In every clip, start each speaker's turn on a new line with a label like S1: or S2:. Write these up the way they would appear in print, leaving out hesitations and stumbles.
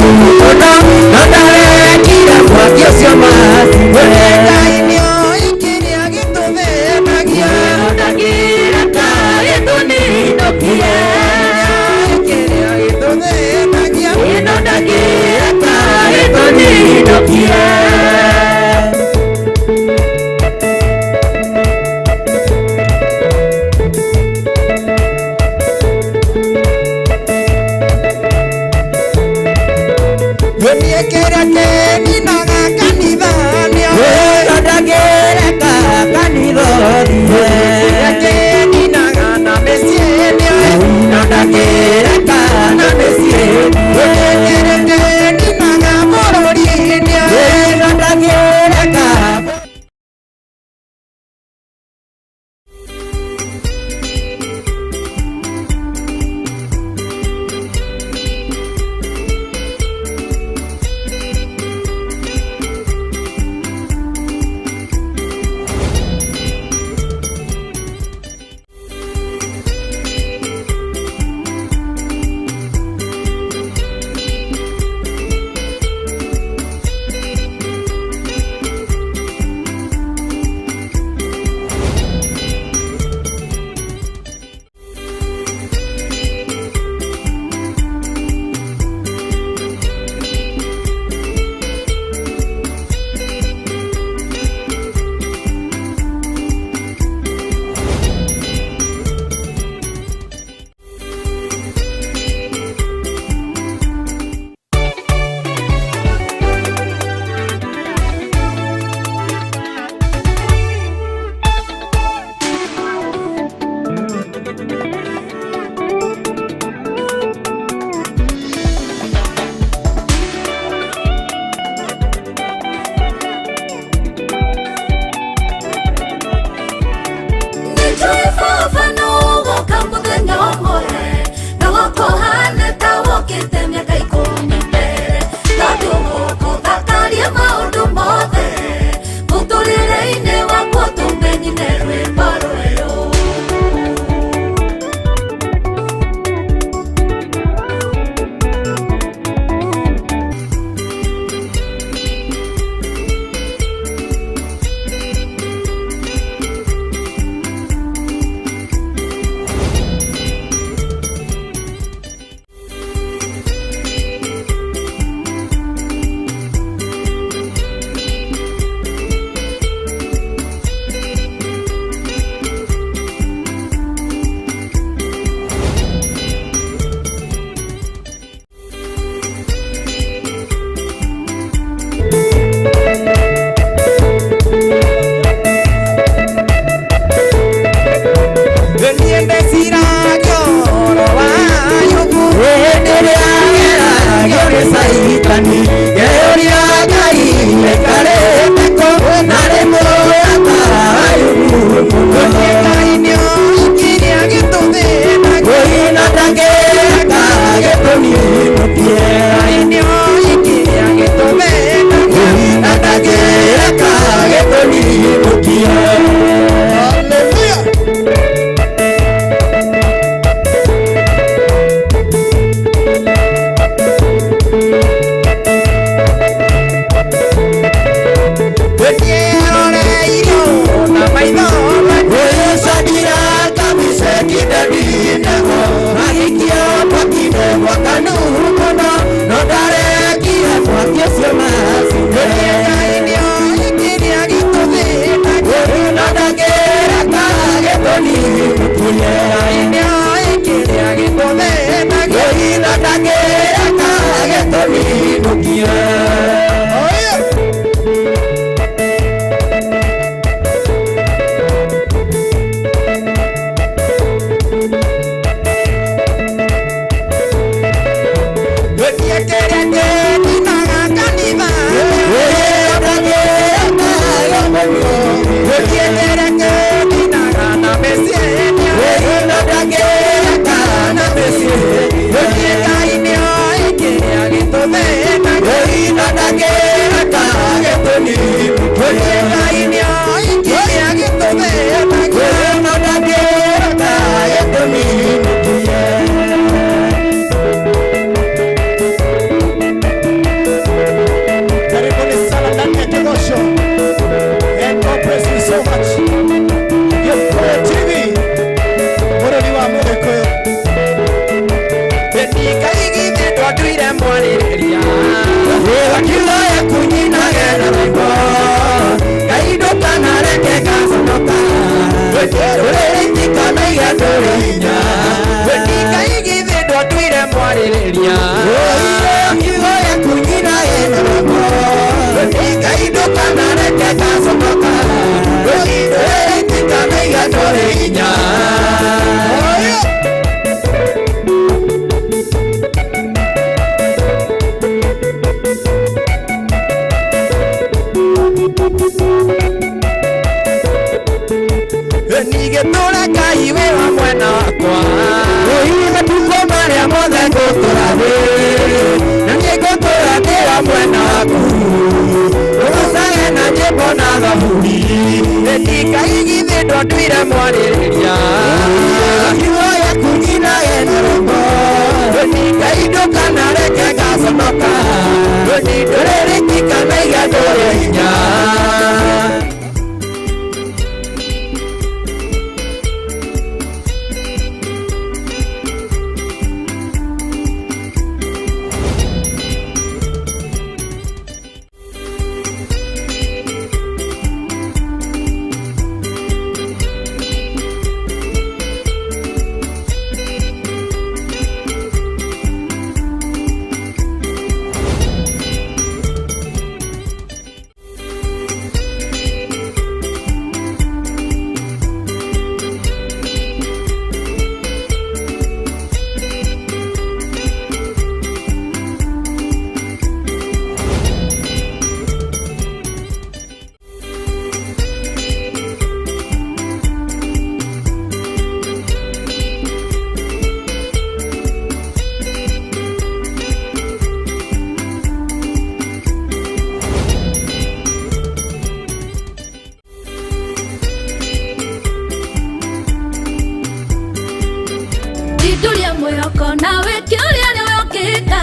S1: Mũno no ndarekire mwaki ũcio macine.
S2: Ngai nĩoĩ kĩrĩa gĩtũthĩnagia.
S1: Ndangĩreka gĩtũninũkie.
S2: Nĩoĩ kĩrĩa gĩtũthĩnagia.
S1: Ĩno ndangĩreka gĩtũninũkie.
S2: Niĩ kĩrĩa kĩninaga kanitha nĩoĩ.
S1: Ĩno ndangĩreka kanitha ũthiĩ.
S2: Kĩrĩa kĩninaga na mĩciĩ nĩoĩ.
S1: Ĩno ndangĩreka na mĩciĩ
S2: Niĩ kĩrĩa kĩninaga bũrũri nĩoĩ.
S1: Ĩno ndangĩreka.
S3: Nĩnjũĩ baba nĩũgũka mũthenya ũmwe, na gũkũhana ta wũkĩte mĩaka 10 mbere, tondũ ũgũthakaria maũndũ mothe mũtũrĩre-inĩ wakwa ũtũme nyine rwĩmbo rwerũ.
S2: Niĩ ndeciragia ũhoro wa Ayubu.
S1: Hĩndĩ ĩrĩa ageragio nĩ Caitani, ngeyũria Ngai aikarĩte kũ, na nĩ mũrata Ayubu mũno.
S2: Niĩ Ngai nĩoĩ kĩrĩa gĩtũthĩnagia.
S1: Ĩno ndangĩreka gĩtũninũkie.
S2: Ngai nĩoĩ kĩrĩa gĩtũthĩnagia.
S1: Ĩno ndangĩreka gĩtũninũkie.
S2: Hallelujah. Nĩeroreirio na maitho make.
S1: Wĩcandira kamiceki ndendinego, agĩikio mwaki-inĩ mwakanu mũno, no ndarekire mwaki ũcio macine.
S2: Niĩ Ngai nĩoĩ kĩrĩa gĩtũthĩnagia.
S1: No ndangĩreka gĩtũninũkie.
S2: Ngai nĩoĩ kĩrĩa gĩtũthĩnagia.
S1: No ndangĩreka gĩtũninũkie.
S2: Oyo. Niĩ kĩrĩa kĩninaga kanitha. Niĩ kĩrĩa kĩninaga na mĩciĩ nĩoĩ. Niĩ Ngai nĩoĩ kĩrĩa gĩtũthĩnagia. thaburi Nĩndikaigithĩ ndwatwire mwarĩrĩria Kiugo gĩaku nyinage na rwĩmbo Ndikaindũka na reke ngaconoka Ndũrĩrĩtika na igatũrĩ hinya.
S3: Nduria mwĩhoko nawe kĩũria nĩwe ũngĩka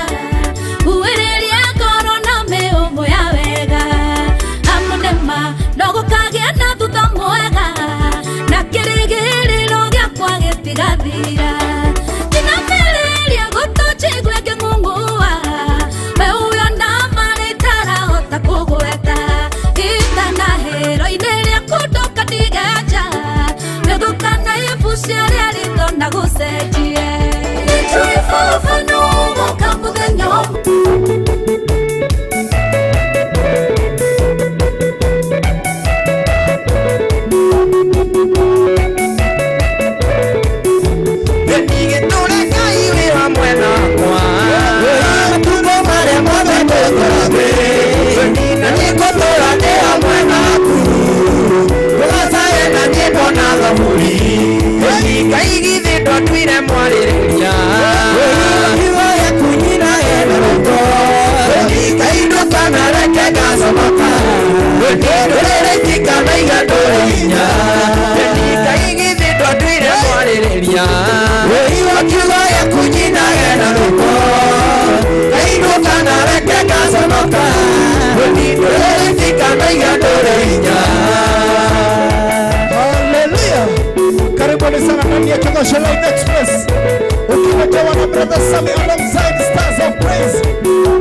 S3: Uĩrĩria ngoro na mĩũmũ ya wega Amu nĩma no gũkagĩa na thutha mwega Na kĩrĩgĩrĩro gĩakwa gĩtigathira Ndinamĩrĩria gũtũ njigue ngĩng'ung'ua We ũyũ na marĩ itarahota kũgweta Itanahĩro-inĩ rĩaku ndoka ndigenja Wĩthũkana ibucia rĩa ritho na gũcenjie Nĩnjũĩ baba nĩũgũka mũthenya ũmwe.
S2: Nĩndigĩtũre Ngai wĩ hamwe nakwa Matukũ marĩa mothe tũtũũrĩte Na nĩngũtũũra ndĩ hamwe naku Tũgacaye na nyĩmbo na thaburi Ngai githĩ ndwatuire mwarĩrĩria Kiugo gĩaku nyinage na rwĩmbo Ngai ndũkanareke ngaconoka Ndũrĩrĩtika na igatũrĩ hinya Ngai githĩ ndwatuire mwarĩrĩria Kiugo gĩaku nyinage na rwĩmbo Ngai ndũkanareke ngaconoka Ndũrĩrĩtika na igatũrĩ hinya.
S4: Hallelujah. Karibuni sana ndani ya Kidosho Live Express ukiletewa na Brother Sammy alongside Stars of Praise,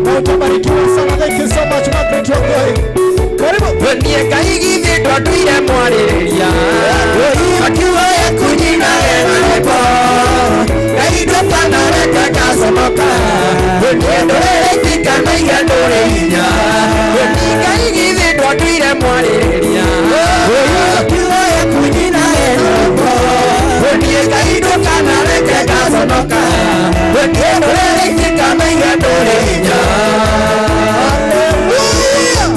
S4: na utabarikiwa sana. Thank you so much, Margaret Wangoi. Karibu.
S2: Niĩ Ngai githĩ ndwatuire mwarĩrĩria Kiugo gĩaku nyinage na rwĩmbo Ngai ndũkanareke ngaconoka Ndũrĩrĩtika na igatũrĩ hinya Ngai githĩ ndwatuire mwarĩrĩria Kiugo gĩaku nyinage na rwĩmbo Niĩ Ngai ndũkanareke ngaconoka Ndũrĩrĩtika na igatũrĩ hinya.
S4: Hallelujah.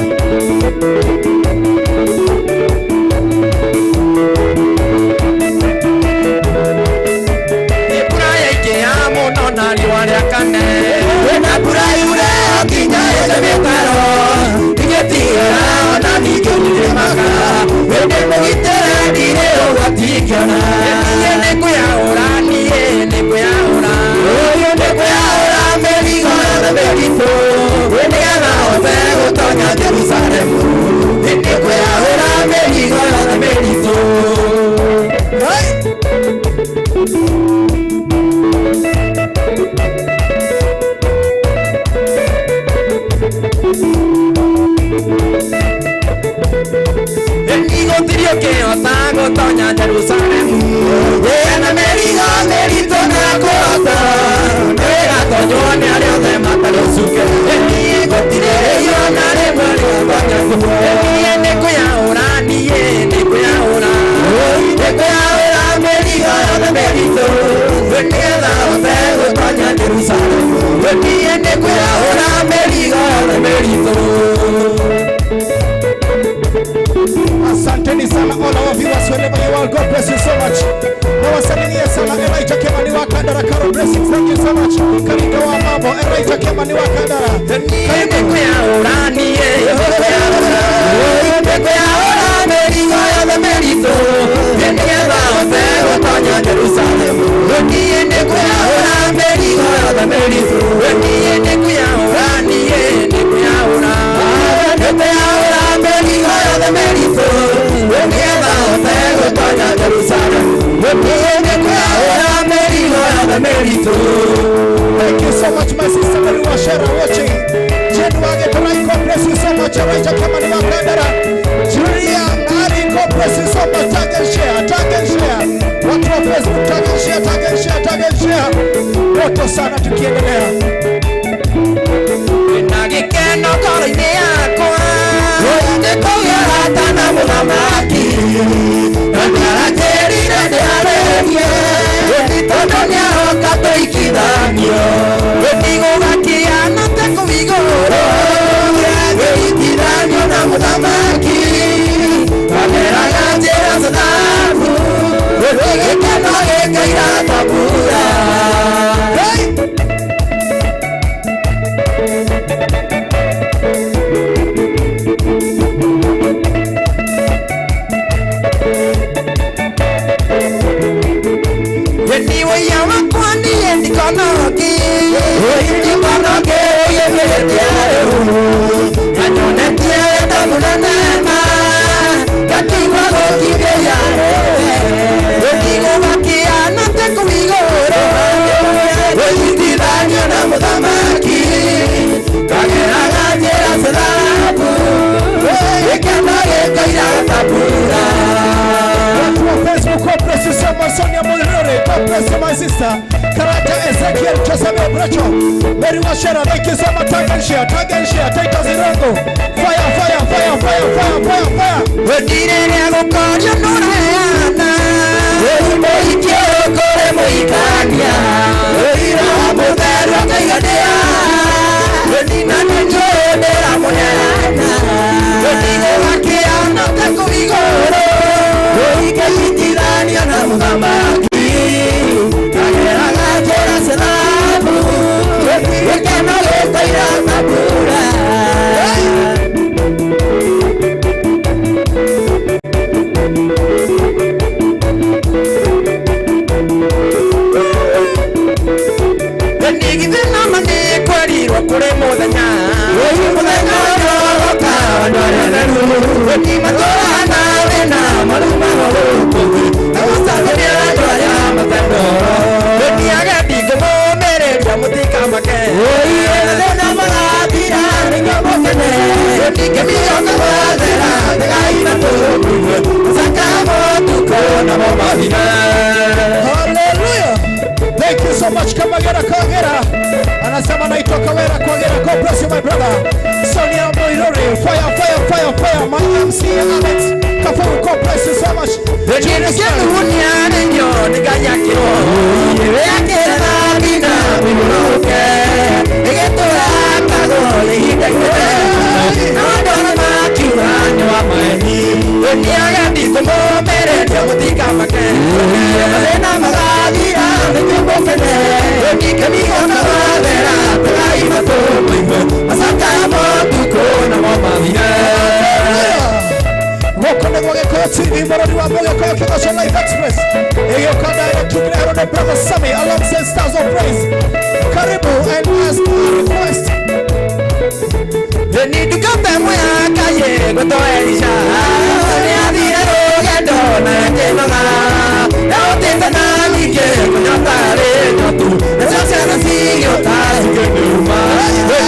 S2: Mbura yaingĩha mũno na riũa rĩakane Kwĩna mbura yure nginya yenje mĩtaro Ingĩtigĩra ona ningĩ nĩrĩmaga Wĩndĩ mũgitĩre ndirĩ ũgwati ingĩona Niĩ nĩngwĩyaũra, niĩ nĩngwĩyaũra Nĩngwĩyaũra mĩrigo yothe mĩritũ Nĩgetha hote gũtonya Jerusalemu Nĩngwĩyaũra mĩrigo yothe mĩritũ.
S4: Hey.
S2: Nĩgũtirĩ ũkĩhota gũtonya Jerusalemu Wĩna mĩrigo mĩritũ na kũhota Nĩgatonywo nĩ arĩa othe matarĩ ũcuke Niĩ gũtirĩ ona rĩmwe rĩatonya kuo Niĩ nĩngwĩyaũra, niĩ nĩngwĩyaũra Nĩngwĩyaũra mĩrigo yothe mĩritũ Nĩgetha hote gũtonya Jerusalemu Niĩ nĩngwĩyaũra mĩrigo yothe mĩritũ.
S4: Asanteni sana all our viewers wherever you are. God bless you so much. Nawasalimia sana Elijah Kemani wa Kandara, Carol Blessings. Thank you so much. Karinga wa Mambo, Elijah Kemani wa Kandara. much, Elijah Kamani wa Kandara. Julia Ngari, God bless you so much. Tag and share, tag and share. Watu wa Facebook, tag and share, tag and share, tag and share. Moto sana tukiendelea.
S2: Na gĩkeno ngoro-inĩ yakwa nĩ kũgĩa arata na mũthamaki na nĩaranjĩrire ndĩarĩrie tondũ nĩaroka tũikithanio gũtigũgakĩana ta kũu igũrũ gũitithanio na mũthamaki ageraga njĩra cia thahabu gĩkeno gĩkaira ta mbura.
S4: Hey!
S2: Niwe wakwa niĩ ndikonoki ndikonoki ũiyũrĩtie rĩu na nyonetie wendo mũnene ma ngatigwo gũkirĩria gũtigũgakiana ta kũu igũrũ gũnyitithanio na mũthamaki kageraga njĩra cia thahabu gĩkeno gĩkaira ta mbura.
S4: Watu wa Facebook, God bless you so much. Sonia Mulirore, God bless you, my sister. Karanja Ezekiel Joseph Obrecho. Mary Washera, thank you so much. Tag and share, tag and share. Titus Irango. Fire, fire, fire, fire, fire, fire, fire.
S2: Gũtirĩ rĩa gũkorio nũraheana mũhikie kũrĩ mũhikania Roho mũtheru akaiganĩra na nĩnjũĩ ndĩramũheana gũtigũgakĩana ta kũu igũrũ gũikanyitithanio na mũthamaki kageraga njĩra cia thahabu gĩkeno gĩkaira ta mbura. Ndigithĩ nama nĩ kwerirwo kũrĩ mũthenya mũthenya ũrĩa ũgoka andũ arĩa atheru ni matũraga thĩna marumaga gũkũ thĩ na gũcagũria andũ arĩa matendoro ni agendi ngũmũmĩrĩria mũtikamake thĩna marathira nĩguo mũkene ningĩmĩoka gwathera tegai matũ caka motukũ namo mathire.
S4: Hallelujah. Thank you so much, Kamagera Kagera. Anasema naitwa Kawera Kagera. God bless you, my brother. Sonia Moirori. Fire, fire, fire, fire. My MC Alex Kafuru. God bless you so much.
S2: Julius Kĩhunia nĩkĩo nĩnganyakĩrwo wĩakĩre thambina mĩmũrũke ĩgĩtũrakagwo ihinda inene na andũ arĩa makiuga nĩ wa maeni nĩagendi kũmũmĩrĩria mũtikamake mathĩna magathira nĩguo mũkene kĩmigoka wathera tegai matũ maigue macakaya motukũ namo mathire.
S4: Gũkũ nĩguo Gĩkũyũ TV, mũrori wa Mũgĩkũyũ, Kĩgoco Live Express ĩgĩũka direct tukĩreherwo nĩ Brother Sammy alongside Stars of Praise. Karibu and ask a request.
S2: Ni ndungata ĩmwe ya Ngai ĩgwĩtwo Elisha nĩathire rũgendo na akĩnoga ehotete na ningĩ kũnyota arĩ nyotu nacio ciana cigĩũka cikĩmĩruma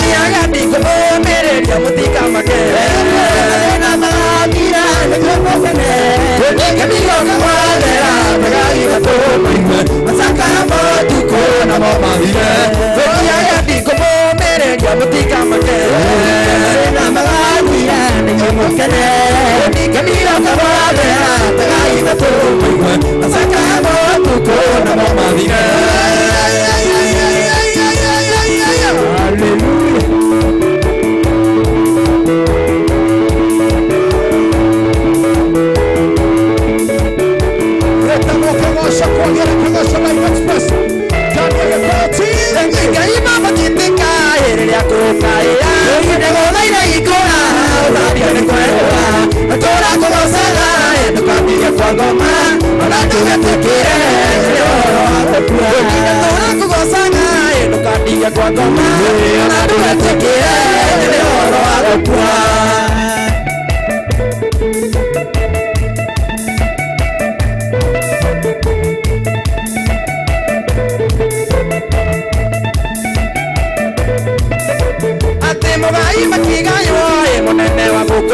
S2: nĩagendi kũmũmĩrĩria mũtikamake mathĩna magathira nĩguo mũkene kĩmigoka gwathera tegai matũ maigue macakaya motukũ namo mathire nĩagendi kũmũmĩrĩria mũtikamake mathĩna magathira nĩguo mũkene kĩmigoka gwathera tegai matũ maigue macakaya motukũ namo mathire.
S4: Hallelujah. Retagwo Kĩgoco Kwagera, Kĩgoco Live Express ndani ya Gĩkũyũ TV.
S2: Ngai mabatitika rĩrĩa kũkaĩa ndĩgũthaire ikũra ũtambia nĩ kwerũha tũra kũgocaga ndũkambĩrie kwa ngoma ona ndũgetĩkĩre nĩ ũhoro wa gũkua tũra kũgocaga ndũkambĩrie kwa ngoma ona ndũgetĩkĩre nĩ ũhoro wa gũkua. Atĩ mũgai makĩgaywo ĩ mũnene.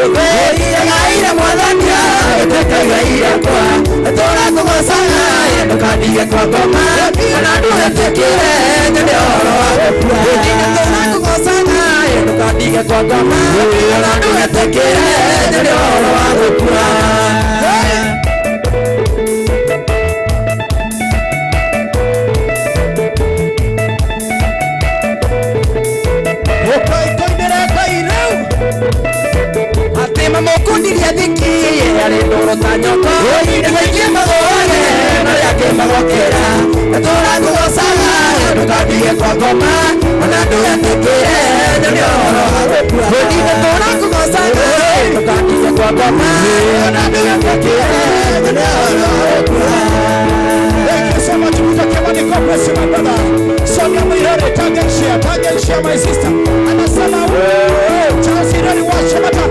S1: Gaire mwathani gĩtuĩke Ngai yakwa tũra kũgocaga ndũkandige kwa ngoma ona ndũgetĩkĩre nyone ũhoro wa gũkua tũra kũgocaga ndũkandige kwa ngoma ona ndũgetĩkĩre nyone ũhoro wa gũkua.
S4: Ũkaitoinĩre Ngai rĩu.
S2: Atĩ mamũkundirie thiki arĩ ndũrũ ta nyoko nĩgũikie magũage na rĩa kĩmagokĩra tũra kũgocaga ndũkandige kwa ngoma ona ndũgetĩkĩre nyone ũhoro wa gũkua tũra kũgocaga ndũkandige kwa ngoma ona ndũgetĩkĩre nyone ũhoro wa gũkua.
S4: Thank you so much, Peter Kimani. God bless you, my brother. Sonia Muirore, tag and share, tag and share, my sister. Anasema, "Woo!" Charles Ireri wa Shamata.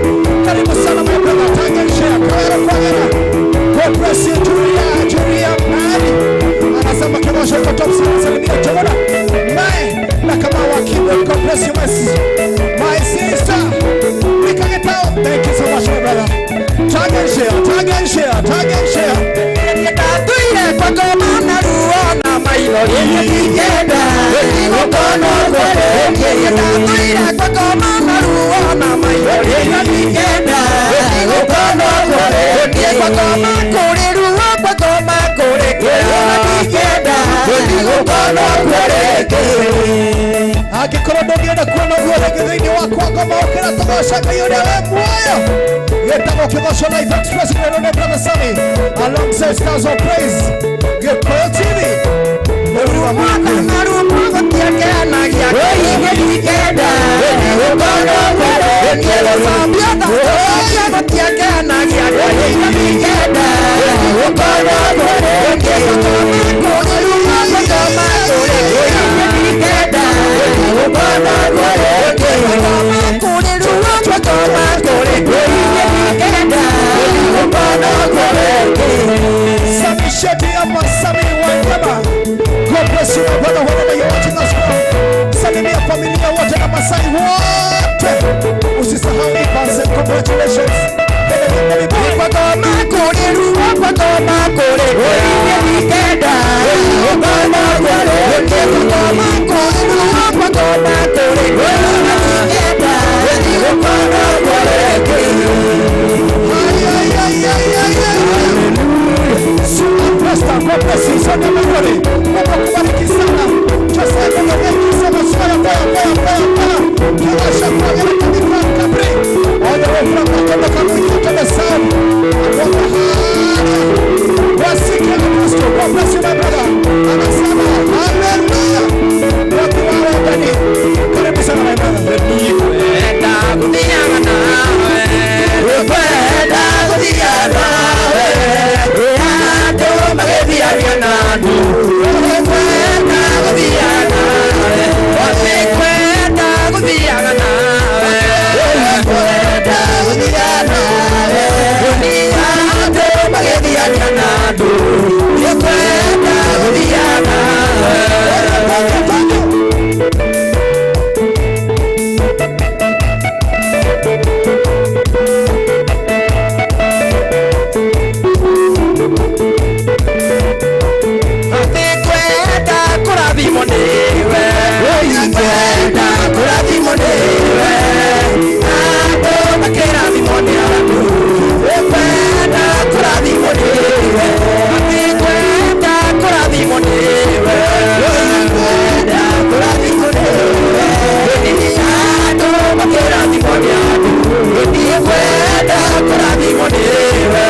S4: Karibu sana, my brother. Tag and share. Kawera Kwagera. God bless you, Julia, Julia Mari. Anasema Kibosho kwa top sana. Salimia Jogona. Mae, na kama wa keyboard. God bless you, my sister. Mika Getao. Thank you so much, my brother. Tag and share, tag and share, tag and share.
S2: Ndatũire kwa ngoma na ruo na maithori ndingĩenda gũkonwo kũrĩ ndatũire kwa ngoma na ruo na maithori ndingĩenda gũkonwo kũrĩ kwa ngoma kũrĩ ruo kwa ngoma kũrĩ kĩo ndingĩenda gũkonwo kũrĩ.
S4: Angĩkorwo ndũngĩenda kuona ũguo rĩngĩ thĩinĩ wa kwa ngoma ũkĩra tũgoca Ngai ũrĩa wĩ muoyo. Gĩtagwo Kĩgoco Live Express rĩrĩ nĩ Brother Sammy alongside Stars of Praise Gĩkũyũ TV mũrũ wa Mũgĩkũyũ.
S2: Na ruo gũtiakenagia ndingĩenda gũkonwo kũrĩ gũcambia gũtiakenagia ndingĩenda gũkonwo kũrĩ kũrĩ ruo gũkoma kũrĩ ndingĩenda gũkonwo kũrĩ kũrĩ ruo gũkoma kũrĩ ndingĩenda gũkonwo kũrĩ.
S4: Sammy Sheti ama Sammy Wanyama. God bless you, my brother, wherever you're watching us from. Salimia familia wote na Masai wote. Usisahau Evans, congratulations. Baby, baby.
S2: Kwa ngoma kũrĩ ruo kwa ngoma kũrĩ ndingĩenda gũkonwo kũrĩ kwa ngoma kũrĩ ruo kwa ngoma kũrĩ ndingĩenda gũkonwo kũrĩ.
S4: Ay, ay, ay, ay, ay, ay. Super Pastor, God bless you. Sonia Mayori, Mungu akubariki sana. Joseph, thank you so much. Fire, fire, fire, fire, fire. Kiwasha kwa Kabika Kabri. All the way from Katoka Kamuiki to the south. Wasike Apostle, God bless you, my brother. Anasema, hallelujah. Watu wa Wendani. Karibu sana, my brother.
S2: Kwenda gũthiaga nawe kwenda gũthiaga nawe andũ magĩthiaga na andũ kwenda gũthiaga nawe kwenda gũthiaga nawe kwenda gũthiaga nawe andũ magĩthiaga na andũ kwenda gũthiaga nawe. Kwenda kũrathimwo nĩwe kwenda kũrathimwo nĩwe andũ makĩrathimwo nĩ andũ kwenda kũrathimwo nĩwe kwenda kũrathimwo nĩwe kwenda kũrathimwo nĩwe andũ makĩrathimwo nĩ andũ kwenda kũrathimwo nĩwe.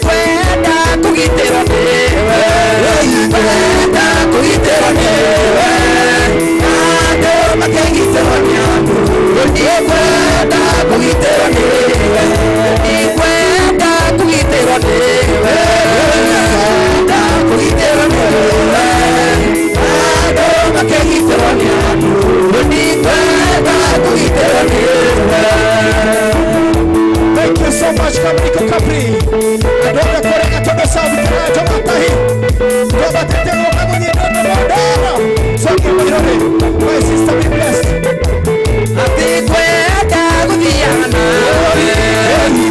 S2: Kwenda kũgitĩrwo nĩwe kwenda kũgitĩrwo nĩwe andũ makĩgitĩrwo nĩ andũ kwenda kũgitĩrwo nĩwe kwenda kũgitĩrwo nĩwe kwenda kũgitĩrwo nĩwe andũ makĩgitĩrwo nĩ andũ kwenda kũgitĩrwo nĩwe.
S4: Thank you so much, Kamiko. Capri. Andũ othe kũrĩa Gatondo South, Kĩracho Matahi. Twabatĩte gũka gũthiĩ Ndondo Mondoro. Cokia Mũirũrĩ. My sister, be blessed.
S1: Atikwenda gũthiaga nawe,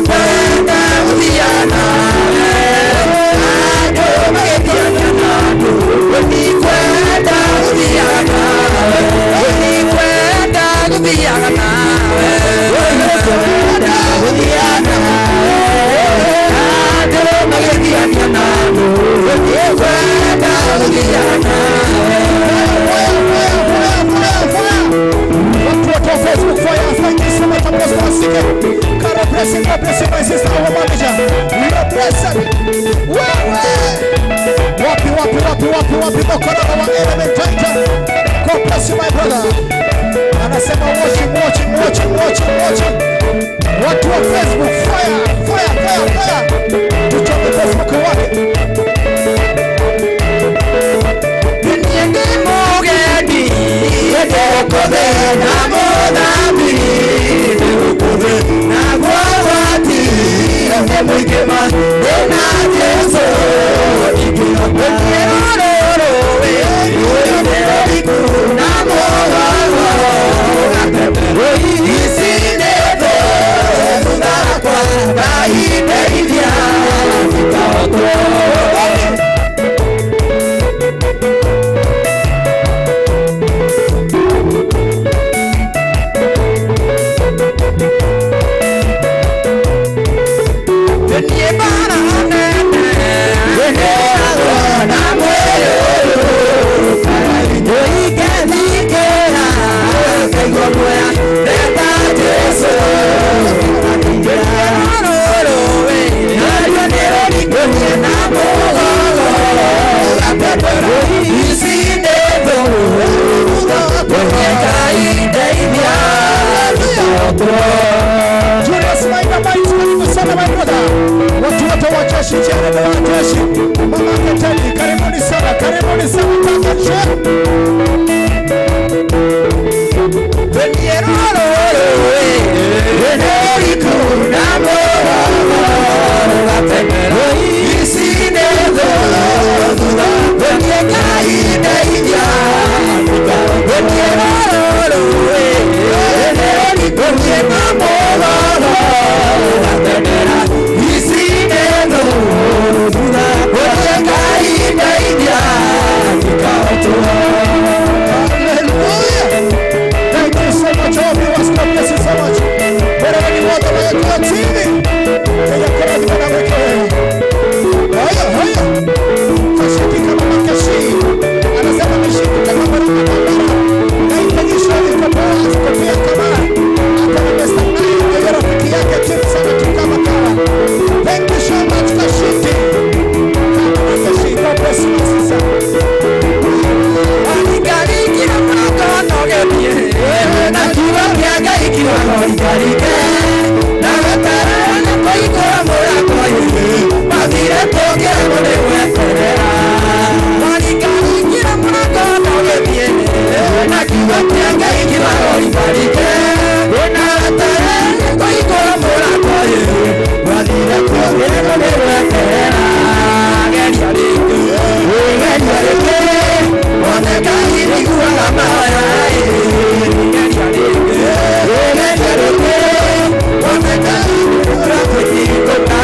S1: kwenda gũthiaga nawe, andũ magĩthiaga na andũ. Ndikwenda gũthiaga nawe, ndikwenda gũthiaga nawe, ndikwenda gũthiaga nawe, andũ magĩthiaga na andũ. Ndikwenda gũthiaga nawe.
S4: Fire, fire, fire, fire, fire. Watu wote wa Facebook, fire. Thank you so much, Apostle Asike. God bless you, God bless you, my sister, our manager. We are blessed. Wewe. Wapi, wapi, wapi, wapi, wapi, Mokororo wa Element Taita. God bless you, my brother. Anasema watching, watching, watching, watching, watching. Watu wa Facebook, fire, fire, fire, fire. Tuchome Facebook wake.
S1: Niĩ ndĩ mũgendi gũkũ thĩ na mũthambi gũkũ thĩ naguo ũgwati nĩ mũingĩ ma ndĩna Jesũ ingĩhota rũrũ rũĩ na mũgogo ũgatembera ici nĩ thũ thutha wakwa Ngai ndeithia ndikahotwo. Niĩ bara nene ĩheagwo na mwĩrĩ ũyũ ũingĩthikĩra ngaigua guoya ndeta Jesũ rũrũĩ naruo nĩ rũrikũnie na mũgogo ũgatembera ici nĩ thũ Ngai ndeithia ndikahotwo.
S4: Julius Maina Might, karibu sana, my brother. Watu wote wa jeshi, Jeremy wa jeshi, Mama Keteli, karibuni sana, karibuni sana, tag and share.
S1: Niĩ rũrũĩ nĩrũriku na mũgogo ũgatembera ici nĩ thũ thutha niĩ Ngai ndeithia niĩ rũrũĩ nĩrũriku na mũgogo ũgatembera ici nĩ thũ thutha niĩ Ngai ndeithia ndikahotwo.
S4: Hallelujah. Thank you so much, all viewers. God bless you so much. Wherever you are, the Gĩkũyũ TV. Kenya kũrathima na gwĩka wega. Haya, haya. Kashiki kama makashi. Anasema ameshika kama baraka barabara. Na itagisho iko poa, iko pia kama ako na Mr. Nine, ndio rafiki yake timu sana tu kama kawa. Thank you so much, Kashiki. Kama Kashi, God bless you, my sister.
S1: Warikarikira mũrango nogetie na kiugo kĩa Ngai kiugaga ũrikarike na weterere nĩ kũhingũra mũrango mathire tũngĩremwo nĩ gweterera. Warikarikira mũrango nogetie na kiugo kĩa Ngai kiugaga ũrikarike na weterere nĩ kũhingũra mũrango mathire tũngĩremwo nĩ gweterera. Geria rĩngĩ, geria rĩngĩ, one Ngai nĩiguaga mahoya. Geria rĩngĩ, geria rĩngĩ, one Ngai nĩiguaga kwĩhingũka.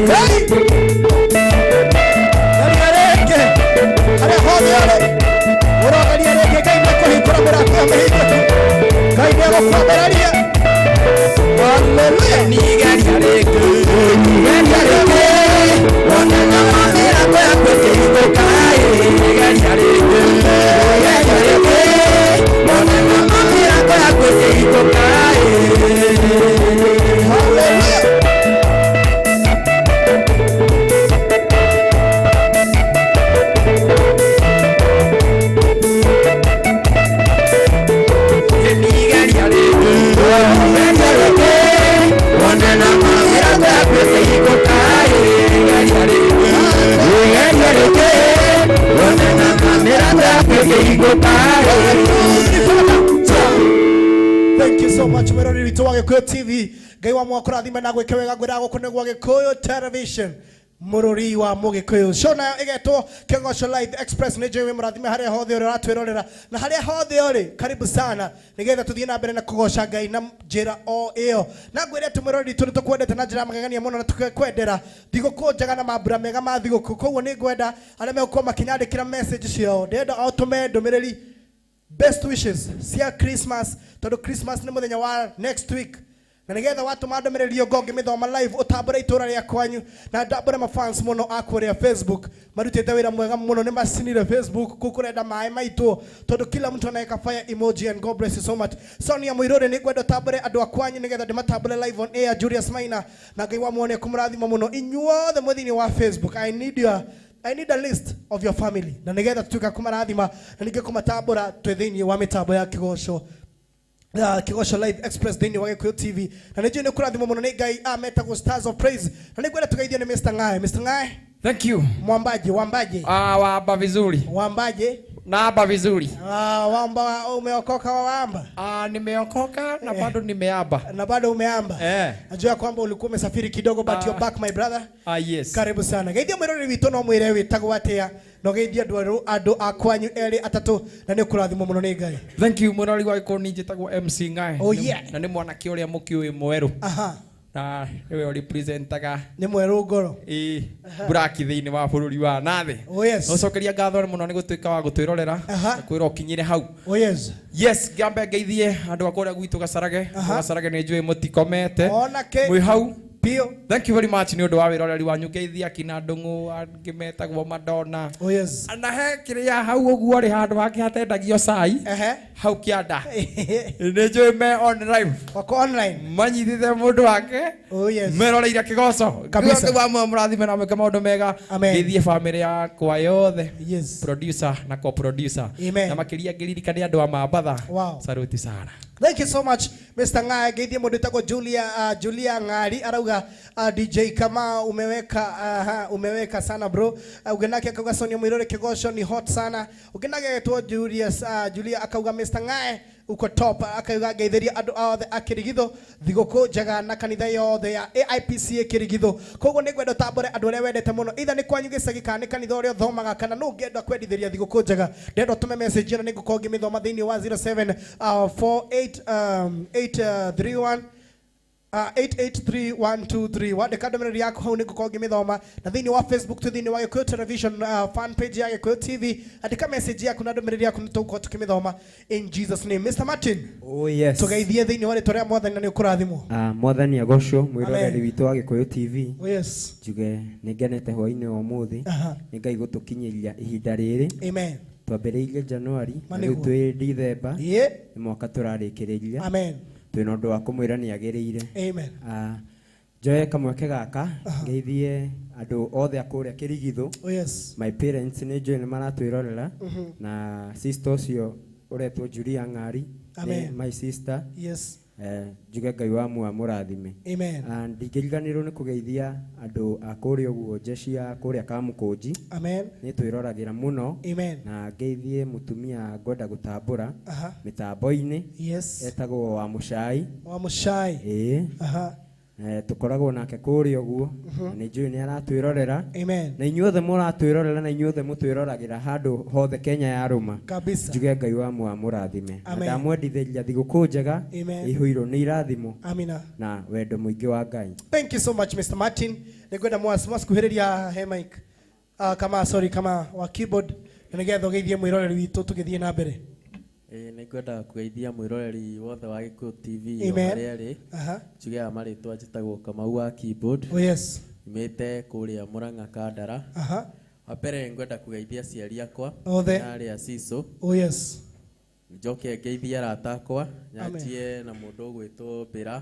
S4: Hey! Geria rĩngĩ. Harĩa hothe ũrĩ, ũrogeria rĩngĩ, Ngai nĩekũhingũra mĩrango ĩyo mĩhingũku. Ngai nĩegũkwambĩrĩria. Hallelujah.
S1: Geria rĩngĩ, geria rĩngĩ, one mĩrango yaku ĩkĩhingũka. Geria rĩngĩ, geria rĩngĩ, one mĩrango yaku ĩkĩhingũka.
S4: Hallelujah.
S1: Geria rĩngĩ, geria rĩngĩ, one mĩrango yaku ĩkĩhingũka. Geria rĩngĩ, geria rĩngĩ, one mĩrango yaku ĩkĩhingũka.
S4: Thank you so much, mwĩroreri witũ wa Gĩkũyũ TV. Ngai wa mwakũrathime na gwĩke wega. Ngwĩra gũkũ nĩ gwa Gĩkũyũ Television, mũrũri wa mũgĩkũyũ. Show nayo ĩgetwo Kĩgoco Live Express. Nĩ njũĩ wĩ mũrathime harĩa hothe ũrĩ ũratwĩrorera na harĩa hothe ũrĩ, karibu sana nĩgetha tũthiĩ na mbere na kũgoca Ngai na njĩra o ĩyo. Na ngwĩre atĩ mwĩroreri witũ, nĩ tũkwendete na njĩra ya magegania mũno na tũkwendera thigũkũ njega na mambura mega ma thigũkũ. Koguo nĩ ngwenda arĩa megũkorwo makĩnyandĩkĩra message ciao, ndĩrenda o tũme ndũmĩrĩri best wishes cia Christmas, tondũ Christmas nĩ mũthenya wa next week, na nĩgetha watũma ndũmĩrĩri ĩyo ngoo ngĩmĩthoma live, ũtambũre itũra rĩa kwanyu na ndambũre mafans mũno a kũrĩa Facebook. Marutĩte wĩra mwega mũno, nĩ macinire Facebook kũu kũrenda maĩ maitwo, tondũ kila mtu anaweka fire emoji, and God bless you so much. Sonia Mũirũrĩ, nĩ ngwenda ũtambũre andũ a kwanyu nĩgetha ndĩmatambũre live on air. Julius Maina, na Ngai wa muone kũmũrathima mũno inyuothe mwĩ thĩinĩ wa Facebook. I need a list of your family na nĩgetha tutuĩka kũmarathima na ningĩ kũmatambũra twĩ thĩinĩ wa mĩtambo ya Kĩgoco, Kĩgoco Live Express thĩinĩ wa Gĩkũyũ TV. Na nĩ njũĩ nĩ kũrathimwo mũno nĩ Ngai. Metagwo Stars of Praise, na nĩ ngwenda tũgeithio nĩ Mr. Ng'ae. Mr. Ng'ae.
S2: Thank you.
S4: Mwambaje, wambaje?
S2: Ah, wamba vizuri.
S4: Wambaje?
S2: Naamba vizuri.
S4: Ah, wamba umeokoka wa wamba?
S2: Ah, nimeokoka na bado nimeamba.
S4: Na bado umeamba.
S2: Eh.
S4: Najua kwamba ulikuwa umesafiri kidogo, but
S2: Ah.
S4: you're back, my brother.
S2: Ah, yes.
S4: Karibu sana. Geithia mwĩroreri witũ, no mwĩre wĩtagwo atĩa, na ũgeithie andũ andũ a kwanyu erĩ atatũ, na nĩ ũkũrathimwo mũno nĩ Ngai.
S2: Thank you, mwĩroreri wa Gĩkũyũ. Niĩ njĩtagwo MC Ng'ae.
S4: Oh, yeah.
S2: Na nĩ mwanake ũrĩa mũkĩũĩ mwerũ. Na nĩwe ũrepresentaga
S4: Nĩ mwerũ ngoro.
S2: Ĩ buraki thĩinĩ wa bũrũri wa nathĩ.
S4: Oh yes.
S2: Ũcokeria ngatho mũno nĩ gũtuĩka wa gũtwĩrorera na kwĩra ũkinyire hau.
S4: Oh yes.
S2: Yes, ngambe ngeithie andũ a kũrĩa gwitũ Gacarage. Gacarage nĩ njũĩ mũtikomete.
S4: Onake.
S2: Mwĩ hau.
S4: Pio.
S2: Thank you very much nĩ ũndũ wa wĩroreri wanyu. Ngeithia akina Ndũng'ũ, angĩ metagwo Madonna.
S4: Oh yes.
S2: Na he kĩrĩa hau ũguo rĩ, handũ hangĩ hatendagio cai hau kĩanda, nĩ njũĩ me on live.
S4: Wako online.
S2: Manyitĩte mũndũ wake.
S4: Oh yes.
S2: Meroreire Kĩgoco.
S4: Kabisa.
S2: Ngai wa mũrathime na mwĩke maũndũ mega.
S4: Amen.
S2: Ngeithie famĩlĩ yakwa yothe.
S4: Yes.
S2: Producer na co-producer.
S4: Amen.
S2: Na makĩria ngĩririkane andũ a Mambatha.
S4: Wow.
S2: Saluti sana.
S4: Thank you so much, Mr. Ng'ae. Geithie mũndũ wĩtagwo Julia, Julia Ng'ari arauga, DJ kama umeweka, umeweka sana bro. Ugenake akauga Sonia Mwirore, Kĩgoco ni hot sana. Ugenake agetwo Julius, Julia akauga Mr. Ng'ae uko top, akauga ngeithĩria andũ othe a Kĩrigitho thigũkũ njega na kanitha yothe ya AIPCA Kĩrigitho. Koguo nĩ ngwenda ũtambũre andũ arĩa wendete mũno, either nĩ kwanyu gĩcagi kana nĩ kanitha ũrĩa ũthomaga, kana nũ ũngĩenda kwendithĩria thigũkũ njega. Ndĩrenda ũtũme message ĩno, nĩ ngũkorwo ngĩmĩthoma thĩinĩ wa 07 48 831 883123. Wandĩka ndũmĩrĩri yaku hau, nĩ ngũkorwo ngĩmĩthoma. Na thĩinĩ wa Facebook tu, thĩinĩ wa Gĩkũyũ Television, fan page ya Gĩkũyũ TV, andĩka message yaku na ndũmĩrĩri yaku, nĩ tũgũkorwo tũkĩmĩthoma in Jesus name. Mr. Martin.
S5: Oh yes.
S4: Tũgeithie thĩinĩ wa rĩtwa rĩa Mwathani na nĩ ũkũrathimwo.
S5: Ah, Mwathani agocwo. Mwĩroreri
S4: Amen.
S5: witũ wa Gĩkũyũ TV.
S4: Oh yes.
S5: Njuge nĩ ngenete hwainĩ wa ũmũthĩ. Nĩ Ngai gũtũkinyĩria ihinda rĩrĩ.
S4: Amen.
S5: Twambĩrĩirie January
S4: Ma
S5: na rĩu
S4: nĩguo.
S5: twĩ Dithemba. Nĩ mwaka tũrarĩkĩrĩria.
S4: Amen.
S5: Twĩna ũndũ wa kũmwĩra nĩ agĩrĩire.
S4: Amen.
S5: Ah, njoe kamweke gaka ngeithie andũ othe a kũrĩa Kĩrigithũ.
S4: Oh yes.
S5: My parents nĩ njũĩ nĩ maratwĩrorera, na sister ũcio ũretwo Julia Ng'ari nĩ
S4: Amen.
S5: my sister. Njuge Ngai wa muoyo amũrathime.
S4: Amen.
S5: Ah, ndingĩriganĩrwo nĩ kũgeithia andũ a kũrĩa ũguo jeshi ya kũrĩa Kamũkũnji.
S4: Amen.
S5: Nĩ twĩroragĩra mũno.
S4: Amen.
S5: Na ngeithie mũtumia ngwenda gũtambũra mĩtambo-inĩ. Etagwo wa Mũcai.
S4: Wa Mũcai.
S5: Ĩĩ. Tũkoragwo nake kũrĩa ũguo, na nĩ njũĩ nĩ aratwĩrorera.
S4: Amen.
S5: Na inyuothe mũratwĩrorera na inyuothe mũtwĩroragĩra handũ hothe Kenya yarũma.
S4: Kabisa.
S5: Njuge Ngai wa muoyo amũrathime. Na
S4: Amen.
S5: ndamwendithĩria thigũkũ njega
S4: Amen.
S5: ĩihũirwo nĩ irathimo
S4: Amina.
S5: na wendo mũingĩ wa Ngai.
S4: Thank you so much, Mr. Martin. Nĩngwenda mwasikuhĩrĩria he mic. Kama sorry, kama wa keyboard, na nĩgetha ũgeithie mwĩroreri witũ tũgĩthiĩ na mbere.
S6: Ĩĩ, nĩ ngwenda kũgeithia mwĩroreri wothe wa Gĩkũyũ TV o
S4: Amen.
S6: harĩa arĩ. Njuge ya marĩtwa njĩtagwo Kamau wa keyboard.
S4: Oh yes.
S6: Nyumĩte kũrĩa Mũrang'a Kandara. Wa mbere ngwenda kũgeithia aciari akwa
S4: Othe.
S6: na arĩa Cico.
S4: Oh yes.
S6: Njoke ngeithie arata akwa,
S4: Amen.
S6: nyanjie na mũndũ ũgwĩtwo Mbĩra.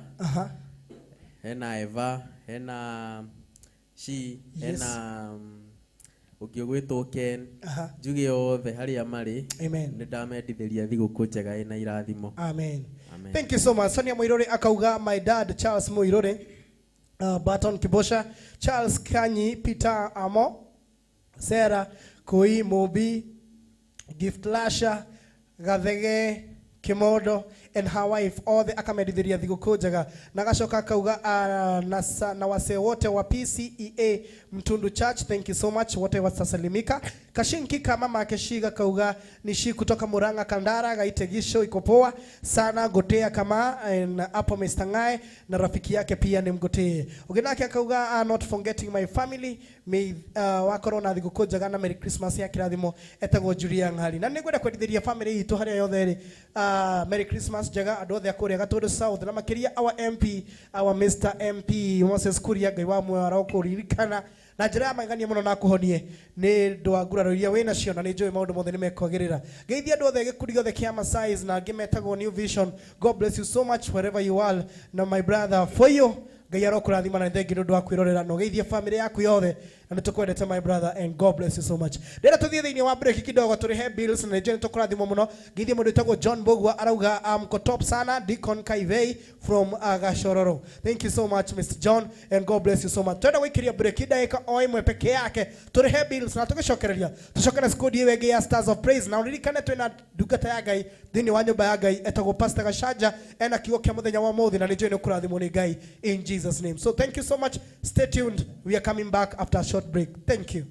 S6: Hena Eva, hena Shi, hena ũngĩ ũgwĩtwo Ken. Njuge othe harĩa marĩ.
S4: Amen.
S6: Nĩ ndamendithĩria thigũkũ njega ĩna irathimo.
S4: Amen.
S6: Amen.
S4: Thank you so much. Sonia Muiruri akauga my dad Charles Muiruri, Barton Kibosha, Charles Kanyi, Peter Amo, Sarah Koi Mobi, Gift Lasha, Gathege Kimodo,
S2: And her wife othe akamendithiria thigũkũ njega na agacoka akauga na wasee wote wa PCEA Mtundu Church, thank you so much, wote watasalimika. Kashinki kama makeshiga kauga ni shi kutoka Murang'a Kandara gaitegisho iko poa sana gotea kama na hapo Mr. Ngae na rafiki yake pia ni mgotee. Ugenake akauga not forgetting my family may wakorwo na thigũkũ njega na Merry Christmas ya kirathimo etagwo Julia Ng'ari. Na nĩngwenda kwendithĩria family itũ harĩa yothe ĩrĩ Merry Christmas njega andũ othe a kũrĩa Gatũndũ South na makĩria our MP, our Mr. MP Moses Kuria, Ngai wa muoyo arokũririkana na njĩra ya magegania mũno na akũhonie nĩ ũndũ wa nguraro iria wĩ nacio na nĩ njũĩ maũndũ mothe nĩ mekwagĩrĩra. Ngeithia andũ othe gĩkundi gĩothe kĩa Masais na angĩ metagwo New Vision. God bless you so much wherever you are. Na my brother for you Ngai arokũrathima na thengi nĩ ũndũ wa kwĩrorera na ũgeithie family yaku yothe na nĩ tũkwendete my brother and God bless you so much. Ndĩrenda tũthiĩ thĩinĩ wa break kidogo tũrĩhe bills na nĩ njũĩ nĩ tũkũrathimwo mũno. Ngeithie mũndũ wĩtagwo John Mbugua arauga mko top sana, Deacon Kaivei from Gachororo. Thank you so much Mr. John and God bless you so much. Twenda gũikĩria break ndagĩka o ĩmwe peke yake tũrĩhe bills na tũgĩcokereria tũcoke na squad ĩyo ĩngĩ ya Stars of Praise na ũririkane twĩna ndungata ya Ngai thĩinĩ wa nyũmba ya Ngai etagwo Pastor Gachanja ena kiugo kĩa mũthenya wa ũmũthĩ na nĩ njũĩ nĩ ũkũrathimwo nĩ Ngai in Jesus name. So thank you so much. Stay tuned. We are coming back after a short break. Thank you.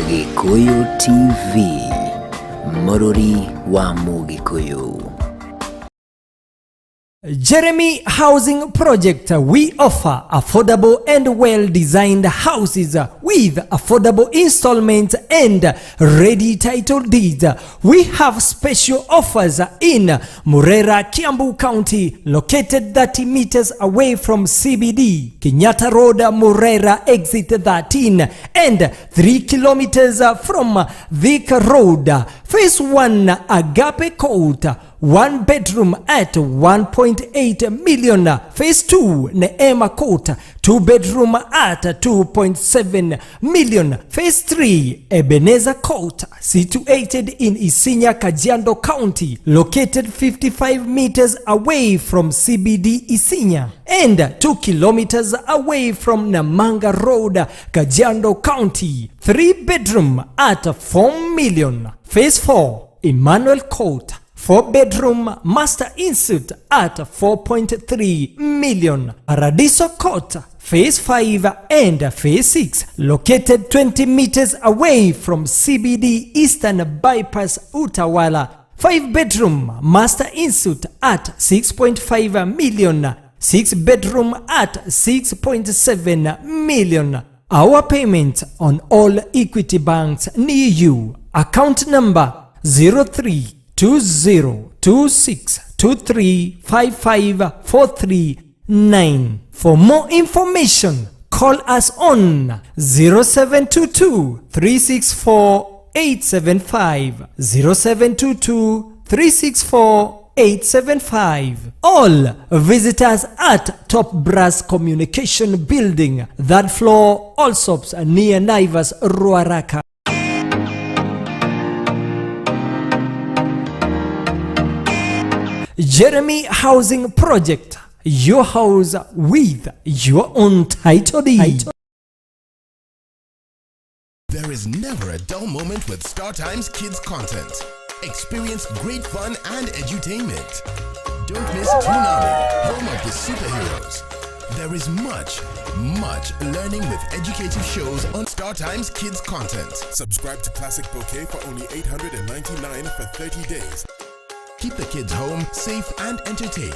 S7: Gikuyu TV, Mũrũri wa Mũgĩkũyũ.
S8: Jeremy Housing Project, we offer affordable and well-designed houses with affordable installments and ready title deeds. We have special offers in Murera, Kiambu County, located 30 meters away from CBD, Kenyatta Road, Murera, exit 13, and 3 kilometers from Thika Road. Phase 1, Agape Court, 1 bedroom at 1.8 million. Phase 2, Neema Court, 2 bedroom at 2.7 million. Phase 3, Ebenezer Court, situated in Isinya, Kajiado County, located 55 meters away from CBD Isinya and 2 kilometers away from Namanga Road, Kajiado County, 3 bedroom at 4 million. Phase 4, Emmanuel Court, 4 bedroom master ensuite at 4.3 million. Paradiso Court, Phase 5 and Phase 6, located 20 meters away from CBD Eastern Bypass Utawala, 5 bedroom master ensuite at 6.5 million, 6 bedroom at 6.7 million. Our payment on all Equity banks near you. Account number 032026235543 9. For more information, call us on 0722 364 875, 0722 364 875. All visitors at Top Brass Communication Building, third floor, Allsops near Naivas, Ruaraka. Jeremy Housing Project, your house with your own title deed.
S9: There is never a dull moment with StarTimes Kids content. Experience great fun and edutainment. Don't miss Toonami, home of the superheroes. There is much, much learning with educative shows on StarTimes Kids content.
S10: Subscribe to Classic Bouquet for only 899 for 30 days.
S9: Keep the kids home, safe and entertained.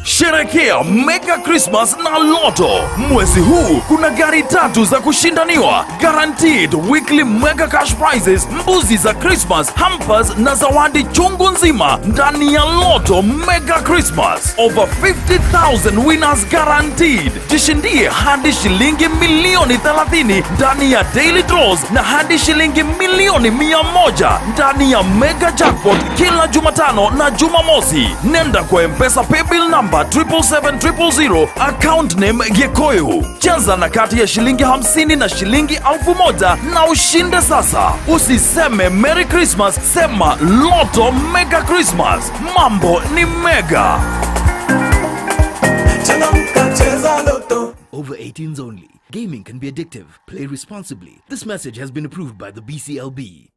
S11: Sherekea Mega Christmas na Lotto. Mwezi huu kuna gari tatu za kushindaniwa, guaranteed weekly mega cash prizes, mbuzi za Christmas, hampers na zawadi chungu nzima ndani ya Lotto Mega Christmas. Over 50,000 winners guaranteed. Jishindie hadi shilingi milioni 30 ndani ya daily draws na hadi shilingi milioni 100 ndani ya mega jackpot kila Jumatano na Jumamosi. Nenda kwa M-Pesa paybill number star 777 000, account name Gikuyu. Cheza na kati ya shilingi 50 na shilingi 1000 na ushinde sasa. Usiseme Merry Christmas, sema Lotto Mega Christmas. Mambo ni mega.
S12: Over 18s only. Gaming can be addictive. Play responsibly. This message has been approved by the BCLB.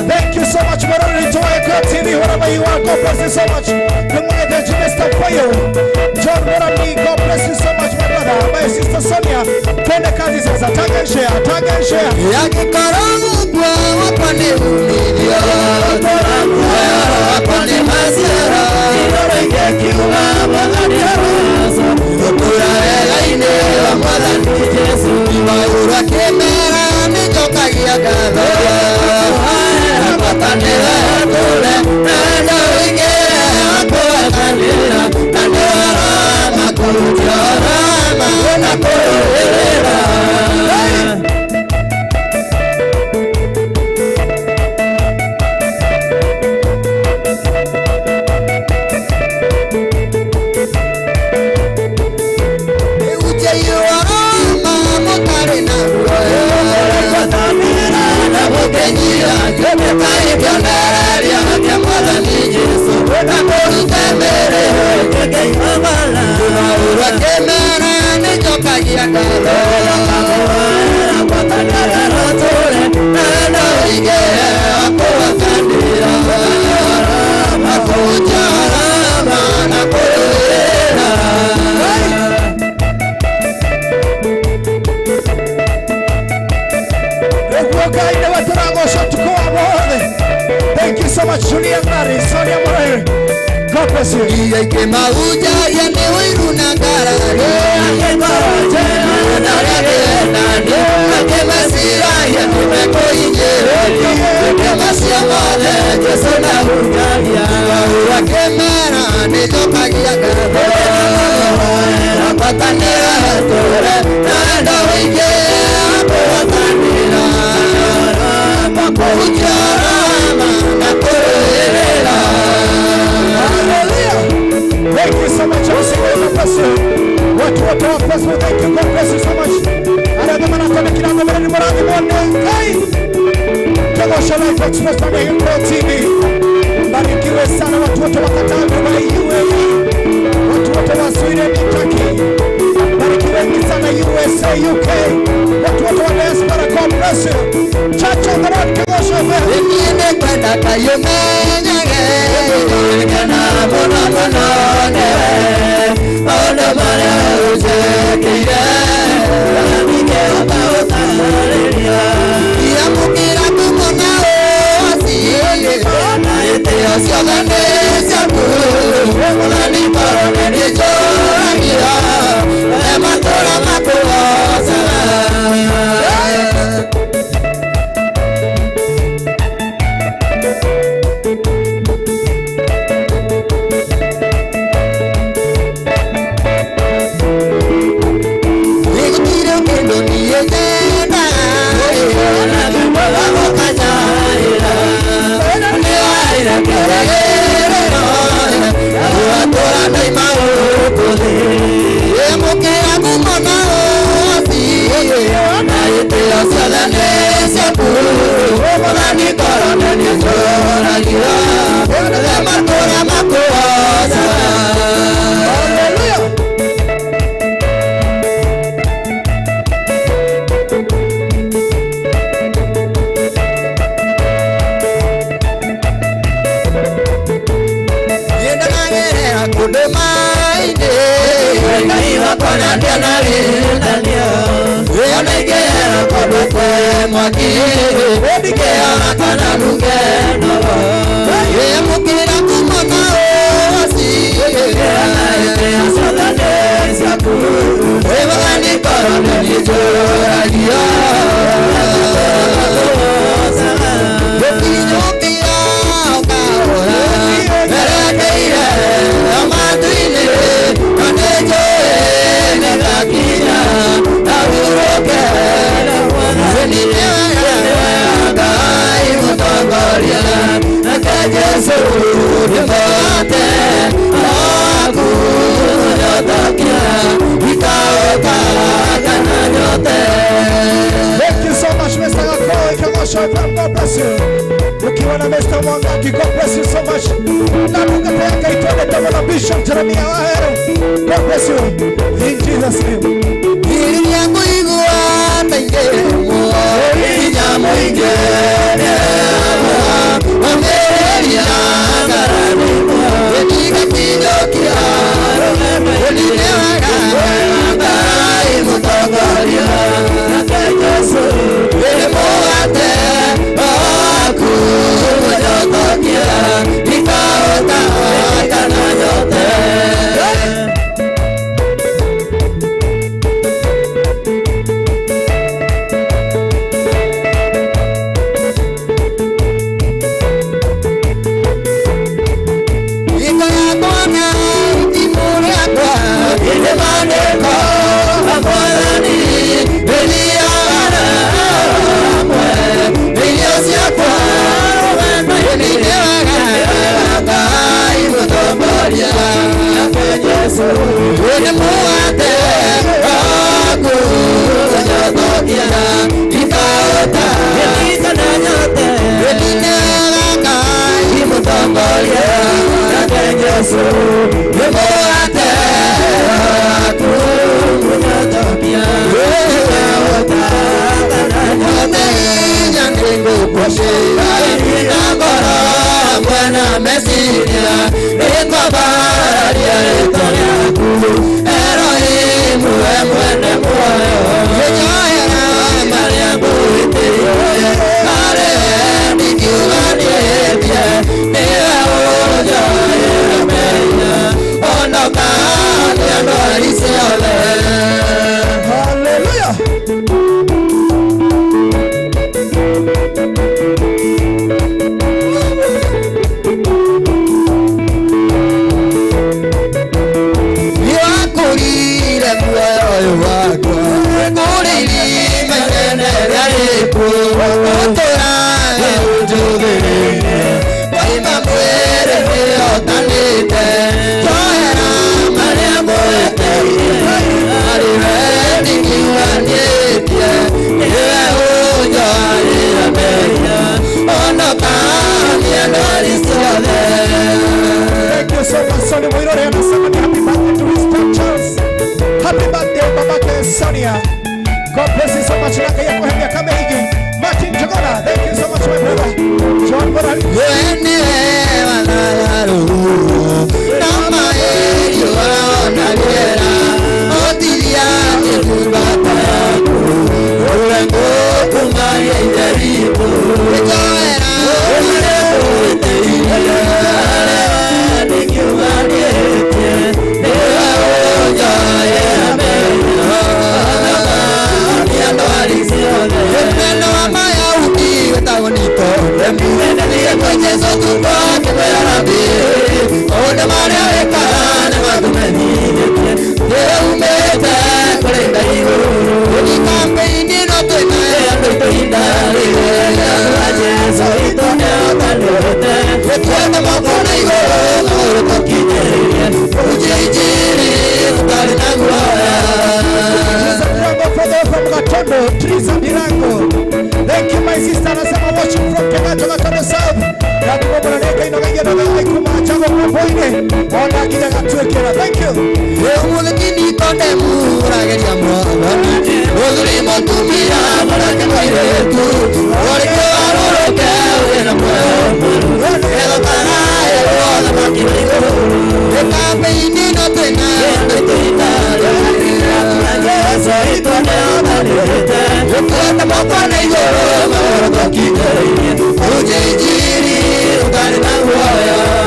S4: Thank you so much, Moroni to TV, wherever you are. God bless you so much. Mr. Fayo, John Moroni, God bless you so much, my brother, my sister Sonia. Twende kazi sasa, tag and share, tag and share. Thank you so much, Julia Mary, Sonia Morel. God bless you. Express na Hillbrow TV. Barikiwe sana watu wote wa Qatar, Dubai, UAE, watu wote wa Sweden, Turkey. Barikiweni sana USA, UK, watu wote wa diaspora, God bless you. Church of the Lord, Kigosho FM.
S1: Niĩ nĩngwenda Ngai ũmenyage ngena mũno mũno nĩwe maũndũ marĩa ũnjĩkĩire na ndingĩhota gũtaarĩria Ndiamũkĩra ngumo na ũhoci na itĩo ciothe nĩ ciaku Mwathani ngoro nĩndĩnjũragia arĩa matũũra makũgoocaga. Nĩgũtirĩ kĩndũ niĩ nyendaga na thutha wa gũkanyaĩra nĩwaire kĩrĩgĩrĩro gwatũra ndaima gũkũ thĩ Ĩmũkĩra ngumo na ũhoci na itĩo ciothe nĩ ciaku Mwathani ngoro nĩndĩcũragia arĩa matũũra makũgoocaga.
S4: Hallelujah.
S1: Nĩndanagerera kũndũ maĩ-inĩ Ngai wakwa na ndianarindanio Ona ingĩgera kũndũ kwĩ mwaki Ndingĩona kana nunge nogo Ĩmũkĩra ngumo na ũhoci na itĩo ciothe nĩ ciaku Mwathani ngoro nĩndĩnjũragia Gũkinyũkia ũkahũra Merekeire matu-inĩ na nĩnjũĩ nĩngakinya na hurũke Nĩ wega Ngai mũtongoria nake Jesũ nĩmwate waku nyotokia ikaũka kana nyote.
S4: Thank you so much, Mr. Gakoi, Kigosho FM. God bless you. Ukiwa na Mr. Mwangaki, God bless you so much. Na ndungata yake itwende na Bishop Jeremiah Wahero. God bless you. In Jesus' name.
S1: Rĩrĩa ngũigua ta ingĩremwo hinya mũingĩ nĩheagwo wambĩrĩria ngaranĩrwo nĩndigakinyũkia Nĩ wega Ngai mũtongoria nake Jesũ nĩ mũgate waku nyotokia ndikahota kana nyote.
S4: Hallelujah.
S1: Nĩwakũrire muoyo ũyũ wakwa
S4: so much. Sonia Moirore anasema ni happy birthday to his son Charles. Happy birthday babake Sonia. God bless you so much. Naka yako hemia kama higi. Martin Jagona, thank you so much my brother. John Moral. Thank you my sister. Anasema watching from Kenya Gatondo South. Na tuko na neka inogagia na aikuma chango kwa poine. Ona kinya gatuekera. Thank you.
S1: Yomulekini konde murageria mwathani. Uthuri mutumia mwanake mwairetu. Orike warũrũke wĩna muoyo mwerũ. Ethokara ĩrwo thamaki wa igũrũ. Ĩkambĩ-inĩ no twĩna andũ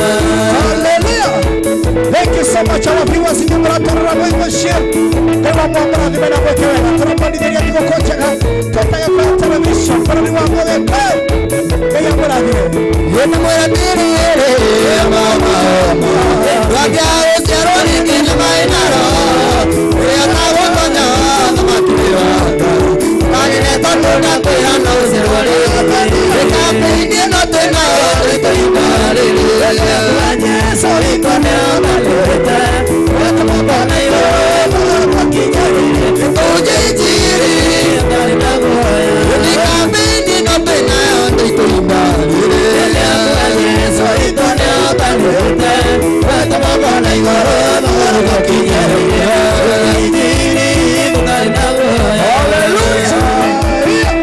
S4: Hallelujah. Thank you so much our viewers in Muratorra Worship. Kama mwamara dhimena mwekewe na tunapandiria thigũkũ njega tũtaga kwa television bũrũri wa mũthemba Ngai amũrathime.
S1: Yena mũrathĩrĩrĩ mama Rwagia ũciarwo rĩngĩ na maĩ na roho Ũrĩa tagũtonya thamaki wa Ngai tondũ ndakwĩra no ũciarwo rĩngĩ Ĩkambĩ-inĩ ĩno twĩna tũitinda rĩrĩ Jesũ witũ nĩoganĩte Wetũmũkona igũrũ tũkinyanĩire Tũnjĩnjiri Ĩkambĩ-inĩ ĩno twĩna tũitinda rĩrĩ Jesũ witũ nĩoganĩte Wetũmũkona igũrũ tũkinyanĩire
S4: Hallelujah.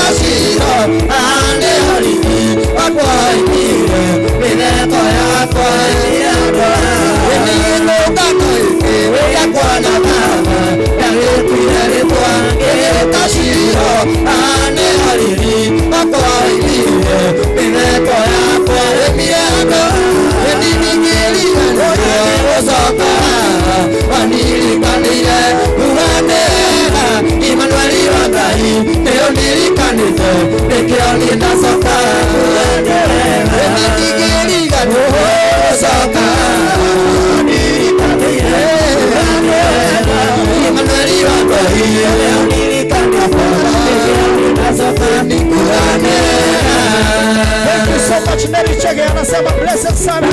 S1: Thank you.
S4: so much Mary Chege anasema blessed sana.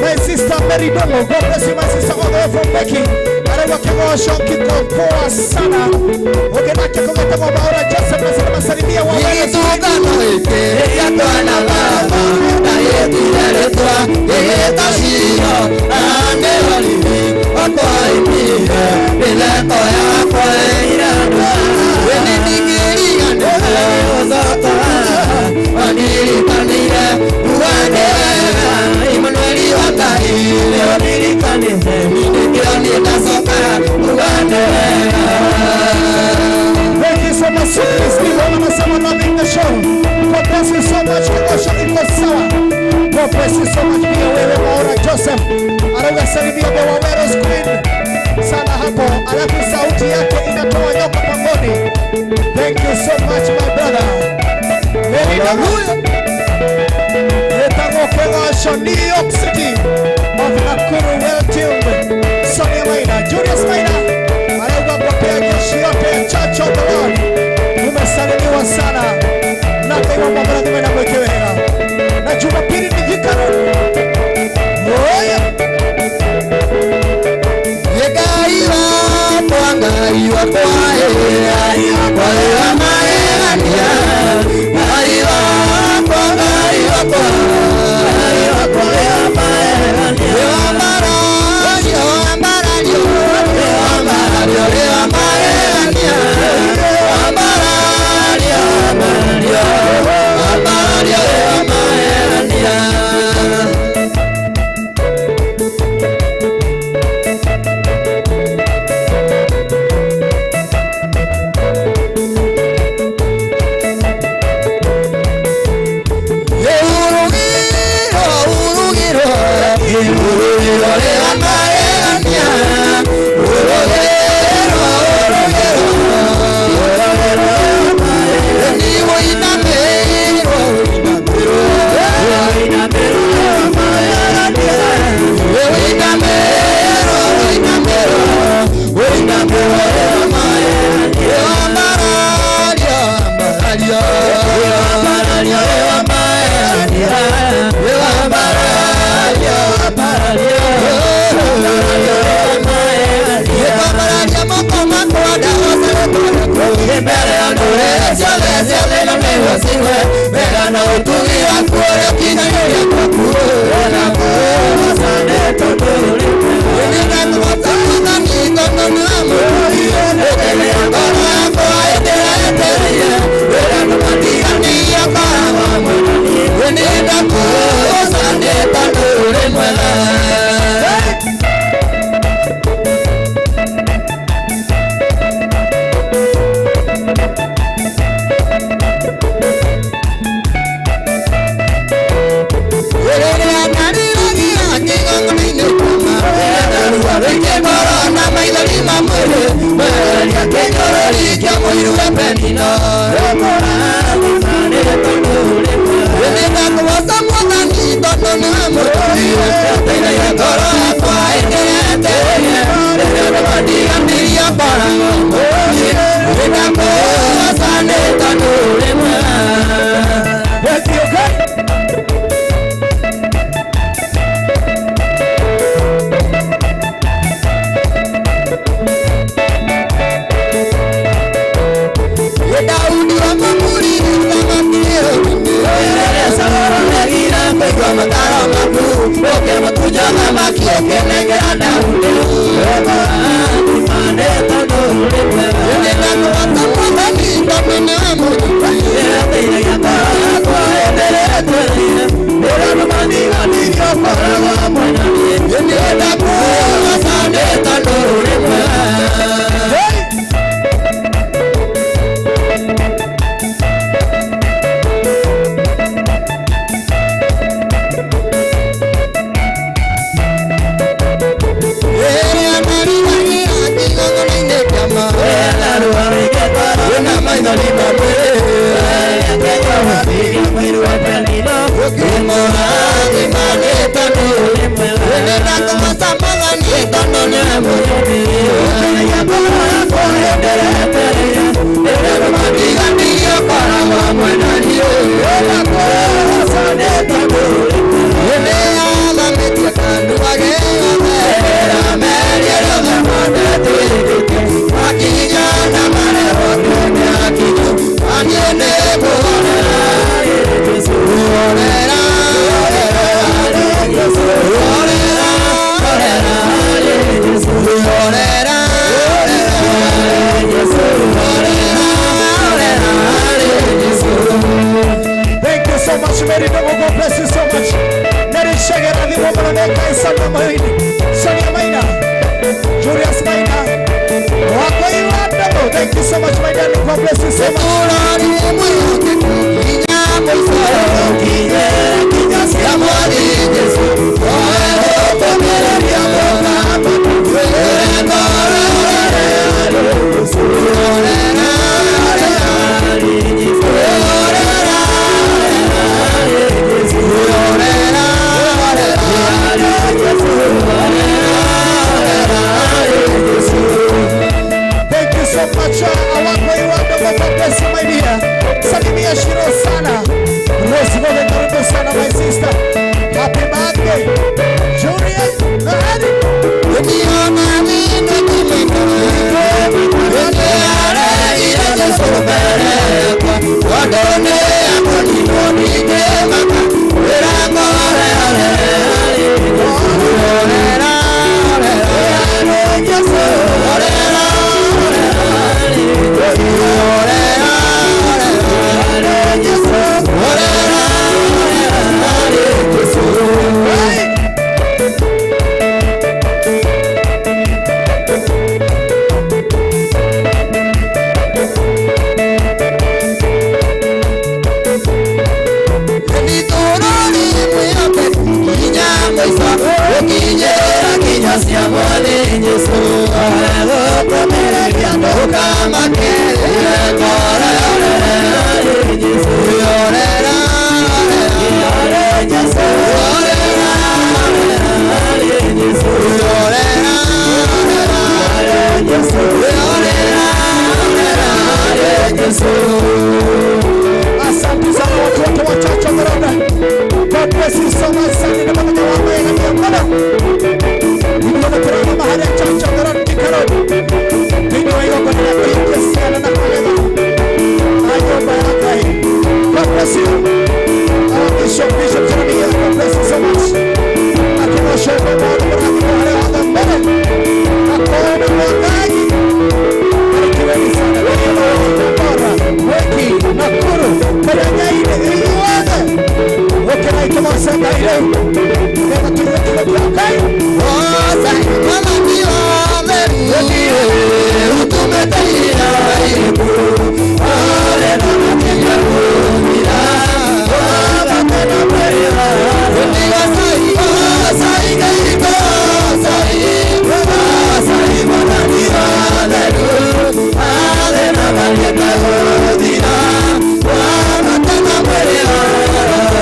S4: My sister Mary Dongo, God bless you my sister all the way from Becky. Arauga kigosho kiko poa sana. Ugenake kumetagwo Maura Joseph anasema salimia wa wewe.
S1: Gĩtũngano gĩkĩ gĩa twana baba na gĩtire rĩtwa gĩgĩta Shilo na nĩho riri wakwaimire mĩtheko yakwa ĩirandũ wĩnĩ ningĩriganĩre gũcoka wanirikanĩire uga nĩ wega Imanueli wa Ngai nĩũndirikanĩte nĩkĩo niĩ ndacoka uga nĩ wega.
S4: Thank you so much, Steve. Anasema loving the show. God bless you so much. Kigosho iko sawa. God bless you so much. Pia wewe Maura Joseph arauga salimia kwa Wawero Queen sana hapo, alafu sauti yake inatoa nyoka pangoni. Thank you so much my brother. Hallelujah. Yetagwo Kigosho, New York City of Nakuru, well tuned. Sonia Maina, Julius Maina arauga pokea jeshi yote Church of the Lord. Umesalimiwa sana na Ngai wa mwathani na mweke wega. Na Jumapili ni Thika Road. Oya.
S1: Ngai wakwa, Ngai wakwa, Ngai wakwa wa magegania. Ngai wakwa, Ngai wakwa, Ngai wakwa wa magegania. Wa marario, wa marario, wa marario, wa magegania. Wa marario, wa marario, wa marario, wa magegania.
S4: much, Mary Dogo. God bless you so much. Mary Shagera, the woman of Kaisa Maini, Sonia Maina, Julius Maina. Thank you so much, my darling. God bless you so much. Thank you so much. God bless you, my dear. Salimia Shiro sana. Rose Gove, karibu sana, my sister. Happy birthday, Julius Nahadi. Asante sana watu wote wachache wa Corona. God bless you so much. Asante na pamoja wa Mungu na Mungu. Ndio tunaona mahali ya chacha Corona kikaroni. Ndio hiyo kwa nini sana na kuelewa. Hayo baraka hii. God bless you. Bishop Bishop Jeremiah, God bless you so much. Akimosha kwa Mungu na kwa wale mbele. Akona mwagaji. Barikiweni sana. Weki, Nakuru, Karanyaine, Iwada. Wakinaita masanga ile. Ndio tuweke kwa kai.
S1: Osa, mama ndio mimi. Utumetia aibu. Ole na mtia kumira. Baba tena pera. Ndio sai, sai kaito, sai. Sai bana ndio ndio. Ale na maleta hodira. Baba tena pera.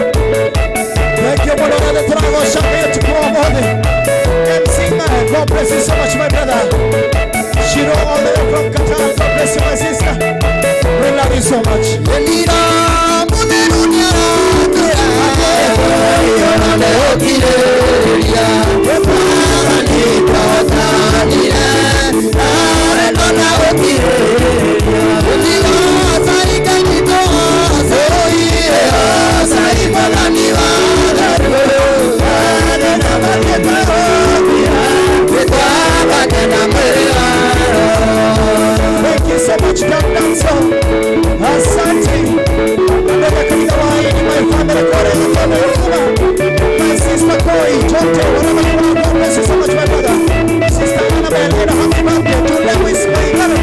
S4: Thank you, Bwana tunagoshaka tukuombe. MC Man, God bless you so much, my brother. Shiro all the way from Qatar, God bless you, my sister. We love you so much. Thank you so much. much, Dan Danso. Asante. Ndoka kanitha wa Aini, my family kore na my sister Koi, Jonte, whatever you are, God bless you so much, my brother. Sister Annabelle, and a happy birthday to Lewis, my brother.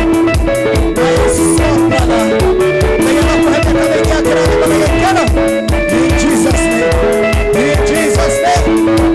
S4: My son, brother. May you not forget to in Jesus' name. In Jesus' name.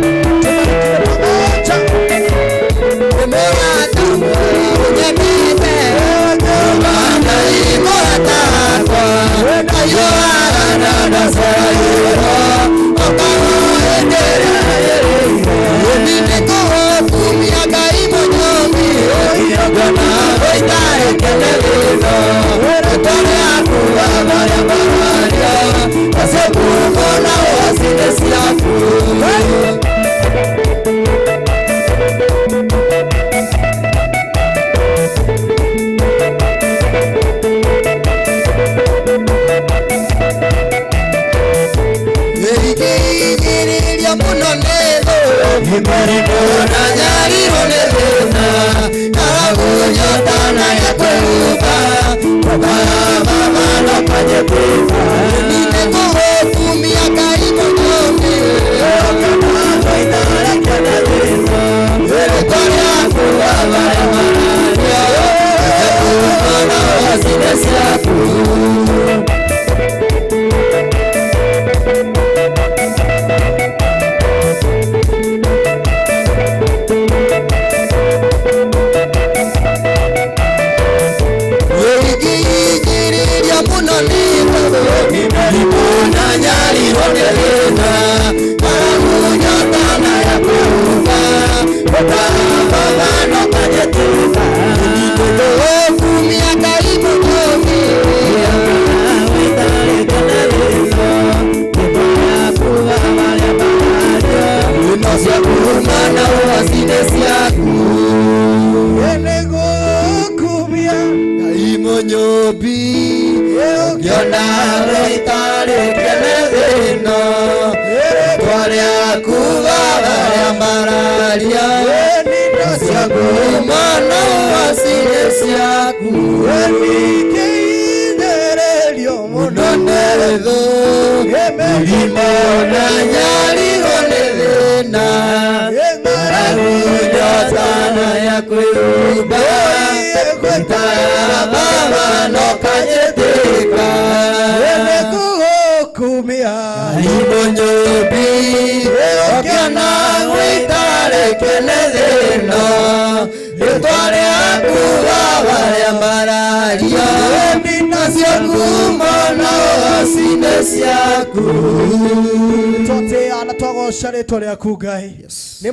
S4: Nĩ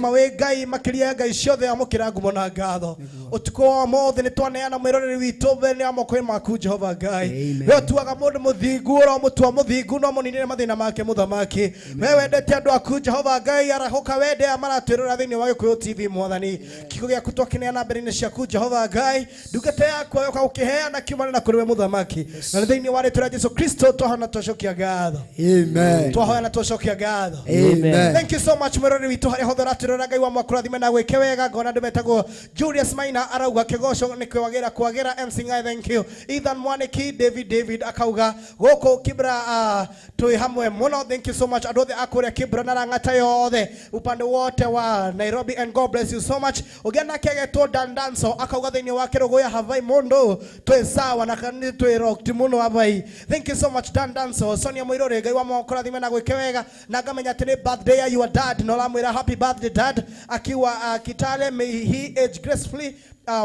S4: Ngai makiria Ngai ciothe amũkĩra ngumo na ngatho ũtukũ wa mothe nĩ twaneana mwĩroreri witũ mbere ya moko maku Jehova Ngai we ũtuaga mũndũ mũthingu ũromũtua mũthingu no mũninĩre mathĩna make mũthamaki we wendete andũ aku Jehova Ngai arahũka wende aya maratwĩrora thĩinĩ wa Gĩkũyũ TV mwathani kiugo gĩaku twakĩneana mbere-inĩ ciaku Jehova Ngai ndungata yaku yoka gũkĩheana kiumane na kũrĩ we mũthamaki na thĩinĩ wa rĩtwa rĩa Jesu Kristo twahoya twacokia ngatho.
S1: Amen.
S4: Twahoya na twacokia ngatho.
S1: Amen.
S4: Thank you so much mwĩroreri witũ harĩa hothe ũratwĩrora Ngai wa mwakũrathime na gwĩke wega ngona andũ metagwo Julius Maina arauga kĩgoco nĩ kwagĩra kwagĩra MC Ngai thank you Ethan Mwaniki David akauga gũkũ Kibra twĩ hamwe mũno thank you so much andũ othe a kũrĩa Kibra na Lang'ata yothe upande wote wa Nairobi and God bless you so much ũngĩ nake agetwo Dan Danso akauga thĩinĩ wa Kĩrũgũya havai mũndũ twĩ sawa na kanĩ twĩ rocked mũno havai thank you so much Dan Danso Sonia Mũirũrĩ Ngai wa mwakũrathime na gwĩke wega na ngamenya atĩ nĩ birthday ya your dad no ramwĩra happy birthday dad akiwa Kitale may he age gracefully.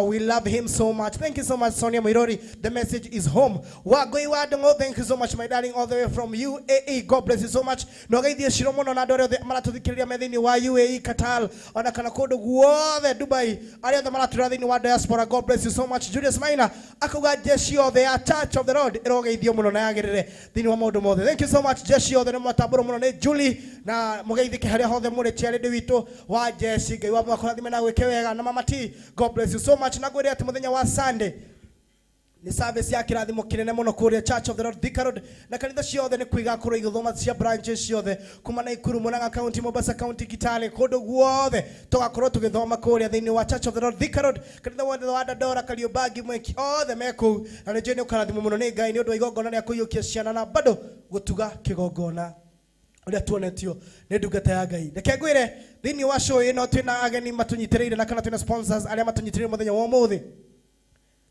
S4: We love him so much. Thank you so much, Sonia Muiruri. The message is home. Wagoi Wadongo, thank you so much, my darling, all the way from UAE. God bless you so much. Nogaithie shiro muno na andũ arĩa othe maratũthikĩrĩria me thĩinĩ wa UAE, Qatar, ona kana kũndũ guothe Dubai, arĩa othe maratũrora thĩinĩ wa diaspora. God bless you so much. Julius Maina akauga jeshi yothe ya Church of the Lord ĩrogeithio mũno na yagĩrĩre thĩinĩ wa maũndũ mothe. Thank you so much, jeshi yothe nĩ mwatambũrwo mũno nĩ Julie na mũgeithĩke harĩa hothe mũrĩ charity witũ wa jeshi. Ngai wa mwakũrathime na gwĩke wega na Mama T. God bless you so much. Na ngwĩre atĩ mũthenya wa Sunday Nĩ service ya kĩrathimo kĩnene mũno kũrĩa Church of the Lord Thika Road na kanitha ciothe nĩ kuo igakorwo igĩthoma cia branches ciothe kuma Naikuru, Murang'a County, Mombasa County, Kitale, kũndũ guothe tũgakorwo tũgĩthoma kũrĩa thĩinĩ wa Church of the Lord Thika Road, kanitha wothe wa Dandora, Kariobangi, Mweki, othe me kũu, na nĩ njũĩ nĩ ũkarathimwo mũno nĩ Ngai nĩ ũndũ wa igongona rĩa kũiyũkia ciana na bado gũtuga kĩgongona ũrĩa tuonetio nĩ ndungata ya Ngai. Reke ngwĩre thĩinĩ wa show ĩno twĩna ageni matũnyitĩrĩire na kana twĩna sponsors arĩa matũnyitĩrĩire mũthenya wa ũmũthĩ.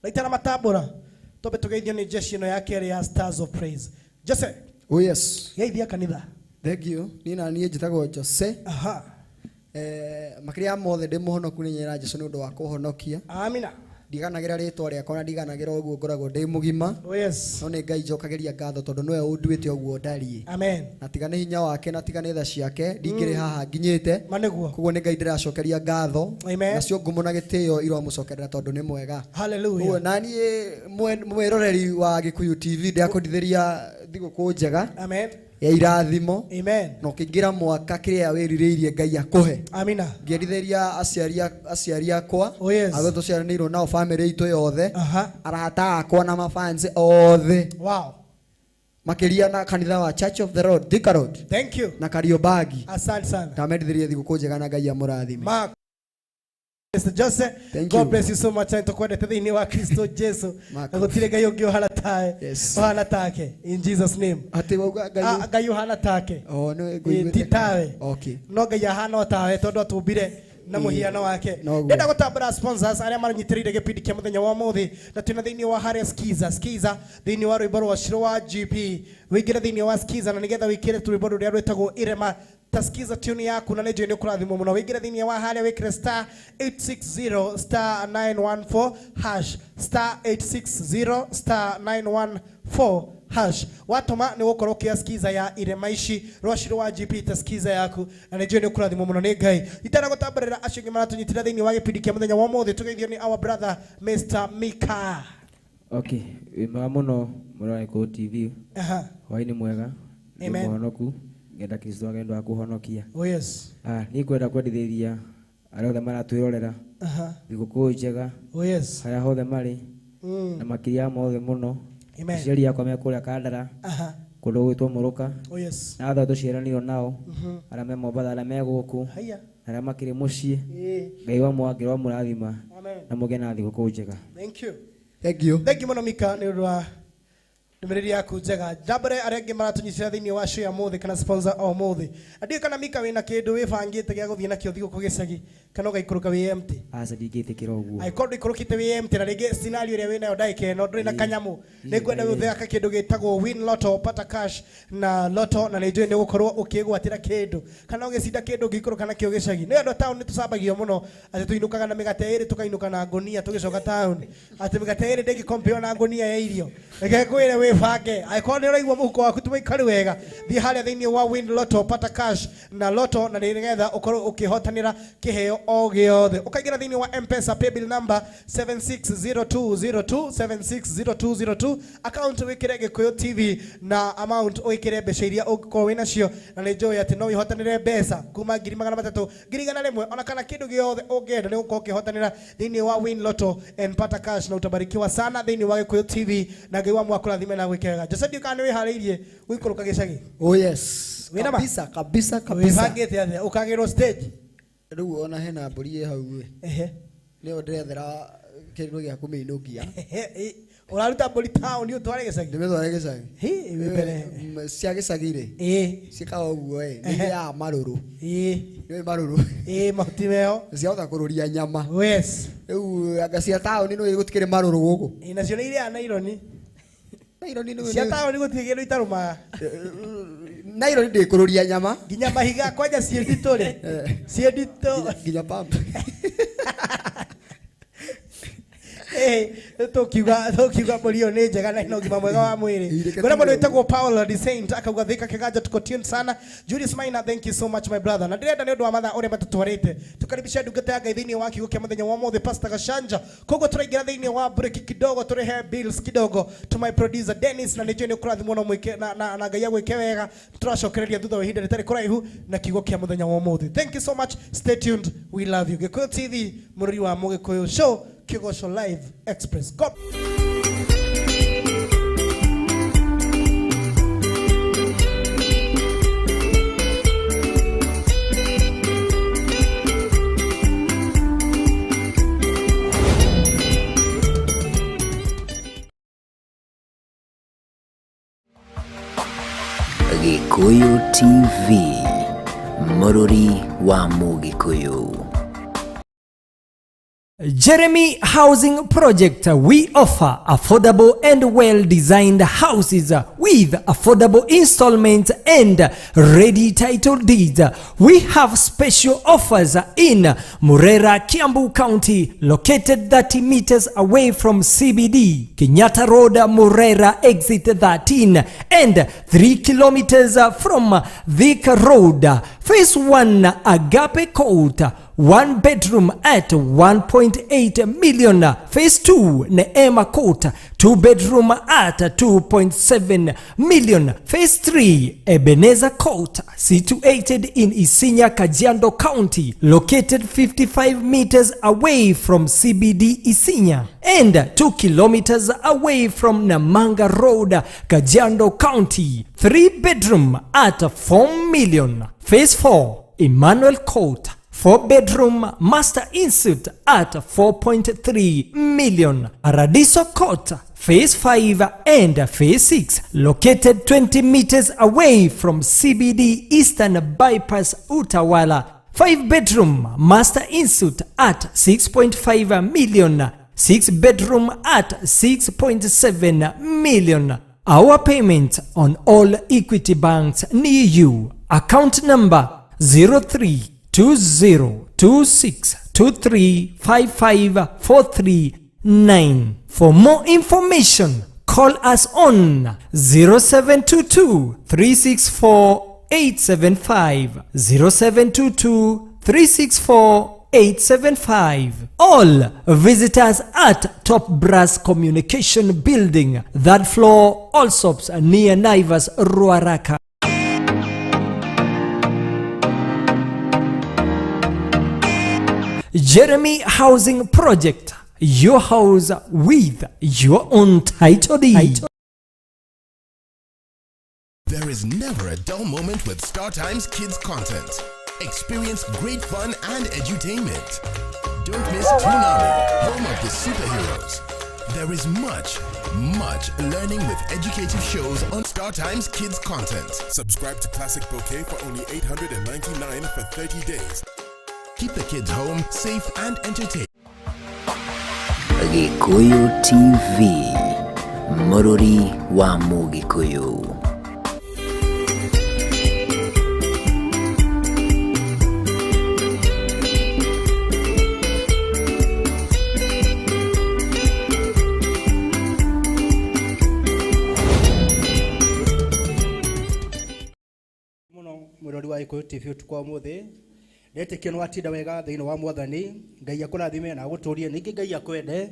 S4: Na itana matambũra twambe tũgeithio nĩ jeshi ĩno ya kerĩ ya Stars of Praise. Jose.
S13: Oh yes.
S4: Geithia kanitha.
S13: Thank you. Niĩ na niĩ njĩtagwo Jose.
S4: Aha.
S13: Makĩria ya mothe ndĩ mũhonoku nĩ nyera Jesu nĩ ũndũ wa kũhonokia.
S4: Amina.
S13: Ndiganagĩra rĩtwa rĩakwa na ndiganagĩra ũguo ngoragwo ndĩ mũgima.
S4: Oh yes.
S13: No nĩ Ngai njokagĩria ngatho tondũ nĩwe ũnduĩte ũguo ndariĩ.
S4: Amen.
S13: Na tiga nĩ hinya wake na tiga nĩ tha ciake ndingĩrĩ haha nginyĩte.
S4: Ma nĩguo.
S13: Koguo nĩ Ngai ndĩracokeria ngatho.
S4: Amen.
S13: Nacio ngumo na gĩtĩo iromũcokerera tondũ nĩ mwega.
S4: Hallelujah.
S13: Koguo na niĩ mwĩroreri wa Gĩkũyũ TV ndĩrakũndithĩria thigũkũ njega.
S4: Amen.
S13: Ya irathimo.
S4: Amen.
S13: Na ũkĩingĩra mwaka kĩrĩa wĩrirĩirie Ngai akũhe.
S4: Amina.
S13: Ngĩendithĩria aciari akwa.
S4: Oh yes.
S13: Arĩa tũciaranĩirwo nao family itũ yothe.
S4: Aha.
S13: Arata akwa na mafans othe.
S4: Wow.
S13: Makĩria na kanitha wa Church of the Lord, Thika Road.
S4: Thank you.
S13: Na Kariobangi.
S4: Asante sana.
S13: Ndamendithĩria thigũkũ njega na Ngai amũrathime.
S4: Mark. Mr. Jose,
S13: Thank
S4: God
S13: you.
S4: bless you so much. And tukwendete thĩinĩ wa Kristo Jesu.
S13: Mark.
S4: Na gũtirĩ Ngai ũngĩ ũhana tawe.
S13: Yes.
S4: Ũhana take. In Jesus name.
S13: Atĩ wauga Ngai
S4: Ngai ũhana take.
S13: Oh, nĩ ngũiguĩte.
S4: Ti tawe.
S13: Okay.
S4: No Ngai ahana o tawe tondũ atũmbire na mũhiano wake.
S13: Noguo.
S4: Ndĩrenda gũtambũra sponsors arĩa maranyitĩrĩire gĩbindi kĩa mũthenya wa ũmũthĩ, na twĩna thĩinĩ wa harĩa Skiza, Skiza thĩinĩ wa rwĩmbo rwa Shiro wa GP. Wĩingĩre thĩinĩ wa Skiza na nĩgetha wĩkĩre rwĩmbo rũrĩa rwĩtagwo Irema ta Skiza tune yaku na nĩ njũĩ nĩ ũkũrathimwo mũno. Wĩingĩre thĩinĩ wa harĩa wĩkĩre star 860 star 914 hash, star 860 star 914 hash. Watũma nĩ ũgũkorwo ũkĩoya Skiza ya Irema ici rwa Shiro wa GP ta Skiza yaku na nĩ njũĩ nĩ ũkũrathimwo mũno nĩ Ngai. Itana gũtambarĩra acio angĩ maratũnyitĩra thĩinĩ wa gĩbindi kĩa mũthenya wa ũmũthĩ, tũgeithio nĩ our brother Mr. Mika.
S14: Okay, wĩ mwega mũno mũrore Gĩkũyũ TV.
S4: Aha.
S14: Hwaĩ-inĩ mwega. Ndĩ
S4: Amen.
S14: mũhonoku. Ngenda Kristo agenda akũhonokia.
S4: Oh yes.
S14: Niĩ ngwenda kwendithĩria arĩa othe maratwĩrorera.
S4: Aha.
S14: Thigũkũ njega.
S4: Oh yes.
S14: Harĩa hothe marĩ. Na makĩria ya mothe mũno.
S4: Amen.
S14: Aciari akwa me kũrĩa Kandara.
S4: Aha.
S14: Kũndũ gwĩtwo Mũrũka.
S4: Oh yes.
S14: Na othe tũciaranĩirwo nao. Arĩa me Mombatha, arĩa me gũkũ.
S4: Haya.
S14: Arĩa makĩrĩ mũciĩ.
S4: Ĩĩ.
S14: Ngai wa mwangĩ wa mũrathima.
S4: Amen.
S14: Na mũgĩe na thigũkũ njega.
S4: Thank you.
S13: Thank you.
S4: Thank you mũno Mika nĩ ũndũ wa ndũmĩrĩri yaku njega. Njambũre arĩa angĩ maratũnyitĩra thĩinĩ wa show ya mũthĩ kana sponsor o mũthĩ. Na ndiũĩ kana Mika wĩna kĩndũ wĩbangĩte gĩa gũthiĩ nakĩo thigũkũ gĩcagi kana ũgaikũrũka wĩ empty.
S14: Aca ndingĩtĩkĩra ũguo.
S4: Angĩkorwo ndũikũrũkĩte wĩ empty na rĩngĩ scenario ĩrĩa wĩnayo ndagĩka ĩno ndũrĩ na kanyamũ, nĩ ngwenda gũthaka kĩndũ gĩtagwo Win Lotto, Pata Cash na Lotto, na nĩ njũĩ nĩ ũgũkorwo ũkĩgwatĩra kĩndũ kana ũgĩcinda kĩndũ ũngĩikũrũka nakĩo gĩcagi. Nĩ andũ a town nĩ tũcambagio mũno atĩ tũinũkaga na mĩgate ĩrĩ tũkainũka na ngũnia tũgĩcoka town, atĩ mĩgate ĩrĩ ndĩngĩkompeo na ngũnia ya irio. Reke ngwĩre wĩbange, angĩkorwo nĩ ũraigua mũhuko waku ti mũikaru wega, thiĩ harĩa thĩinĩ wa Win Lotto, Pata Cash na Lotto, na nĩgetha ũkorwo ũkĩhotanĩra kĩheo o gĩothe. Ũkaingĩra thĩinĩ wa M-Pesa paybill number 760202, 760202, account wĩkĩre Gĩkũyũ TV na amount wĩkĩre mbeca iria ũngĩkorwo wĩnacio, na nĩ njũĩ atĩ no wĩhotanĩre mbeca kuma ngiri magana matatũ, ngiri igana rĩmwe, ona kana kĩndũ gĩothe ũngĩenda nĩ gũkorwo ũkĩhotanĩra thĩinĩ wa Win Lotto and Pata Cash, na ũtabarikiwa sana thĩinĩ wa Gĩkũyũ TV, na Ngai wa mwakũrathime na gwĩke wega. Jose, ndiũĩ kana nĩ wĩharĩirie gũikũrũka gĩcagi?
S13: Oh yes.
S4: Wĩna ma?
S13: Kabisa, kabisa, kabisa.
S4: Wĩbangĩte atĩa? Ũkagĩrwo stage?
S13: Rĩu ona hena mbũri ĩ hau ĩ.
S4: Ehe.
S13: Nĩyo ndĩrethera kĩndũ gĩa kũmĩinũkia.
S4: Ũraruta mbũri town ũtware gĩcagi?
S13: Ndĩmĩtware gĩcagi.
S4: Hi, wĩ mbere.
S13: Cia gĩcagi rĩ.
S4: Ĩĩ.
S13: Ciĩkaga ũguo ĩ, nĩ irĩaga marũrũ.
S4: Ĩĩ.
S13: Nĩũĩ marũrũ?
S4: Ĩĩ, mahuti meho.
S13: Ciahota kũrũria nyama.
S4: Oh yes.
S13: Rĩu anga cia taũni nĩũĩ gũtikĩrĩ marũrũ gũkũ.
S4: Ĩĩ, nacio nĩ irĩaga naironi.
S13: Naironi nĩũĩ
S4: Cia
S13: nĩ-
S4: taũni gũtirĩ kĩndũ itarũmaga.
S13: Naironi ndĩkũrũria nyama.
S4: Nginya mahiga kwanja ciĩ nditũ rĩ. Ciĩ nditũ.
S13: Nginya pump.
S4: Tũkiuga mbũri ĩyo nĩ njega na ĩna ũgima mwega wa mwĩrĩ.
S13: Ireke
S4: Ngwĩra mũndũ
S13: tũmĩrũme.
S4: wĩtagwo Paul the Saint akauga Thika Kĩganja tuko tuned sana. Julius Maina, thank you so much my brother. Na ndĩrenda nĩ ũndũ wa mathaa ũrĩa matũtwarĩte tũkaribisha ndungata ya Ngai thĩinĩ wa kiugo kĩa mũthenya wa ũmũthĩ, Pastor Gachanja. Koguo tũraingĩra thĩinĩ wa break kidogo, tũrehe bills kidogo to my producer Dennis, na nĩ njũĩ nĩ ũkũrathimwo na mwĩke, na Ngai agwĩke wega. Tũracokereria thutha wa ihinda rĩtarĩ kũraihu na kiugo kĩa mũthenya wa ũmũthĩ. Thank you so much, stay tuned, we love you. Gĩkũyũ TV, mũrũri wa Mũgĩkũyũ show, Kĩgoco Live Express. God.
S7: Gĩkũyũ TV, mũrũri wa Mũgĩkũyũ.
S8: Jeremy Housing Project, we offer affordable and well-designed houses with affordable installments and ready title deeds. We have special offers in Murera, Kiambu County, located 30 meters away from CBD, Kenyatta Road, Murera, exit 13, and 3 kilometers from Thika Road. Phase 1, Agape Court, 1 bedroom at 1.8 million. Phase 2, Neema Court, 2 bedroom at 2.7 million. Phase 3, Ebenezer Court, situated in Isinya, Kajiado County, located 55 meters away from CBD Isinya and 2 kilometers away from Namanga Road, Kajiado County, 3 bedroom at 4 million. Phase 4, Emmanuel Court, 4 bedroom master ensuite at 4.3 million. Paradiso Court, Phase 5 and Phase 6, located 20 meters away from CBD Eastern Bypass Utawala, 5 bedroom master ensuite at 6.5 million, 6 bedroom at 6.7 million. Our payment on all Equity banks near you. Account number 032026235543. For more information, call us on 0722 364 875, 0722 364 875. All visitors at Top Brass Communication Building, third floor, Allsops, near Naivas, Ruaraka. Jeremy Housing Project, your house with your own title deed.
S9: There is never a dull moment with StarTimes Kids content. Experience great fun and edutainment. Don't miss Toonami, home of the superheroes. There is much, much learning with educative shows on StarTimes Kids content.
S10: Subscribe to Classic Bouquet for only 899 for 30 days.
S9: Keep the kids home, safe and entertained.
S7: Gĩkũyũ TV, mũrũri wa Mũgĩkũyũ.
S15: Muno mwirori wa Gĩkũyũ TV ũtukũ wa ũmũthĩ, ndetĩkia nĩ watinda wega thĩinĩ wa Mwathani. Ngai akũrathime na agũtũrie, ningĩ Ngai akwende.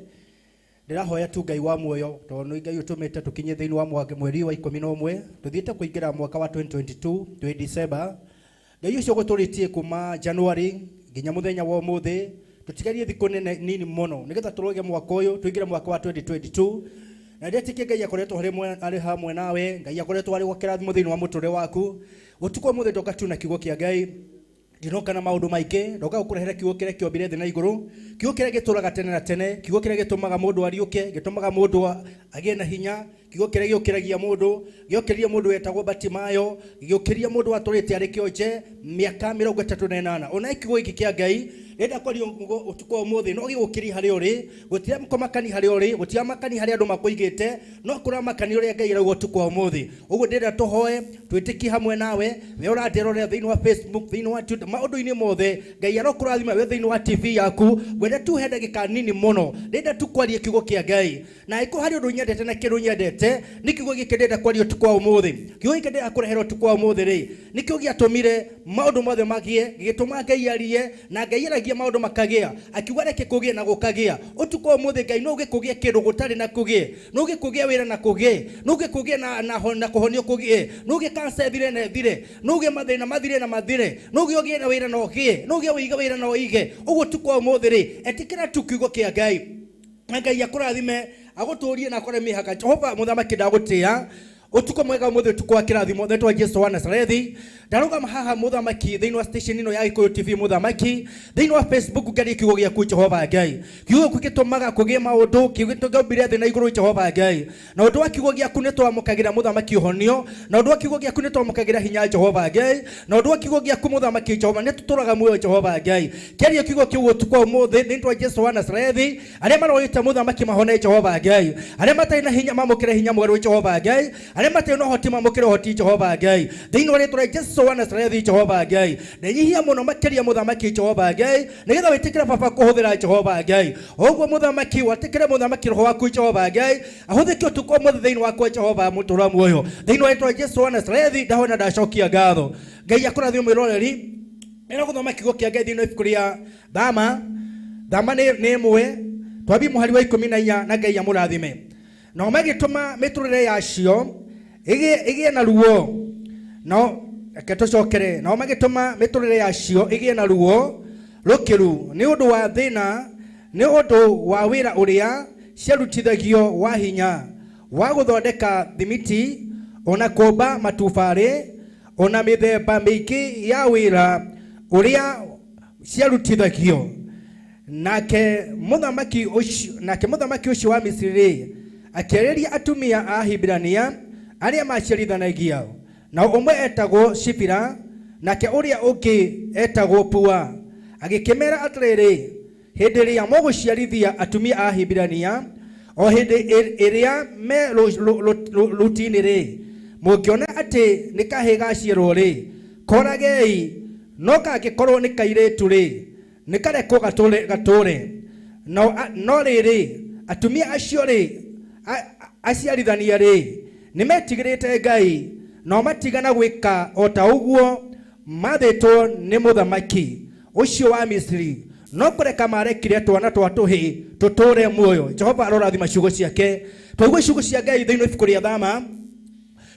S15: Ndĩrahoya tu Ngai wa muoyo, tondũ nĩ Ngai ũtũmĩte tũkinye thĩinĩ wa mweri wa 11, tũthiĩte kũingĩra mwaka wa 2022 twĩ December. Ngai ũcio ũgũtũrĩtie kuma January nginya mũthenya wa ũmũthĩ, tũtigarie thikũ nene nini mũno nĩgetha tũrũge mwaka ũyũ tũingĩre mwaka wa 2022. Na ndetĩkia Ngai akoretwo arĩ hamwe nawe, Ngai akoretwo arĩ kĩrathimo thĩinĩ wa mũtũrĩre waku. Ũtukũ wa ũmũthĩ ndoka tu na kiugo kĩa Ngai, ndinoka na maũndũ maingĩ, ndoka gũkũrehera kiugo kĩrĩa kĩombire thĩ na igũrũ, kiugo kĩrĩa gĩtũraga tene na tene, kiugo kĩrĩa gĩtũmaga mũndũ ariũke, gĩtũmaga mũndũ agĩe na hinya, kiugo kĩrĩa gĩũkĩragia mũndũ, gĩũkĩria mũndũ wetagwo Batimayo, gĩũkĩria mũndũ watũrĩte arĩ kĩonje mĩaka 38. Ona kiugo gĩkĩ kĩa Ngai ndĩrenda kwaria ũtukũ wa ũmũthĩ, no gĩgũkĩria harĩa ũrĩ, gũtirĩ kũmakani harĩa ũrĩ, gũtirĩ makani harĩa andũ makũigĩte, no kũramakani ũrĩa Ngai arauga ũtukũ wa ũmũthĩ. Ũguo ndĩrenda tũhoe, twĩtĩkie hamwe nawe, we ũranderorera thĩinĩ wa Facebook, thĩinĩ wa Twitter, maũndũ-inĩ mothe, Ngai arokũrathima we thĩinĩ wa TV yaku. Ngwenda tu he ndagĩka nini mũno, ndĩrenda tu kwaria kiugo kĩa Ngai. Na angĩkorwo harĩ ũndũ nyendete na kĩndũ nyendete, nĩ kiugo gĩkĩ ndĩrenda kwaria ũtukũ wa ũmũthĩ. Kiugo gĩkĩ ndĩrenda kũrehera ũtukũ wa ũmũthĩ rĩ, nĩkĩo gĩatũmire maũndũ mothe magĩe, gĩgĩtũma Ngai arie, na Ngai aragia maũndũ makagĩa, akiuga reke kũgĩe na gũkagĩa. Ũtukũ wa ũmũthĩ Ngai no ũgĩkũgĩe kĩndũ gũtarĩ na kũgĩe, no ũgĩkũgĩe wĩra na kũgĩe, no ũgĩkũgĩe na kũhonio kũgĩe, no ũgĩe cancer ĩthire na ĩthire, no ũgĩe mathĩna mathire na mathire, no ũgĩe ũgĩe na wĩra na ũgĩe, no ũgĩe ũige wĩra na ũige. Ũguo ũtukũ wa ũmũthĩ rĩ, etĩkĩra tu kiugo kĩa Ngai, na Ngai akũrathime, agũtũrie na akore mĩhaka. Jehova mũthamaki ndagũtĩa Utuko mwega umuthi utuko wa kirathimo thetwa Jesu wa Nazarethi. Ndarugama haha muthamaki thiini wa station ino ya Gikuyu TV muthamaki thiini wa Facebook ngari kiugo giaku Jehova Ngai. Kiugo gĩaku gĩtũmaga kũgĩe maũndũ, kiugo gĩtũmbire thĩ na igũrũ Jehova Ngai. Na ũndũ wa kiugo gĩaku nĩ twamũkagĩra muthamaki ũhonio, na ũndũ wa kiugo gĩaku nĩ twamũkagĩra hinya Jehova Ngai, na ũndũ wa kiugo gĩaku muthamaki Jehova nĩ tũtũraga muoyo Jehova Ngai. Kĩaria kiugo kĩu ũtukũ ũmũthĩ thĩinĩ wa Jesu wa Nazarethi, arĩa maroĩte muthamaki mahone Jehova Ngai, arĩa matarĩ na hinya mamũkĩre hinya mwerũ Jehova Ngai, arĩa matarĩ na ũhoti mamũkĩre ũhoti Jehova Ngai. Thĩinĩ wa rĩĩtwa rĩa Jesu wa Nazarethi Jehova Ngai, ndenyihia mũno makĩria muthamaki Jehova Ngai, nĩgetha wĩtĩkĩre baba kũhũthĩra Jehova Ngai. Ũguo muthamaki watĩkĩre muthamaki roho waku Jehova Ngai, ahũthĩke ũtukũ ũmũthĩ thĩinĩ wakwa Jehova mũtũra muoyo. Thĩinĩ wa rĩĩtwa rĩa Jesu wa Nazarethi ndahona ndacokia ngatho. Ngai akũrathime mwĩroreri. Nĩra gũthoma kiugo kĩa Ngai thĩinĩ wa ibuku rĩa Thama. Thama nĩ ĩmwe twambie mũhari wa 14 na Ngai amũrathime. Nao magĩtũma mĩtũrĩre yacio ĩgĩe na ruo. Nao reke tũcokere. Nao magĩtũma mĩtũrĩre yacio ĩgĩe na ruo rũkĩru nĩ ũndũ wa thĩna, nĩ ũndũ wa wĩra ũrĩa ciarutithagio wa hinya wa gũthondeka thimiti ona kũmba matubarĩ ona mĩthemba mĩingĩ ya wĩra ũrĩa ciarutithagio. Nake mũthamaki ũcio wa Misiri akĩarĩria atumia a Ahibirania arĩa maciarithanagia, na ũmwe etagwo Shifira nake ũrĩa ũngĩ etagwo Pua, agĩkĩmera atĩrĩrĩ, hĩndĩ ĩrĩa mũgũciarithia atumia a Ahibirania o hĩndĩ ĩrĩa me rũtini-rĩ, mũngĩona atĩ nĩ kahĩĩ gaciarwo-rĩ, koragei, no kangĩkorwo nĩ kairĩtu-rĩ, nĩ karekwo gatũre. No rĩrĩ, atumia acio-rĩ, aciarithania-rĩ, nĩ metigĩrĩte Ngai, nao matigana gwĩka o ta ũguo maathĩtwo nĩ mũthamaki ũcio wa Misiri, no kũreka marekire twana twa tũhĩĩ tũtũre muoyo. Jehova arorathima ciugo ciake. Twaigua ciugo cia Ngai thĩinĩ wa ibuku rĩa Thama,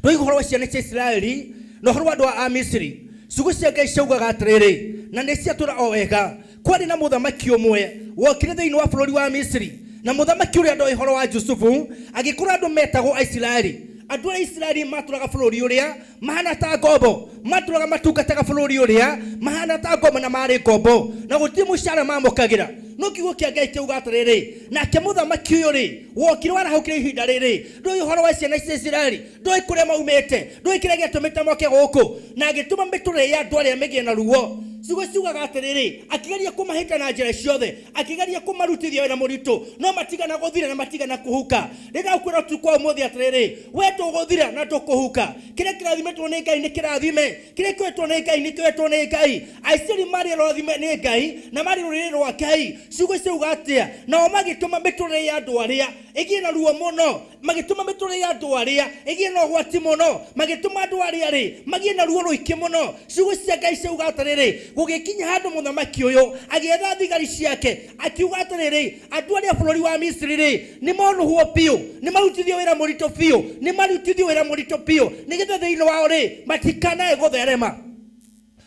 S15: twaigua ũhoro wa ciana cia Isiraeli na ũhoro wa andũ a Misiri. Ciugo cia Ngai ciaugaga atĩrĩrĩ, na nĩ ciatũra o wega, kwarĩ na mũthamaki ũmwe wokire thĩinĩ wa bũrũri wa Misiri, na mũthamaki ũrĩa ndoĩ ũhoro wa Jusufu agĩkora andũ metagwo Aisiraeli. Andũ a Isiraeli matũraga bũrũri ũrĩa mahana ta ngombo, matũraga matungataga bũrũri ũrĩa mahana ta ngombo na marĩ ngombo, na gũtirĩ mũcara mamũkagĩra. No kiugo kĩa Ngai kĩuga atĩrĩrĩ, nake mũthamaki ũyũ rĩ wokire warahũkire ihinda rĩrĩ, ndũĩ ũhoro wa ciana cia Isiraeli, ndũĩ kũrĩa maumĩte, ndũĩ kĩrĩa gĩatũmĩte moke gũkũ, na agĩtũma mĩtũrĩre ya andũ arĩa mĩgĩe na ruo. Ciugo ciugaga atĩrĩrĩ, akĩgeria kũmahĩta na njĩra ciothe, akĩgeria kũmarutithia wĩra mũritũ, no matigana gũthira na matigana kũhuka. Rĩrĩa ũkwĩra ũtukũ wa ũmũthĩ atĩrĩrĩ, we ndũgũthira na ndũkũhuka. Kĩrĩa kĩrathimĩtwo nĩ Ngai nĩ kĩrathime, kĩrĩa kĩoetwo nĩ Ngai nĩ kĩoetwo nĩ Ngai. Aisiraeli marĩ arathime nĩ Ngai na marĩ rũrĩrĩ rwa Ngai. Ciugo ciuga atĩa? Nao magĩtũma mĩtũrĩre ya andũ arĩa ĩgĩe na ruo mũno, magĩtũma mĩtũrĩre ya andũ arĩa ĩgĩe na ũgwati mũno, magĩtũma andũ arĩa rĩ magĩe na ruo rũingĩ mũno. Ciugo cia Ngai ciauga atĩrĩrĩ, gũgĩkinya handũ mũthamaki ũyũ agĩetha thigari ciake, akiuga atĩrĩrĩ, andũ arĩa bũrũri wa Misiri rĩ nĩ monũhwo biũ, nĩ marutithio wĩra mũritũ biũ, nĩ marutithio wĩra mũritũ biũ, nĩgetha thĩinĩ wao rĩ matikanae gũtherema.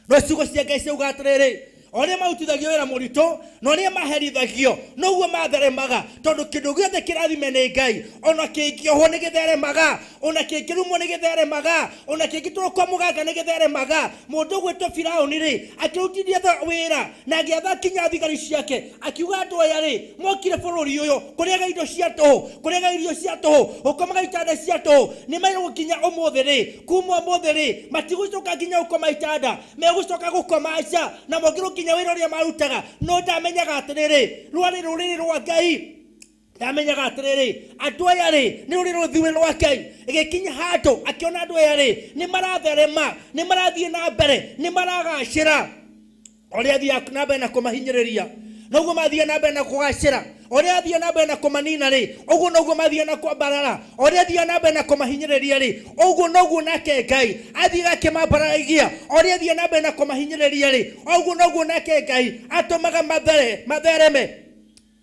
S15: No ciugo cia Ngai ciauga atĩrĩrĩ, ũrĩa marutithagio wĩra mũritũ na ũrĩa maherithagio noguo matheremaga, tondũ kĩndũ gĩothe kĩrathime nĩ Ngai, ona kĩngĩohwo nĩ gĩtheremaga, ona kĩngĩrumwo nĩ gĩtheremaga, ona kĩngĩtwarwo kwa mũganga nĩ gĩtheremaga. Mũndũ ũgwĩtwo Firaũni rĩ akĩrutithia wĩra na agĩatha kinya thigari ciake, akiuga andũ aya rĩ mokire bũrũri ũyũ kũrĩaga indo cia tũhũ, kũrĩaga irio cia tũhũ, gũkomaga itanda cia tũhũ, nĩ mairwo gũkinya ũmũthĩ rĩ, kuma ũmũthĩ rĩ matigũcoka nginya gũkoma itanda, megũcoka gũkoma nja na mongerwo nginya wĩra ũrĩa marutaga. No ndamenyaga atĩrĩrĩ, rwarĩ rũrĩrĩ rwa Ngai. Ndamenyaga atĩrĩrĩ, andũ aya rĩ nĩ rũrĩrĩ rũthure rwa Ngai. Ĩgĩkinya handũ akĩona andũ aya rĩ nĩ maratherema, nĩ marathiĩ na mbere, nĩ maragacĩra. Ũrĩa athiaga na mbere na kũmahinyĩrĩria noguo mathiaga na mbere na kũgacĩra, ũrĩa athiaga na mbere na kũmanina rĩ ũguo noguo mathiaga na kwambarara, ũrĩa athiaga na mbere na kũmahinyĩrĩria rĩ ũguo noguo nake Ngai athiaga akĩmambararagia, ũrĩa athiaga na mbere na kũmahinyĩrĩria rĩ ũguo noguo nake Ngai atũmaga mathereme.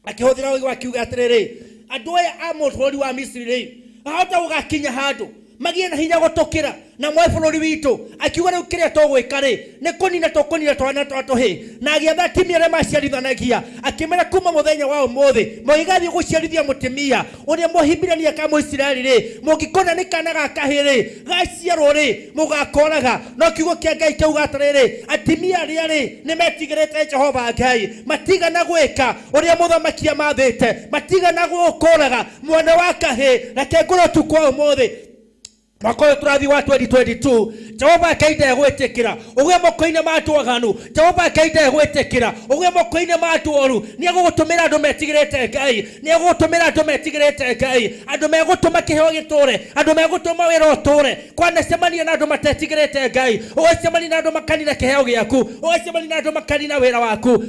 S15: Akĩhũthĩra ũũgĩ wa kiuga atĩrĩrĩ, andũ aya a bũrũri wa Misiri rĩ mahota gũgakinya handũ magĩe na hinya gũtũkĩra,
S16: Na mwe bũrũri witũ akiuga rĩu kĩrĩa tũgwĩka rĩ nĩ kũnina tũkũnina twana twa tũhĩ, na agĩatha atumia arĩa maciarithanagia akĩmera kuma mũthenya wa ũmũthĩ mũgĩgathiĩ gũciarithia mũtumia ũrĩa mũhibirania ka Mũisiraeli rĩ, mũngĩkona nĩ kana ga kahĩ rĩ gaciarwo rĩ mũgakoraga. No kiugo kĩa Ngai kĩauga atĩrĩrĩ, atumia arĩa rĩ nĩ metigĩrĩte Jehova Ngai, matigana gwĩka ũrĩa mũthamaki amathĩte, matigana gũkũraga mwana wa kahĩ. Reke ngũrwo ũtukũ wa ũmũthĩ mwaka ũyũ tũrathiĩ wa 2022, Jehova Ngai ndegwĩtĩkĩra ũgĩe moko-inĩ ma andũ aganu. Jehova Ngai ndegwĩtĩkĩra ũgĩe moko-inĩ ma andũ oru. Nĩ egũgũtũmĩra andũ metigĩrĩte Ngai, nĩ egũgũtũmĩra andũ metigĩrĩte Ngai, andũ megũtũma kĩheo gĩtũre, andũ megũtũma wĩra ũtũre. Kwanacemania na andũ matetigĩrĩte Ngai, ũgacemania na andũ makanina kĩheo gĩaku, ũgacemania na andũ makanina wĩra waku.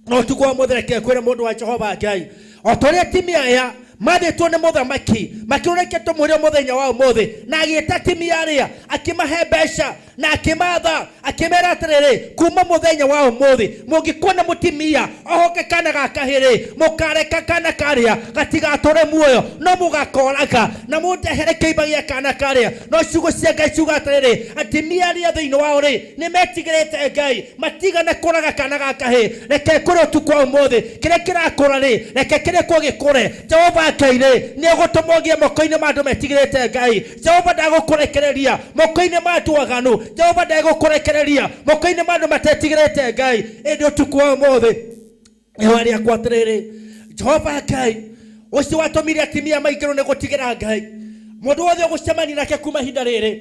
S16: No ũtukũ wa ũmũthĩ reke kwĩre mũndũ wa Jehova Ngai, o ta ũrĩa atumia aya mathĩtwo nĩ mũthamaki makĩũreke tũmwĩre mũthenya wa ũmũthĩ, na agĩta atumia arĩa akĩmahe mbeca na akĩmatha akĩmera atĩrĩrĩ, kuma mũthenya wa ũmũthĩ mũngĩkuona mũtumia ohoke kana ga kahĩ rĩ, mũkareka kana karĩa gatigatũre muoyo, no mũgakoraga na mũndehere kĩimba gĩa kana karĩa. No ciugo cia Ngai ciuga atĩrĩrĩ, atumia arĩa thĩinĩ wao rĩ nĩ metigĩrĩte Ngai, matigana kũraga kana ga kahĩ. Reke kũrĩ ũtukũ wa ũmũthĩ kĩrĩa kĩrakũra rĩ, reke kĩrekwo gĩkũre. Jehova Ngai rĩ nĩ egũtũma ũgĩe moko-inĩ ma andũ metigĩrĩte Ngai. Jehova ndagũkũrekereria moko-inĩ ma andũ aganu. Jehova ndegũkũrekereria moko-inĩ ma andũ matetigĩrĩte Ngai. Ĩndĩ ũtukũ wa ũmũthĩ ihoya rĩakwa atĩrĩrĩ, Jehova Ngai ũcio watũmire atumia maingĩrwo nĩ gũtigĩra Ngai, mũndũ wothe ũgũcemania nake kuma ihinda rĩrĩ,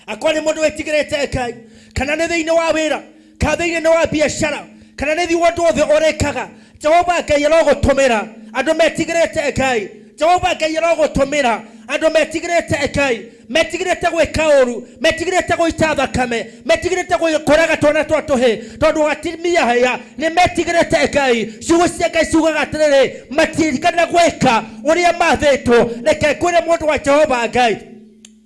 S16: akorwo nĩ mũndũ wĩtigĩrĩte Ngai, kana nĩ thĩinĩ wa wĩra, kana thĩinĩ wa biacara, kana nĩ thĩ ũndũ wothe ũrĩkaga, Jehova Ngai arogũtũmĩra andũ metigĩrĩte Ngai. Jehova Ngai arogũtũmĩra andũ metigĩrĩte Ngai, metigĩrĩte gwĩka ũru, metigĩrĩte gũita thakame, metigĩrĩte kũraga twana twa tũhĩ, tondũ atumia aya nĩ metigĩrĩte Ngai. Ciugo cia Ngai ciugaga atĩrĩrĩ, matirikana gwĩka ũrĩa mathĩtwo. Reke ngwĩre mũndũ wa Jehova Ngai,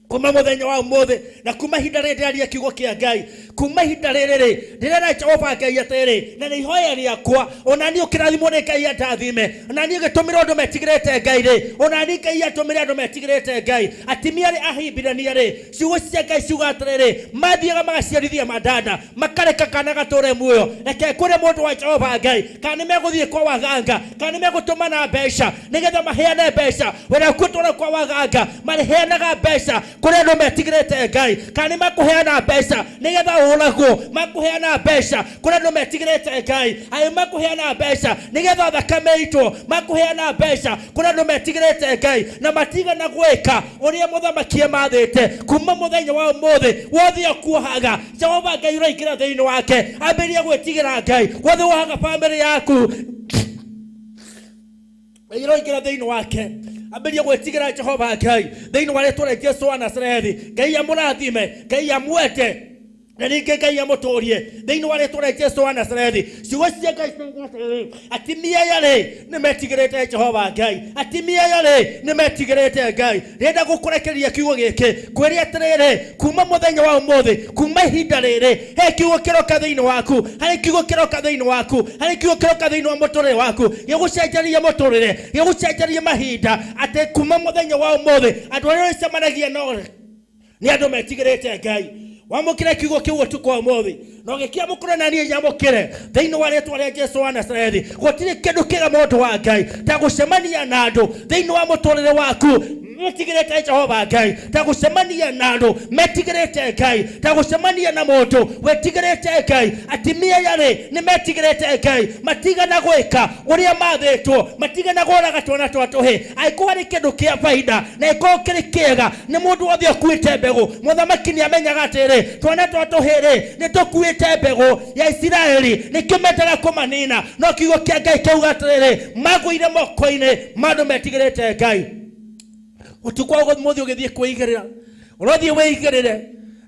S16: kuma mũthenya wa ũmũthĩ na kuma ihinda rĩrĩ ndĩraria kiugo kĩa Ngai, kuma ihinda rĩrĩ rĩ ndĩrera Jehova Ngai atĩrĩ, na nĩ ihoya rĩakwa ona niĩ ũkĩrathimwo nĩ Ngai andathime, ona niĩ gĩtũmĩre andũ metigĩrĩte Ngai rĩ, ona niĩ Ngai atũmĩre andũ metigĩrĩte Ngai. Atumia arĩa Ahibirania rĩ, ciugo cia Ngai ciuga atĩrĩrĩ, mathiaga magaciarithia mandanda, makareka kana gatũre muoyo. Reke ngwĩre mũndũ wa Jehova Ngai, kana nĩ megũthiĩ kwa waganga, kana nĩ megũtũmana mbeca nĩgetha maheane mbeca, wĩra waku ũtware kwa waganga, marĩheanaga mbeca kũrĩ andũ metigĩrĩte Ngai, kana nĩ makũheana mbeca nĩgetha ũragwo, makũheana mbeca kũrĩ andũ metigĩrĩte Ngai, aĩ makũheana mbeca nĩgetha thakame itwo, makũheana mbeca kũrĩ andũ metigĩrĩte Ngai, na matigana gwĩka ũrĩa mũthamaki amathĩte. Kuma mũthenya wa ũmũthĩ wothe ũkuohaga, Jehova Ngai ũraingĩra thĩinĩ wake, ambĩrĩria gwĩtigĩra Ngai. Wothe wohaga bamĩrĩ yaku ĩroingĩra thĩinĩ wake, ambĩrĩria gwĩtigĩra Jehova Ngai thĩinĩ wa rĩtwa rĩa Jesu wa Nazarethi. Ngai amũrathime, Ngai amwende, na ningĩ Ngai amũtũrie thĩinĩ wa rĩtwa rĩa Jesu wa Nazarethi. Ciugo cia Ngai ciuga atĩrĩrĩ, atumia aya rĩ nĩ metigĩrĩte Jehova Ngai, atumia aya rĩ nĩ metigĩrĩte Ngai. Rĩenda gũkũrekereria kiugo gĩkĩ kwĩrĩ atĩrĩrĩ, kuma mũthenya wa ũmũthĩ, kuma ihinda rĩrĩ, he kiugo kĩroka thĩinĩ waku, harĩ kiugo kĩroka thĩinĩ waku, harĩ kiugo kĩroka thĩinĩ wa mũtũrĩre waku, gĩgũcenjeria mũtũrĩre, gĩgũcenjeria mahinda, atĩ kuma mũthenya wa ũmũthĩ andũ arĩa ũrĩcemanagia nao nĩ andũ metigĩrĩte Ngai. Wamũkĩre kiugo kĩu ũtukũ wa ũmũthĩ, na ũgĩkĩamũkĩra na niĩ nyamũkĩre thĩinĩ wa rĩtwa rĩa Jesu wa Nazarethi. Gũtirĩ kĩndũ kĩega mũndũ wa Ngai ta gũcemania na andũ thĩinĩ wa mũtũrĩre waku metigĩrĩte Jehova Ngai, ta gũcemania na andũ metigĩrĩte Ngai, ta gũcemania na mũndũ wĩtigĩrĩte Ngai. Atumia aya rĩ nĩ metigĩrĩte Ngai, matigana gwĩka ũrĩa mathĩtwo, matigana kũraga twana twa tũhĩ. Angĩkorwo harĩ kĩndũ kĩa baida na angĩkorwo kĩrĩ kĩega nĩ mũndũ wothe ũkuĩte mbegũ, mũthamaki nĩ amenyaga atĩrĩ, twana twa tũhĩ rĩ nĩ tũkuĩte mbegũ ya Isiraeli, nĩkĩo mendaga kũmanina. No kiugo kĩa Ngai kĩauga atĩrĩrĩ, magũire moko-inĩ ma andũ metigĩrĩte Ngai. Ũtukũ wa ũmũthĩ ũgĩthiĩ kwĩigĩrĩra, ũrothiĩ wĩigĩrĩre,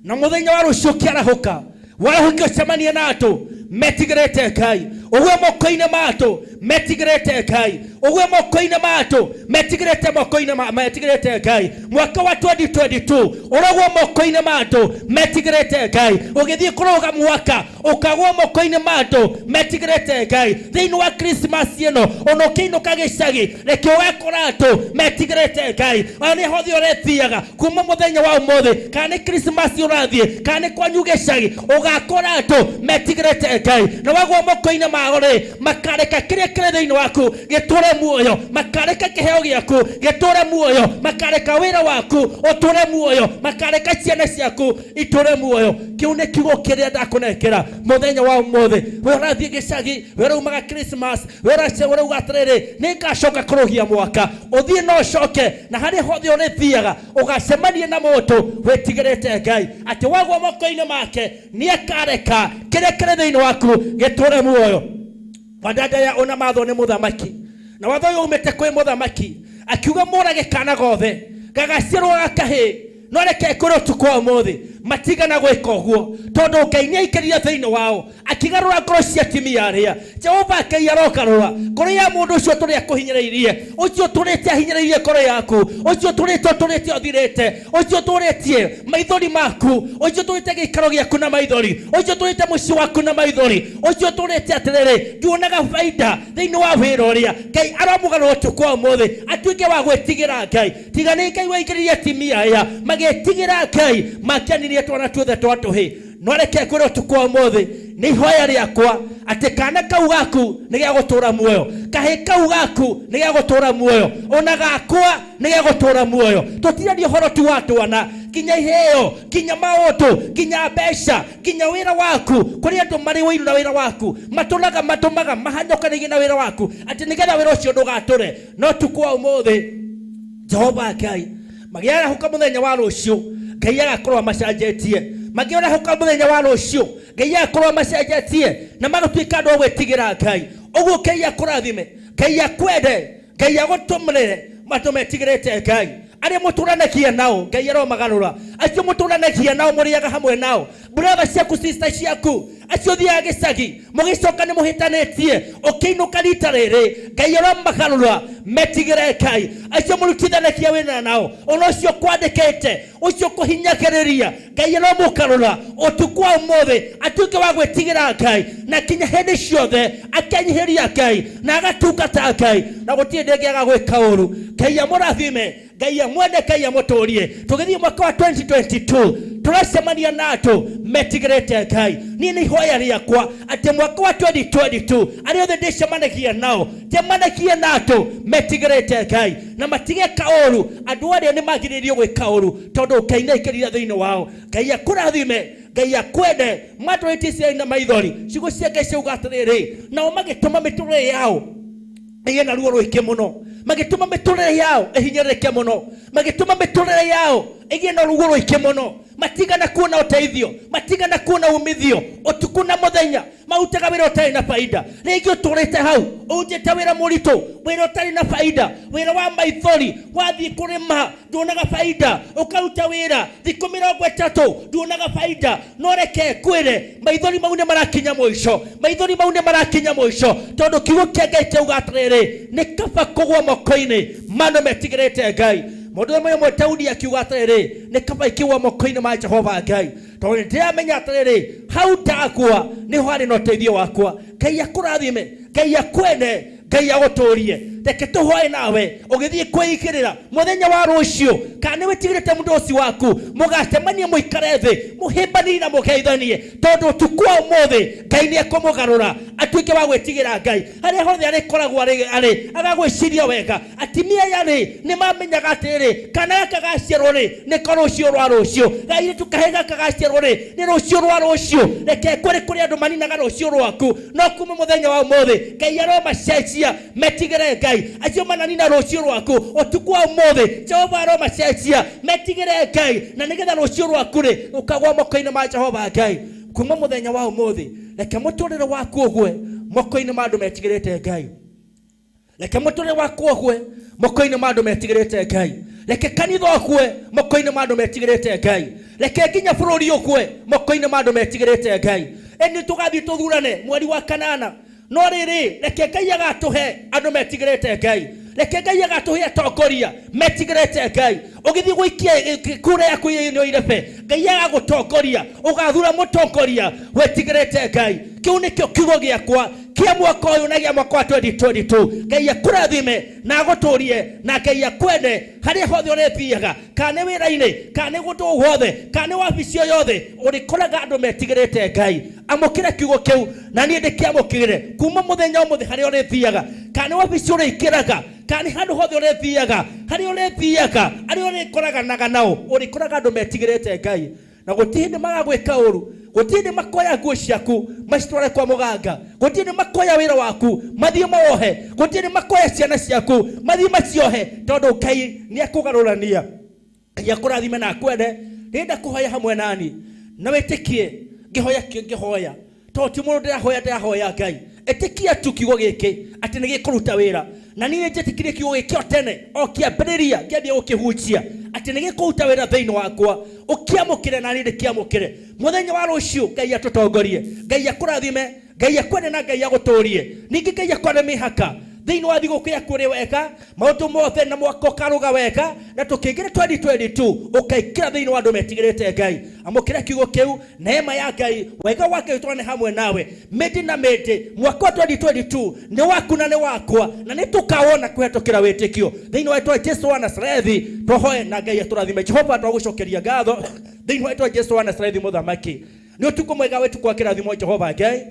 S16: na mũthenya wa rũciũ ũkĩarahũka, warahũke ũcemanie na andũ metigĩrĩte Ngai, ũgwe moko-inĩ ma andũ metigĩrĩte Ngai, Ũgwe moko-inĩ ma andũ metigĩrĩte moko-inĩ ma metigĩrĩte Ngai. Mwaka wa 2022 ũrogwo moko-inĩ ma andũ metigĩrĩte Ngai. Ũgĩthiĩ kũrũga mwaka ũkagwo moko-inĩ ma andũ metigĩrĩte Ngai. Thĩinĩ wa Christmas ĩno ona ũkĩinũka gĩcagi reke ũgakora andũ metigĩrĩte Ngai. Ona nĩ hothe ũrethiaga kuma mũthenya wa ũmũthĩ, kana nĩ Christmas ũrathiĩ, kana nĩ kwanyu gĩcagi, ũgakora andũ metigĩrĩte Ngai. Na wagwo moko-inĩ mao rĩ, makareka kĩrĩa kĩrĩ thĩinĩ waku gĩtũre muoyo, makareka kĩheo gĩaku gĩtũre muoyo, makareka wĩra waku ũtũre muoyo, makareka ciana ciaku itũre muoyo. Kĩu nĩ kiugo kĩrĩa ndakũnengera mũthenya wa ũmũthĩ. We ũrathiĩ gĩcagi, we ũraumaga Christmas, we ũrauga atĩrĩrĩ, nĩ ngacoka kũrũgia mwaka, ũthiĩ na ũcoke, na harĩa hothe ũrĩthiaga ũgacemania na mũndũ wĩtigĩrĩte Ngai, atĩ wagwa moko-inĩ make nĩakareka kĩrĩa kĩrĩ thĩinĩ waku gĩtũre muoyo. Wadada ya ona mathwo nĩ mũthamaki, na watho ũyũ umĩte kwĩ mũthamaki akiuga mũrage kana gothe gagaciarwo gakahĩ, no reke ngwĩre ũtukũ wa ũmũthĩ matigana gwĩka ũguo, tondũ Ngai nĩaingĩrire thĩinĩ wao akĩgarũra ngoro cia atumia arĩa. Jehova Ngai arogarũra ngoro ya mũndũ ũcio ũtũrĩ akũhinyĩrĩirie, ũcio ũtũrĩte ahinyĩrĩirie ngoro yaku, ũcio ũtũrĩte ũtũrĩte ũthirĩte, ũcio ũtũrĩtie maithori maku, ũcio ũtũrĩte gĩikaro gĩaku na maithori, ũcio ũtũrĩte mũciĩ waku na maithori, ũcio ũtũrĩte atĩrĩrĩ nduonaga baida thĩinĩ wa wĩra ũrĩa. Ngai aromũgarũra ũtukũ wa ũmũthĩ atuĩke wa gwĩtigĩra Ngai. Tiga nĩ Ngai waingĩririe atumia aya magĩtigĩra Ngai, makĩanirie twana tuothe twa tũhĩ. No reke ngwĩre ũtukũ wa ũmũthĩ nĩ ihoya rĩakwa atĩ kana kau gaku nĩ gĩa gũtũra muoyo, kahĩ kau gaku nĩ gĩa gũtũra muoyo, ona gakwa nĩ gĩa gũtũra muoyo. Tũtiraria ũhoro tu wa twana, nginya iheo, nginya maũndũ, nginya mbeca, nginya wĩra waku. Kũrĩ andũ marĩ ũiru na wĩra waku, matũraga matũmaga mahanyũkanĩrie na wĩra waku atĩ nĩgetha wĩra ũcio ndũgatũre. No ũtukũ wa ũmũthĩ Jehova Ngai magĩarahũka mũthenya wa rũciũ, Ngai agakorwo amacenjetie. Magĩarahũka mũthenya wa rũciũ, Ngai agakorwo amacenjetie na magatuĩka andũ a gwĩtigĩra Ngai. Ũguo Ngai akũrathime, Ngai akwende, Ngai agũtũmĩre andũ metigĩrĩte Ngai. Arĩa mũtũranagia nao Ngai aromagarũra, acio mũtũranagia nao mũrĩaga hamwe nao, brother ciaku, sister ciaku, acio ũthiaga gĩcagi mũgĩcoka nĩ mũhĩtanĩtie, ũkĩinũka rita rĩrĩ Ngai aromagarũra metigĩre Ngai. Acio mũrutithanagia wĩra nao, ona ũcio kwandĩkĩte, ũcio kũhinyagĩrĩria, Ngai aromũgarũra ũtukũ wa ũmũthĩ atuĩke wa gwĩtigĩra Ngai, na kinya hĩndĩ ciothe akenyihĩria Ngai na agatungata Ngai, na gũtirĩ hĩndĩ ĩngĩaga gwĩka ũru. Ngai amũrathime, Ngai amwende, Ngai amũtũrie. Tũgĩthiĩ mwaka wa 2022 tũracemania na andũ metigĩrĩte Ngai. Niĩ nĩ ihoya rĩakwa atĩ mwaka wa 2022 arĩa othe ndĩcemanagia nao, njemanagie na andũ metigĩrĩte Ngai na matigeka ũru. Andũ arĩa nĩ magirĩrĩirio gwĩka ũru tondũ Ngai nĩ aingĩrire thĩinĩ wao. Ngai akũrathime, Ngai akwende. Matũrĩtie Isiraeli na maithori, ciugo cia Ngai ciauga atĩrĩrĩ, nao magĩtũma mĩtũrĩre yao ĩgĩe na ruo rũingĩ mũno, magĩtũma mĩtũrĩre yao ĩhinyĩrĩrĩke mũno, magĩtũma mĩtũrĩre yao ĩgĩe na ruo rũingĩ mũno, matigana kuona ũteithio, matigana kuona umithio ũtukũ na mũthenya, marutaga wĩra ũtarĩ na baida. Rĩngĩ ũtũrĩte hau ũrutĩte wĩra mũritũ, wĩra ũtarĩ na baida, wĩra wa maithori, wathiĩ kũrĩma nduonaga baida, ũkaruta wĩra thikũ 30 nduonaga baida. No reke ngwĩre, maithori mau nĩ marakinya mũico, maithori mau nĩ marakinya mũico, tondũ kiugo kĩa Ngai kĩauga atĩrĩrĩ, nĩ kaba kũgwa moko-inĩ ma andũ metigĩrĩte Ngai. Mũndũ ũmwe ũmwe Daudi akiuga atĩrĩrĩ, nĩ kaba ikĩgwa moko-inĩ ma Jehova Ngai, tondũ nĩ ndĩramenya atĩrĩrĩ, hau ndagwa nĩho harĩ na ũteithio wakwa. Ngai akũrathime, Ngai akwende, Ngai agũtũrie. Reke tũhoe nawe ũgĩthiĩ kwĩigĩrĩra mũthenya wa rũciũ, kana nĩ wĩtigĩrĩte mũndũ ũcio waku, mũgacemanie mũikare thĩ mũhĩmbanie na mũgeithanie, tondũ ũtukũ wa ũmũthĩ Ngai nĩ ekũmũgarũra atuĩke wa gwĩtigĩra Ngai. Harĩa hothe arĩkoragwo arĩ agagwĩciria wega. Atumia aya rĩ nĩ mamenyaga atĩrĩrĩ, kana gaka gaciarwo rĩ nĩko rũciũ rwa rũciũ, kairĩtu kahĩ gaka gaciarwo rĩ nĩ rũciũ rwa rũciũ. Reke ngwĩre kũrĩ andũ maninaga rũciũ rwaku, no kuma mũthenya wa ũmũthĩ Ngai aromacenjia metigĩre Ngai. Acio mananina rũciũ rwaku ũtukũ wa ũmũthĩ, Jehova aromacenjia metigĩre Ngai, na nĩgetha rũciũ rwaku rĩ rũkagwa moko-inĩ ma Jehova Ngai. Kuma mũthenya wa ũmũthĩ reke mũtũrĩre waku ũgwe moko-inĩ ma andũ metigĩrĩte Ngai. Reke mũtũrĩre waku ũgwe moko-inĩ ma andũ metigĩrĩte Ngai. Reke kanitha ũgwe moko-inĩ ma andũ metigĩrĩte Ngai. Reke nginya bũrũri ũgwe moko-inĩ ma andũ metigĩrĩte Ngai. Ĩni tũgathiĩ tũthurane mweri wa kanana. No rĩrĩ, reke Ngai agatũhe andũ metigĩrĩte Ngai, reke Ngai agatũhe atongoria metigĩrĩte Ngai. Ũgĩthiĩ gũikia kura yaku ĩno irebe, Ngai agagũtongoria, ũgathura mũtongoria wetigĩrĩte Ngai. Kĩu nĩkĩo kiugo gĩakwa kĩa mwaka ũyũ na gĩa mwaka wa 2022. Ngai akũrathime na agũtũrie, na Ngai akwende harĩa hothe ũrĩthiaga, kana nĩ wĩra-inĩ, kana nĩ kũndũ guothe, kana nĩ wabici o yothe, ũrĩkoraga andũ metigĩrĩte Ngai. Amũkĩra kiugo kĩu na niĩ ndĩkĩamũkĩre kuma mũthenya ũmũthĩ harĩa ũrĩthiaga, kana nĩ wabici ũrĩingĩraga, kana nĩ handũ hothe ũrĩthiaga, harĩa ũrĩthiaga, arĩa ũrĩkoraganaga nao, ũrĩkoraga andũ metigĩrĩte Ngai. Na gũtirĩ hĩndĩ magagwĩka ũru, gũtirĩ hĩndĩ makoya nguo ciaku macitware kwa mũganga, gũtirĩ hĩndĩ makoya wĩra waku mathiĩ mawohe, gũtirĩ hĩndĩ makoya ciana ciaku mathiĩ maciohe, tondũ Ngai nĩ akũgarũrania. Ngai akũrathime na akwende. Ndĩrenda kũhoya hamwe nani na wĩtĩkie ngĩhoya kĩo ngĩhoya, tondũ ti mũndũ ndĩrahoya, ndĩrahoya Ngai. Ĩtĩkia tu kiugo gĩkĩ atĩ nĩ gĩkũruta wĩra, na niĩ njĩtĩkirie kiugo gĩkĩ o tene, o kĩambĩrĩria ngĩambia gũkĩhunjia atĩ nĩ gĩkũruta wĩra thĩinĩ wakwa. Ũkĩamũkĩre na niĩ ndĩkĩamũkĩre. Mũthenya wa rũciũ Ngai atũtongorie, Ngai akũrathime, Ngai akwende na Ngai agũtũrie. Ningĩ Ngai akware mĩhaka thĩinĩ wa thigũkũ yaku ũrĩ wega, maũndũ mothe na mwaka ũkarũga wega, na tũkĩingĩra 2022 ũkaingĩra thĩinĩ wa andũ metigĩrĩte Ngai. Amũkĩra kiugo kĩu, neema ya Ngai, wega wa Ngai ũtwarane hamwe nawe mĩndĩ na mĩndĩ. Mwaka wa 2022 nĩ waku na nĩ wakwa, na nĩ tũkawona kũhetũkĩra wĩtĩkio thĩinĩ wa rĩĩtwa Jesu wa Nazarethi. Tũhoe na Ngai atũrathime. Jehova, twagũcokeria ngatho thĩinĩ wa rĩĩtwa Jesu wa Nazarethi. Mũthamaki, nĩ ũtukũ mwega wĩtukũ wa kĩrathimo. Jehova Ngai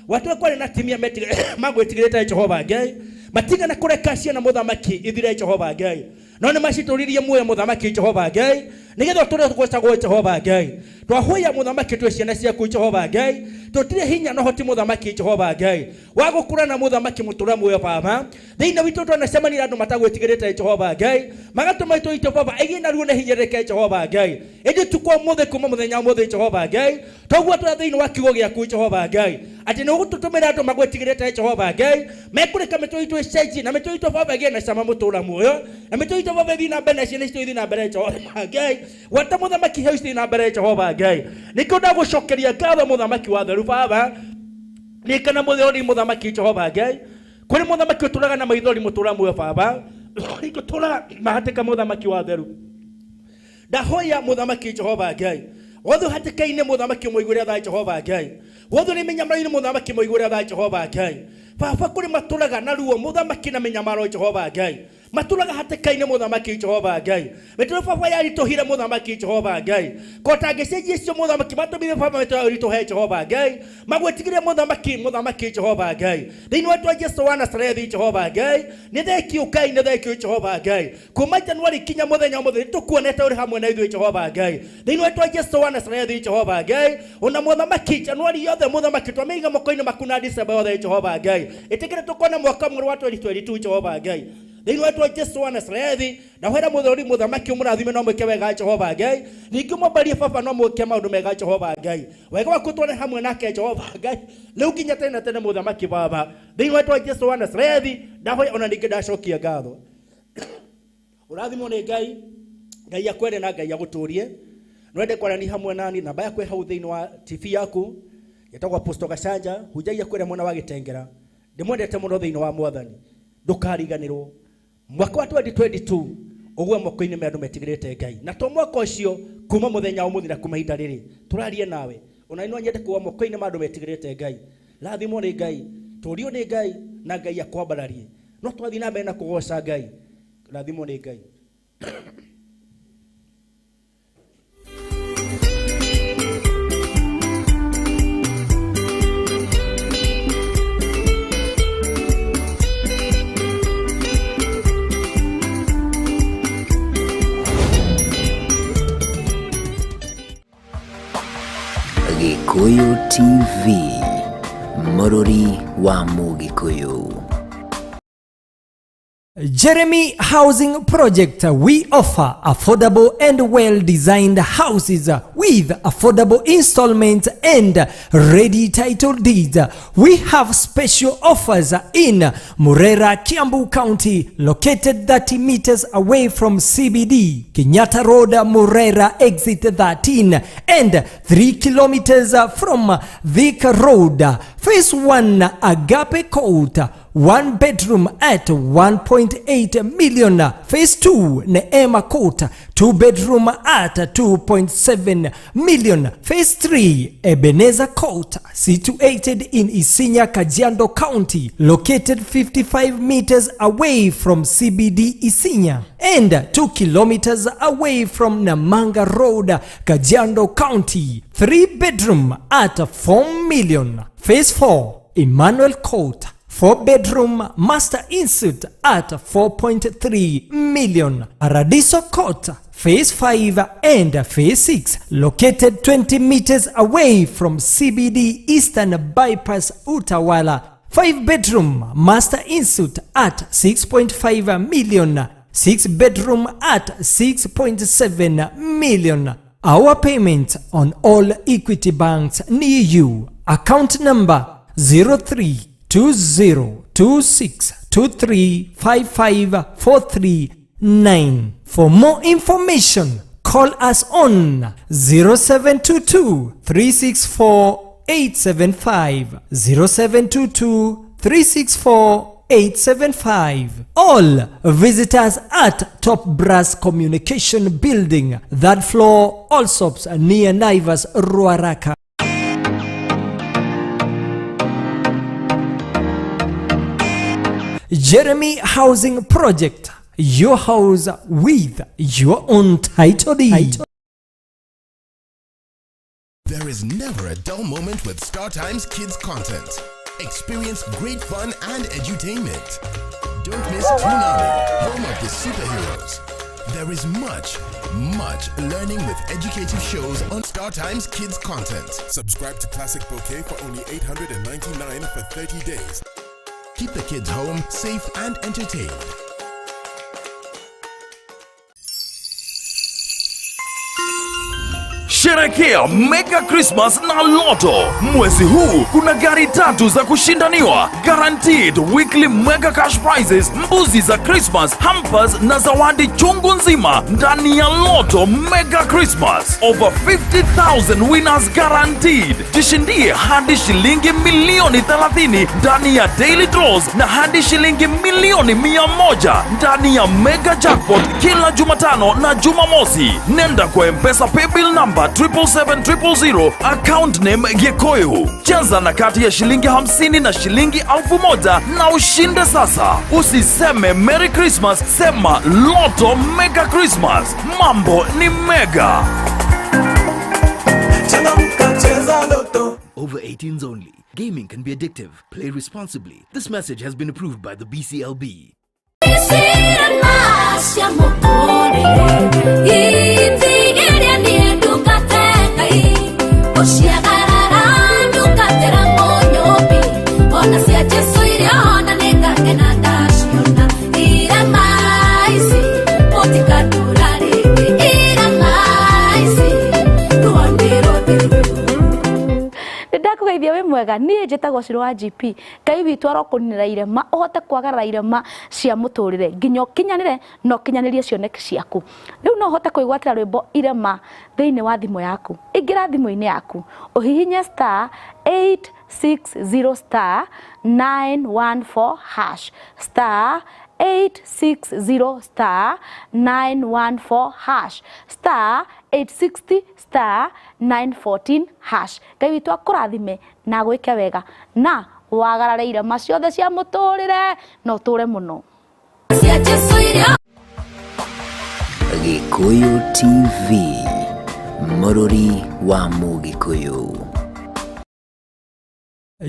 S16: watwe, kwarĩ na timia magwĩtigĩrĩte Jehova Ngai, matigana kũreka ciana mũthamaki ithire Jehova Ngai, no nĩ macitũririe muoyo mũthamaki Jehova Ngai, nĩgetha tũrĩa tũgocagwo Jehova Ngai. Twahoya mũthamaki, twĩ ciana ciaku Jehova Ngai, tũtirĩ hinya na ũhoti mũthamaki Jehova Ngai wa gũkũra na mũthamaki mũtũra muoyo Baba. Thĩinĩ witũ twanacemania na andũ matagwĩtigĩrĩte Jehova Ngai, magatũma itũ itũ Baba ĩgĩe na ruo na hinyĩrĩrĩke Jehova Ngai. Ĩndĩ tukũ ũmũthĩ, kuma mũthenya ũmũthĩ Jehova Ngai, toguo tũrĩa thĩinĩ wa kiugo gĩaku Jehova Ngai, atĩ nĩ ũgũtũtũmĩra andũ magwĩtigĩrĩte Jehova Ngai, mekũreka mĩtwe itũ ĩcenjie, na mĩtwe itũ Baba ĩgĩe na cama mũtũra muoyo, na mĩtwe itũ Baba ĩthiĩ na mbere na ciana citũ ithiĩ na mbere Jehova Ngai, gwata mũthamaki hau cithiĩ na mbere Jehova Ngai. Nĩkĩo ndagũcokeria ngatho mũthamaki wa theru Baba, nĩkana mũtheri mũthamaki Jehova Ngai, kũrĩ mũthamaki ũtũraga na maithori mũtũra muoyo Baba, ũtũraga mahatĩka mũthamaki wa theru. Ndahoya mũthamaki Jehova Ngai, wothe ũhatĩka-inĩ mũthamaki ũmũiguĩre tha Jehova Ngai, wothe ũrĩ mĩnyamaro-inĩ mũthamaki mũiguĩre tha Jehova Ngai. Baba, kũrĩ matũraga na ruo mũthamaki na mĩnyamaro Jehova Ngai, matũraga hatĩka-inĩ mũthamaki Jehova Ngai, mĩtũrĩ baba yaritũhire mũthamaki Jehova Ngai, kota ngĩcenjia icio mũthamaki matũmire baba mĩtũrĩ yaritũhe Jehova Ngai, magwĩtigĩre mũthamaki mũthamaki Jehova Ngai thĩinĩ wa rĩĩtwa Jesu wa Nazarethi Jehova Ngai. Nĩ thengio Ngai, nĩ thengio Jehova Ngai, kuma Januari kinya mũthenya ũmũthĩ nĩtũkuonete ũrĩ hamwe na ithuĩ Jehova Ngai thĩinĩ wa rĩĩtwa Jesu wa Nazarethi Jehova Ngai. Ona mũthamaki Januari yothe mũthamaki twamĩiga moko-inĩ maku, na December yothe Jehova Ngai, ĩtĩkĩre tũkone mwaka mwerũ wa 2022 Jehova Ngai thĩinĩ wa rĩĩtwa Jesu wa Nazarethi. Ndahoera mũthuri mũthamaki ũmũrathime no mwĩke wega Jehova Ngai, ningĩ ũmwambarie Baba no mwĩke maũndũ mega Jehova Ngai, wega waku tware hamwe nake Jehova Ngai rĩu nginya tene na tene mũthamaki Baba thĩinĩ wa rĩĩtwa Jesu wa Nazarethi. Ndahoya ona ningĩ ndacokia ngatho. Ũrathimwo nĩ Ngai, Ngai akwende na Ngai agũtũrie. Nwende kwarania hamwe nani, namba yakwa ĩ hau thĩinĩ wa TV yaku, ĩtagwo Apostle Gachanja, hunjagia kũrĩa mwena wa Gĩtengera. Ndĩmwendete mũno thĩinĩ wa Mwathani. Ndũkariganĩrwo mwaka wa 2022 ũguo moko-inĩ ma andũ metigĩrĩte Ngai, na to mwaka ũcio, kuma mũthenya wa ũmũthĩ na kuma ihinda rĩrĩ tũrarie nawe, ona no nyende kuga moko-inĩ ma andũ metigĩrĩte Ngai. Rathimwo nĩ Ngai, tũrio nĩ Ngai, na Ngai akwambararie. No twathiĩ na mbere na kũgoca Ngai. Rathimwo nĩ Ngai.
S7: Gikuyu TV, mũrũri wa Mũgĩkũyũ.
S8: Jeremy Housing Project, we offer affordable and well-designed houses with affordable installments and ready title deeds. We have special offers in Murera, Kiambu County, located 30 meters away from CBD, Kenyatta Road, Murera, exit 13, and 3 kilometers from Thika Road. Phase 1 Agape Court, 1 bedroom at 1.8 million. Phase 2 Neema Court, 2 bedroom at 2.7 million. Phase 3 Ebenezer Court, situated in Isinya, Kajiado County, located 55 meters away from CBD Isinya and 2 kilometers away from Namanga Road, Kajiado County. 3 bedroom at 4 million. Phase 4 Emmanuel Court, 4 bedroom master insert at 4.3 million. Paradiso Court, Phase 5 and Phase 6, located 20 meters away from CBD Eastern Bypass Utawala. 5 bedroom master insert at 6.5 million. 6 bedroom at 6.7 million. Our payment on all Equity banks near you. Account number 032026235543. For more information, call us on 0722 364 875, 0722 364 875. All visitors at Top Brass Communication Building, third floor, Allsops, near Naivas, Ruaraka. Jeremy Housing Project, your house with your own title deed.
S9: There is never a dull moment with StarTimes Kids content. Experience great fun and edutainment. Don't miss Toonami, home of the superheroes. There is much, much learning with educative shows on StarTimes Kids content.
S10: Subscribe to Classic Bouquet for only 899 for 30 days.
S9: Keep the kids home, safe and entertained.
S11: Sherekea Mega Christmas na Lotto. Mwezi huu kuna gari tatu za kushindaniwa, guaranteed weekly mega cash prizes, mbuzi za Christmas, hampers na zawadi chungu nzima ndani ya Lotto Mega Christmas. Over 50,000 winners guaranteed. Jishindie hadi shilingi milioni 30 ndani ya daily draws na hadi shilingi milioni 100 ndani ya mega jackpot kila Jumatano na Jumamosi. Nenda kwa M-Pesa paybill number 777 000, account name Gikuyu. Cheza na kati ya shilingi 50 na shilingi 1,000 na ushinde sasa. Usiseme Merry Christmas, sema Lotto Mega Christmas. Mambo ni mega.
S12: Over 18s only. Gaming can be addictive. Play responsibly. This message has been approved by the BCLB.
S17: Nĩndakũgeithia wĩ mwega. Niĩ njĩtagwo Shiro wa GP. Ngai witũ arokũninĩra irema, ũhote kwagarara irema cia mũtũrĩre nginya ũkinyanĩre na ũkinyanĩrie cioneki ciaku. Rĩu no ũhote kwĩgwatĩra rwĩmbo irema thĩinĩ wa thimũ yaku. Ingĩra thimũ-inĩ yaku, ũhihinye star 860 star 914 hash, star 860 star 914 hash, star 860 star 914 hash. Ngai witũ akũrathime na agwĩke wega na wagarare irema ciothe cia mũtũrĩre na ũtũre mũno.
S7: Gikuyu TV, Mũrũri wa Mũgĩkũyũ.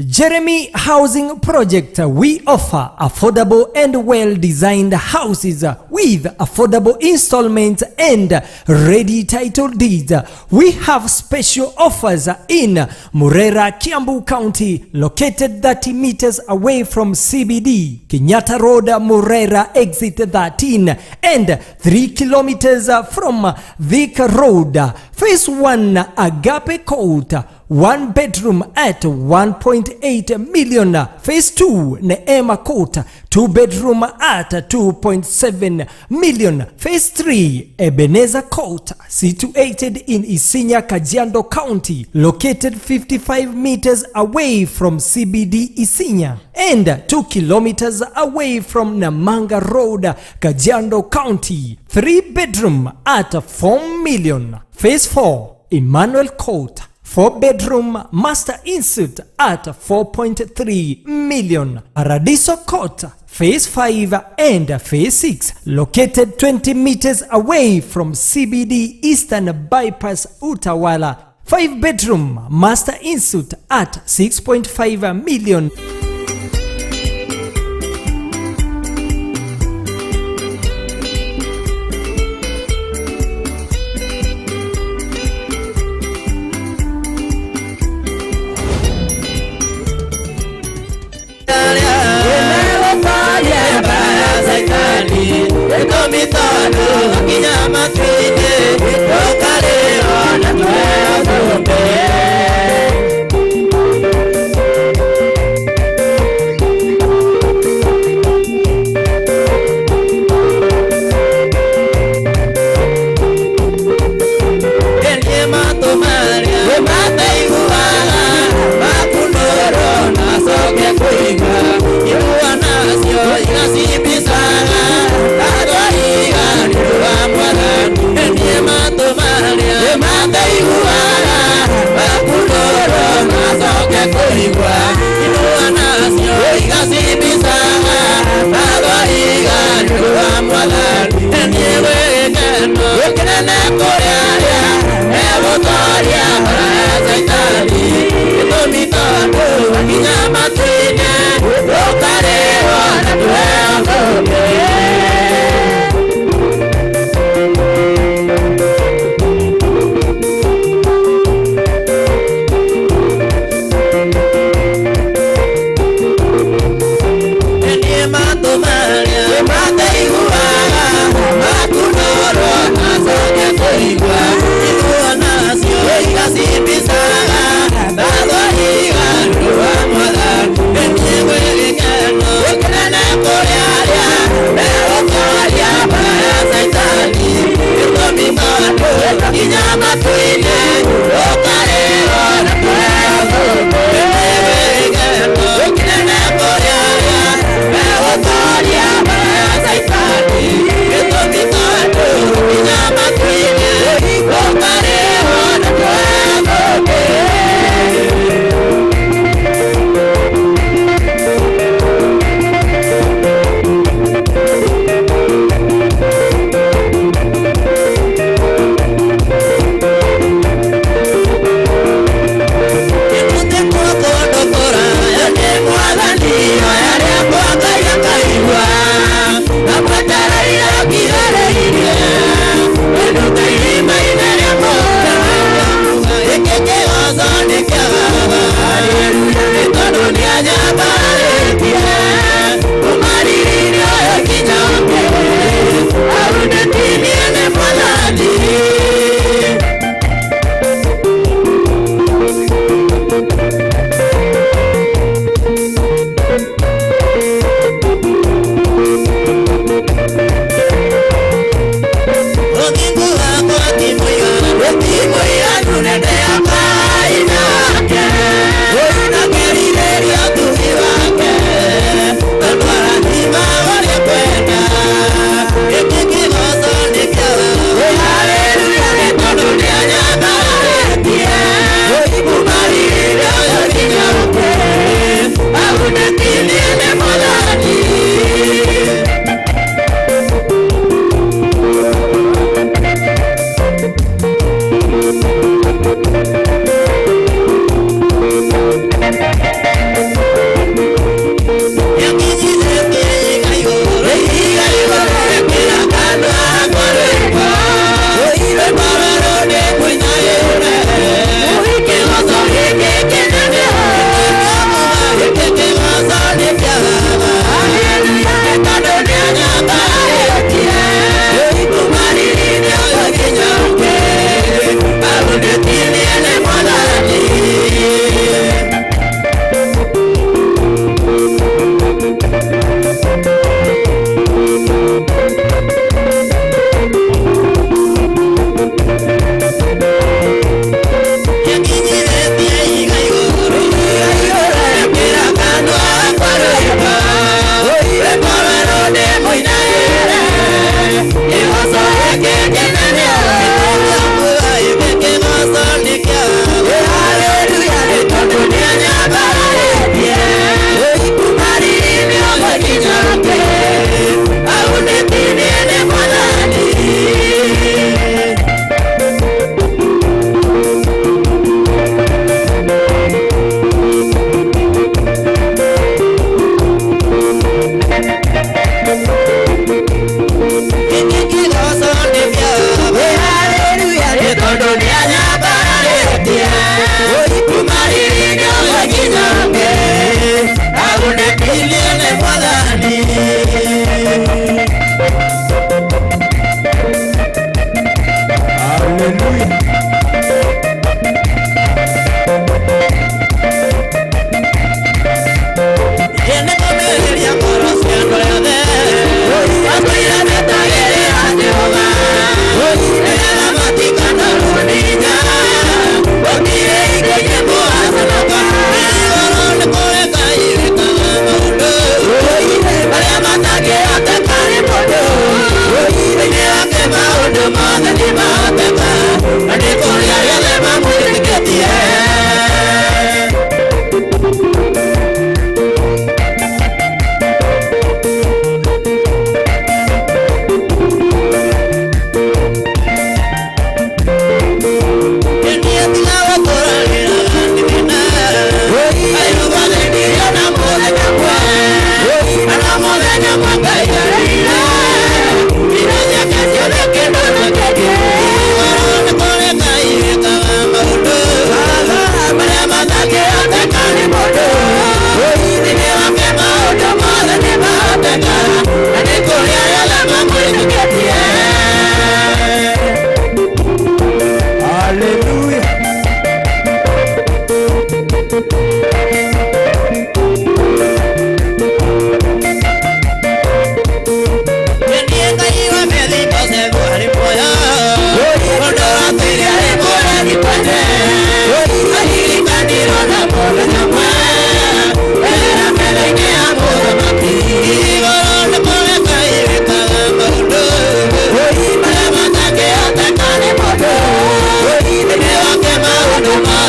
S8: Jeremy Housing Project, we offer affordable and well-designed houses with affordable installments and ready title deeds. We have special offers in Murera, Kiambu County, located 30 meters away from CBD, Kenyatta Road, Murera, exit 13, and 3 kilometers from Thika Road. Phase 1, Agape Court, 1 bedroom at 1.8 million. Phase 2 Neema Court, 2 bedroom at 2.7 million. Phase 3 Ebenezer Court, situated in Isinya, Kajiado County, located 55 meters away from CBD Isinya and 2 kilometers away from Namanga Road, Kajiado County. 3 bedroom at 4 million. Phase 4 Emmanuel Court, 4 bedroom master insert at 4.3 million. Paradiso Court, Phase 5 and Phase 6, located 20 meters away from CBD Eastern Bypass Utawala. 5 bedroom master insert at 6.5 million.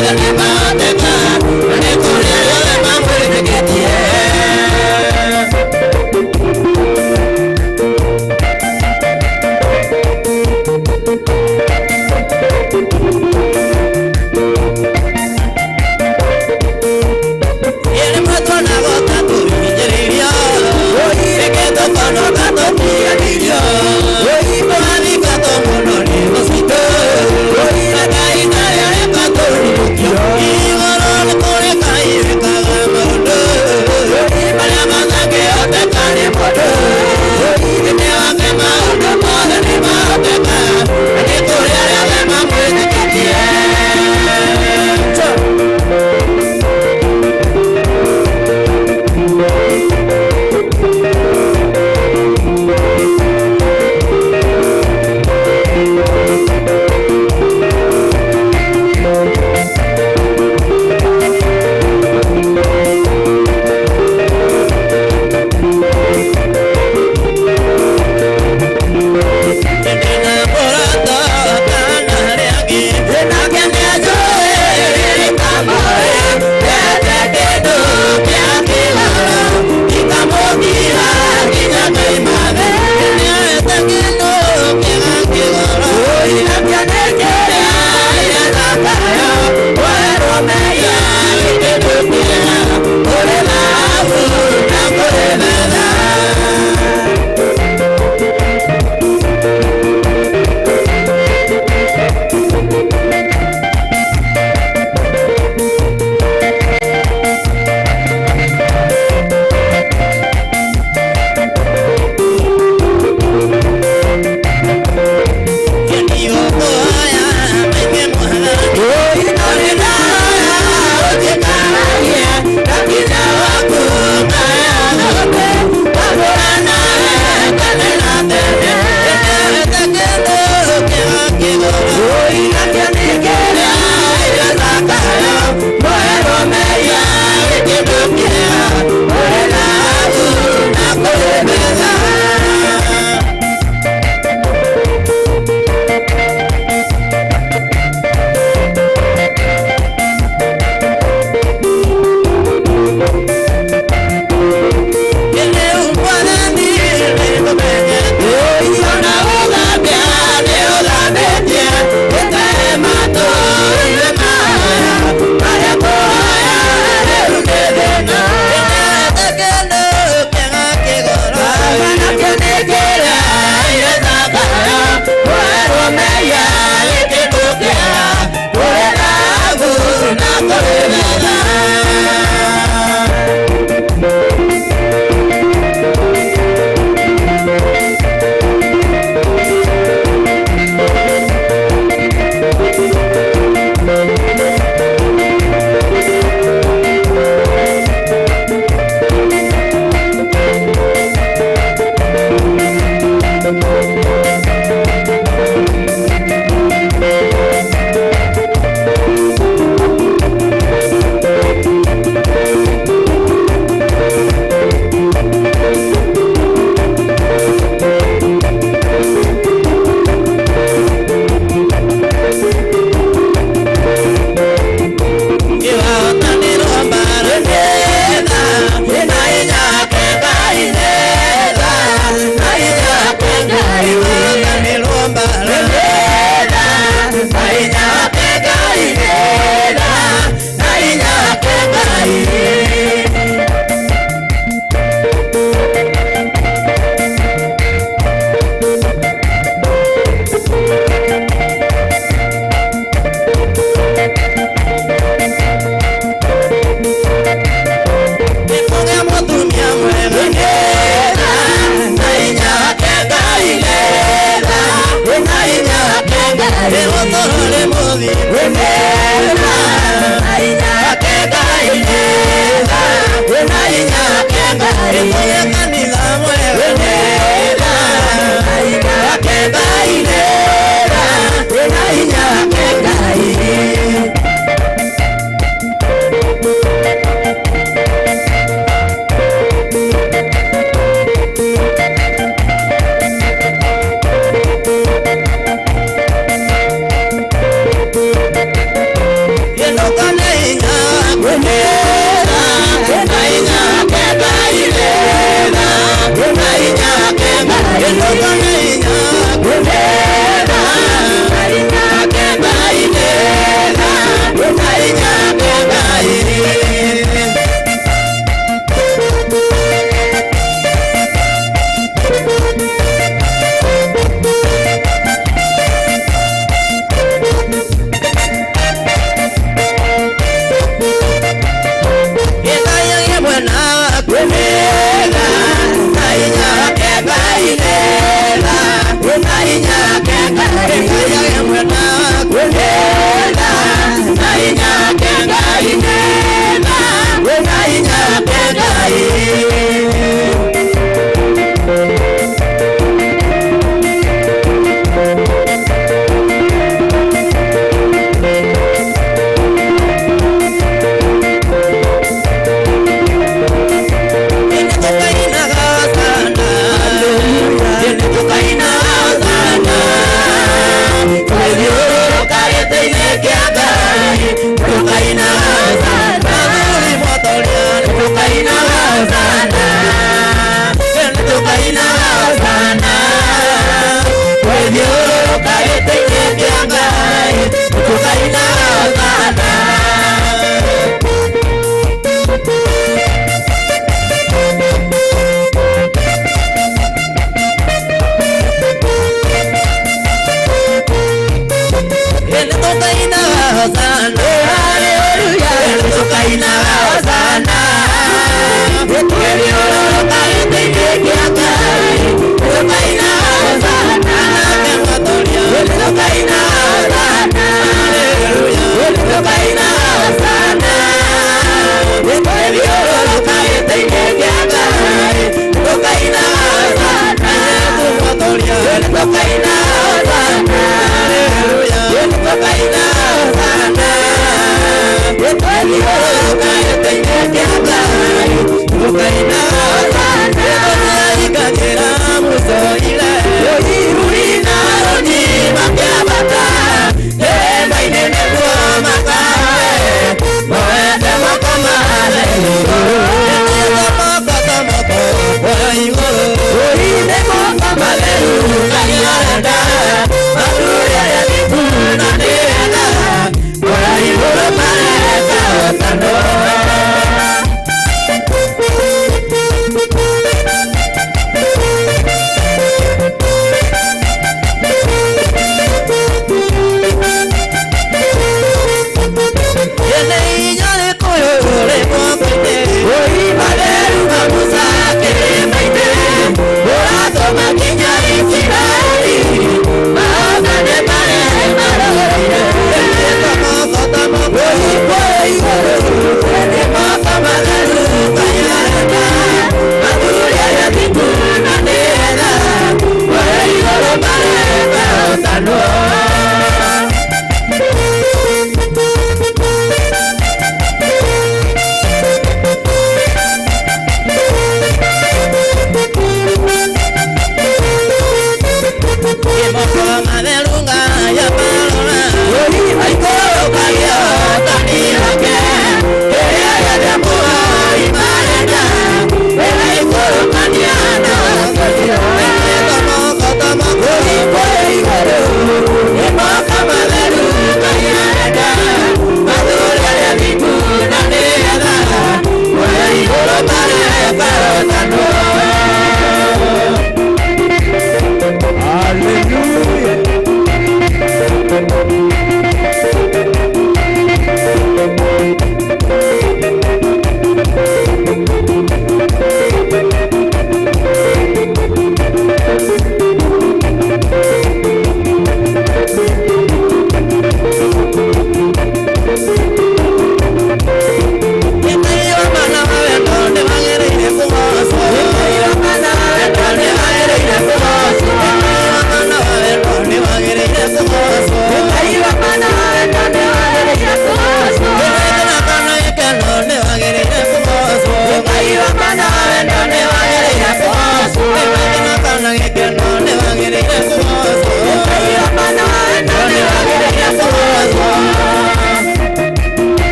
S1: mothe nĩ mahoteka, na nĩ kũrĩ arĩa othe mamwĩtĩkĩtie.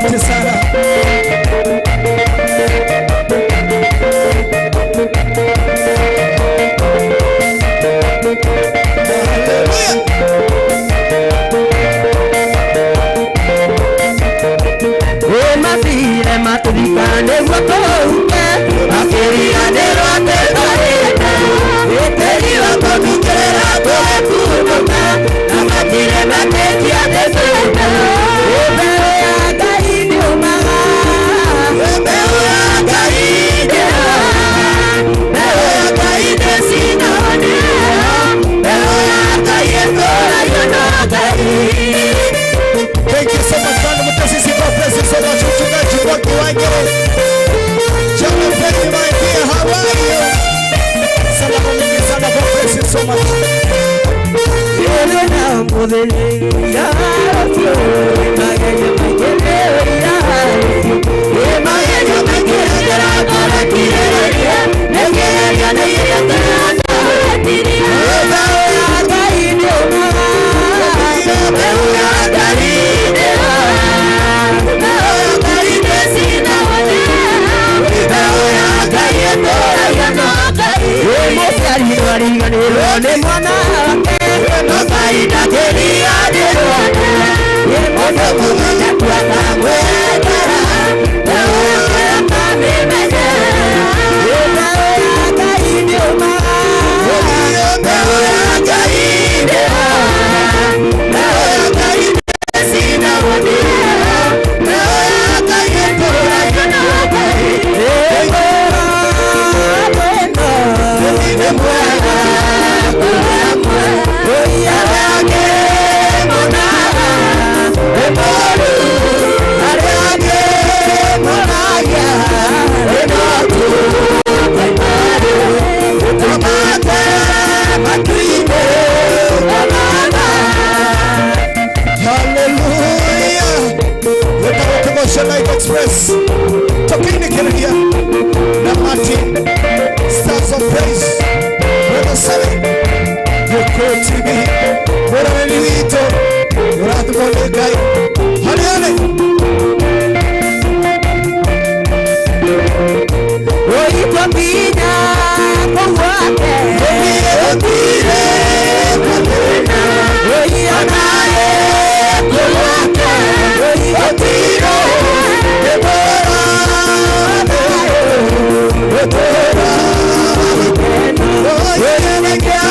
S4: Asante sana. Thank you so much, Brandon Mutesisi. God bless you so much. Mchungaji Mwangi Wangere. Chama Penny, my dear, how are you? Salamu mingi sana. God bless you so much. Express Tokini Keregia na Martin Stars of Praise Brother Sammy Gikuyu TV Murani wito Urathimwo nĩ Ngai Hariane
S1: Oitwa nginya kũu gwake Gũtirĩ mathĩna Oionaye kũu gwake Gũtirĩ
S4: Hallelujah.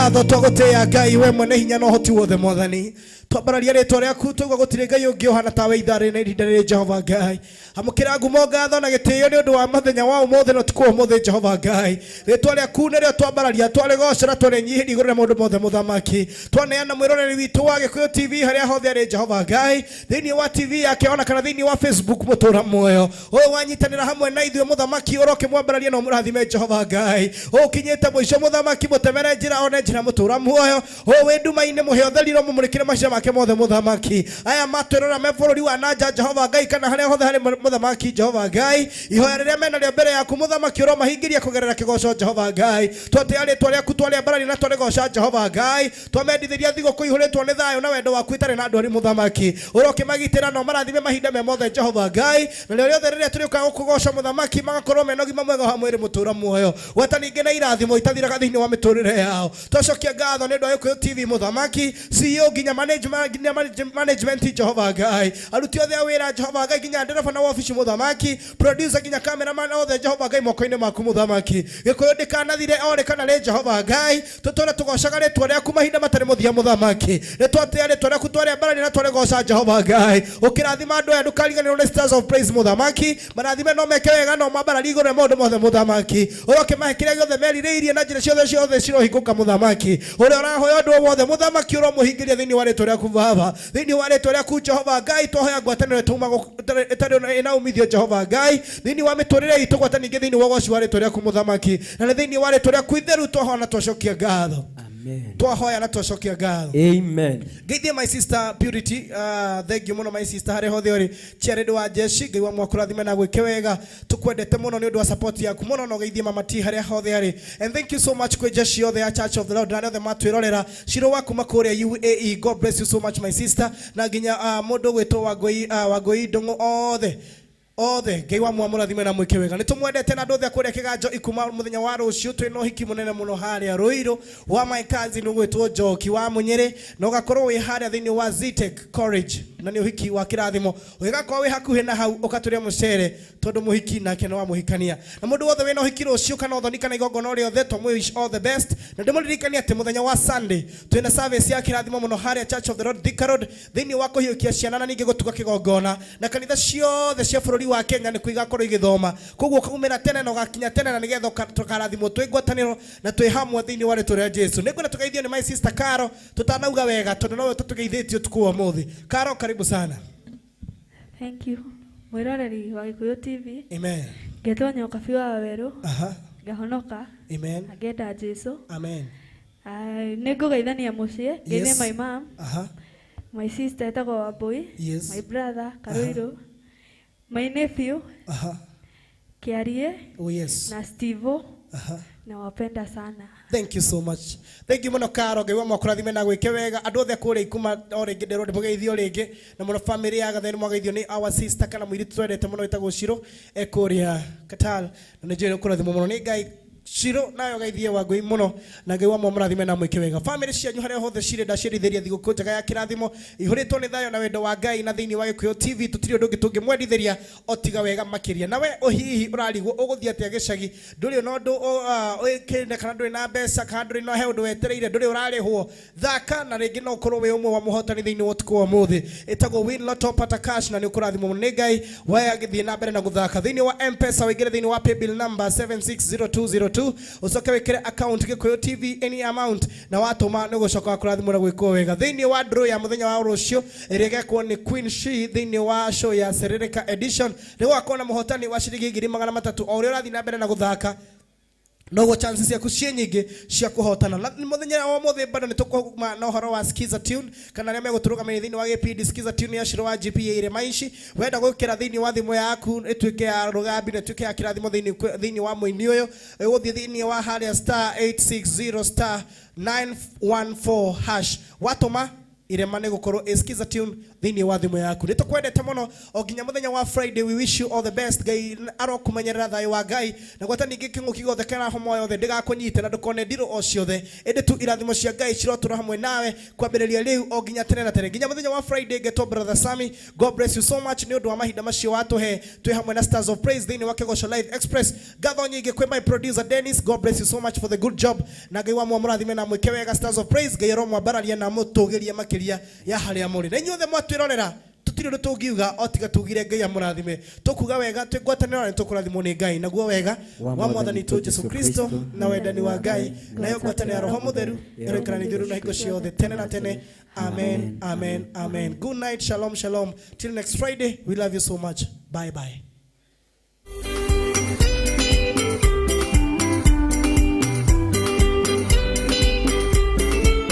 S4: Ngatho twagũtĩĩa Ngai we mwene hinya na ũhoti wothe Mwathani. Twambararia rĩtwa rĩaku twaigua gũtirĩ Ngai ũngĩ ũhana tawe ithaa rĩrĩ na ihinda rĩrĩ Jehova Ngai. Amũkĩra ngumo ngatho na gĩtĩo nĩ ũndũ wa mũthenya wa ũmũthĩ na ũtukũ wa ũmũthĩ Jehova Ngai. Rĩtwa rĩaku nĩrĩo twambararia twarĩgoca na twarĩnyihĩria igũrũ rĩa maũndũ mothe Mũthamaki. Twaneana mwĩroreri witũ wa Gĩkũyũ TV harĩa hothe arĩ Jehova Ngai, thĩinĩ wa TV yake ona kana thĩinĩ wa Facebook mũtũra muoyo. Ũyũ wanyitanĩra hamwe na ithuĩ Mũthamaki ũrokĩmwambararia na ũmũrathime Jehova Ngai. Ũkinyĩte mũico Mũthamaki mũtemere njĩra one njĩra mũtũra muoyo. Ũyũ wĩ nduma-inĩ mũhe ũtheri na ũmũmũrĩkĩre maciaro make mothe Mũthamaki. Aya matwĩrora me bũrũri wa na nja Jehova Ngai kana harĩa hothe harĩ Mũthamaki Jehova Ngai. Ihoya rĩrĩa menarĩo mbere yaku Mũthamaki ũromahingĩria kũgerera kĩgoco Jehova Ngai. Twatĩa rĩtwa rĩaku twarĩambararia na twarĩgoca Jehova Ngai. Twamendithĩria thigũkũ ihũrĩtwo nĩ thayũ na wendo waku itarĩ na ndwari Mũthamaki. Ũrokĩmagitĩra na ũmarathime mahinda me mothe Jehova Ngai. Na rĩo rĩothe rĩrĩa tũrĩũkaga gũkũgoca Mũthamaki magakorwo mena ũgima mwega wa mwĩrĩ mũtũra muoyo. Gwata ningĩ na irathimo itathiraga thĩinĩ wa mĩtũrĩre yao. Twacokia ngatho nĩ ũndũ wa Gĩkũyũ TV Mũthamaki, CEO nginya management Jehova Ngai. Aruti othe a wĩra Jehova Ngai nginya ndereba na wabici Mũthamaki, producer nginya cameraman othe Jehova Ngai moko-inĩ maku Mũthamaki. Gĩkũyũ ndĩkanathire o rĩ kana rĩ Jehova Ngai. Tũtũre tũgocaga rĩtwa rĩaku mahinda matarĩ mũthia Mũthamaki. Nĩtwatĩa rĩtwa rĩaku twarĩambararia na twarĩgoca Jehova Ngai. Ũkĩrathima andũ aya ndũkariganĩrwo nĩ Stars of Praise Mũthamaki. Marathime no meke wega no mambararie igũrũ rĩa maũndũ mothe Mũthamaki. Ũrokĩmahe kĩrĩa gĩothe merirĩirie na njĩra ciothe ciothe cirohingũka Mũthamaki. Ũrĩa ũrahoya ũndũ o wothe Mũthamaki ũromũhingĩria thĩinĩ wa rĩtwa rĩaku Baba. Thĩinĩ wa rĩtwa rĩaku Jehova Ngai twahoya ngwatanĩro ĩtarĩ ĩna umithio Jehova Ngai. Thĩinĩ wa mĩtũrĩre itũ gwata ningĩ thĩinĩ wa ũgoci wa rĩtwa rĩaku Mũthamaki. Na nĩ thĩinĩ wa rĩtwa rĩaku itheru twahoya na twacokia ngatho.
S5: Amen.
S4: Twahoya na twacokia ngatho.
S5: Amen.
S4: Ngeithie my sister Purity, thank you muno my sister harĩa hothe ũrĩ. Chiarĩndũ wa jeshi Ngai wa mwakũrathime na gwĩke wega. Tukwendete muno nĩ ũndũ wa support yaku muno na ũgeithie mama T harĩa hothe arĩ. And thank you so much kwĩ jeshi yothe ya Church of the Lord na arĩa othe matwĩrorera. Ciro wa kuma kũrĩa UAE. God bless you so much my sister. Na nginya mũndũ ũgwĩtwo Wangũi Ndũng'ũ othe. Othe Ngai wa mwamũrathime na mwĩke wega. Nĩtũmwendete na andũ othe a kũrĩa Kĩganjo ikuma mũthenya wa rũciũ twĩna ũhiki mũnene mũno harĩa Ruiru wa my cousin ũgwĩtwo Njoki wa Mũnyĩrĩ na ũgakorwo wĩ harĩa thĩinĩ wa Zetech College na nĩ ũhiki wa kĩrathimo. Ũgĩgakorwo wĩ hakuhĩ na hau ũkatũrĩa mũcere tondũ mũhiki nake nĩ wa mũhikania. Na mũndũ wothe wĩna ũhiki rũciũ kana ũthoni kana igongona rĩothe twamũ wish all the best. Na ndĩmũririkanie atĩ mũthenya wa Sunday twĩna service ya kĩrathimo mũno harĩa Church of the Lord Thika Road thĩinĩ wa kũhiũkia ciana na ningĩ gũtuga kĩgongona na kanitha ciothe cia bũrũri wa Kenya nĩkuo igakorwo igĩthoma. Koguo ũkaumĩra tene na ũgakinya tene na nĩgetha tũkarathimwo twĩ ngwatanĩro na twĩ hamwe thĩinĩ wa rĩtwa rĩa Jesu. Nĩngwenda tũgeithio nĩ my sister Caro tũtanauga wega tondũ nowe ũtatũgeithĩtie ũtukũ wa ũmũthĩ. Caro, karibu sana.
S18: Thank you. Mwĩroreri wa Gĩkũyũ TV.
S4: Amen.
S18: Ngetwo Nyokabi wa Wawerũ.
S4: Aha.
S18: Ngahonoka.
S4: Amen.
S18: Na ngenda Jesu.
S4: Amen.
S18: Nĩngũgeithania mũciĩ, ngeithie
S4: Yes.
S18: my mom.
S4: Aha.
S18: My sister etagwo Wambui.
S4: Yes.
S18: My brother Karuiru. My nephew
S4: Aha.
S18: Kiarie.
S4: Oh, yes.
S18: Na Stevo.
S4: Aha.
S18: Nawapenda sana.
S4: Thank you so much. Thank you muno Caro, Ngai wa mwakũrathime na gwĩke wega. Andũ othe kũrĩa ikuma o rĩngĩ ndĩrwo ndĩmũgeithio rĩngĩ na mũno family ya Gathoni mwageithio nĩ our sister kana mũirĩtu twendete mũno wĩtagwo Shiro e kũrĩa Qatar na nĩ njũĩ kũrathimwo mũno nĩ Ngai. Shiro nayo geithie Wangũi mũno na Ngai wa mwamũrathime na mwĩke wega. Family cianyu harĩa hothe cirĩ ndaciĩrithĩria thigũkũ njega ya kĩrathimo ihũrĩtwo nĩ thayũ na wendo wa Ngai na thĩinĩ wa Gĩkũyũ TV tũtirĩ ũndũ ũngĩ tũngĩmwendithĩria o tiga wega makĩria. Nawe hihi ũrarigwo ũgũthiĩ atĩa gĩcagi, ndũrĩ na ũndũ ũĩkĩrĩte kana ndũrĩ na mbeca kana ndũrĩ na he ũndũ wetereire, ndũrĩ ũrarĩhwo, thaka na rĩngĩ no ũkorwo wĩ ũmwe wa mũhotani thĩinĩ wa ũtukũ wa ũmũthĩ. Ĩtagwo Win Lotto Pata Cash na nĩ ũkũrathimwo mũno nĩ Ngai. We agĩthiĩ na mbere na gũthaka thĩinĩ wa M-Pesa, wĩingĩre thĩinĩ wa paybill number 760202 ucoke wĩkĩre account Gĩkũyũ TV any amount na watũma nĩ ũgũcoka kũrathimwo na gwĩkwo wega. Thĩinĩ wa draw ya mũthenya wa rũciũ ĩrĩa ĩgekwo nĩ Queen She thĩinĩ wa show ya Serereka edition nĩ gũgakorwo na mũhotani wa ciringi 300,000 o ũrĩa ũrathiĩ na mbere na gũthaka noguo chances ciaku ciĩ nyingĩ cia kũhotana. Na mũthenya wa ũmũthĩ bado nĩtũkũma na ũhoro wa Skiza Tune kana arĩa megũtũrũgamĩrĩra thĩinĩ wa gĩbindi Skiza Tune ya Shiro wa GPA irĩma ici. Wenda gwĩkĩra thĩinĩ wa thimũ yaku ĩtuĩke ya rũgambi na ĩtuĩke ya kĩrathimo thĩinĩ wa mũini ũyũ, ũgũthiĩ thĩinĩ wa harĩa star 860 star 914 hash watũma Irema nĩ gũkorwo ĩskiza tune thĩinĩ wa thimũ yaku. Nĩ tũkwendete mũno o nginya mũthenya wa Friday. We wish you all the best. Ngai arokũmenyerera, thayũ wa Ngai na gwata ningĩ kĩng'ũki gĩothe kana homa yothe ndĩgakũnyite na ndũkone ndirũ o ciothe, ĩndĩ tu irathimo cia Ngai cirotũra hamwe nawe kwambĩrĩria rĩu o nginya tene na tene, nginya mũthenya wa Friday. Ngetwo Brother Sami. God bless you so much nĩ ũndũ wa mahinda macio watũhe twĩ hamwe na Stars of Praise thĩinĩ wa Kĩgoco Live Express. Ngatho nyingĩ kwĩ my producer Dennis. God bless you so much for the good job, na Ngai wa mũrathime na mwĩke wega. Stars of Praise, Ngai aromwambararia na mũtũgĩrie makĩria ya harĩa mũrĩ. Na inyuothe mwatwĩrorera, tũtirĩ ũndũ tũngiuga o tiga tugire Ngai amũrathime. Tũkuga wega twĩ ngwatanĩro na nĩtũkũrathimwo nĩ Ngai. Naguo wega wa Mwathani witũ Jesu Kristo na wendani wa Ngai nayo ngwatanĩro ya Roho Mũtheru ĩroikara na ithuĩ na hingo ciothe tene na tene. Amen, amen, amen. Good night. Shalom, shalom. Till next Friday, we love you so much. Bye bye.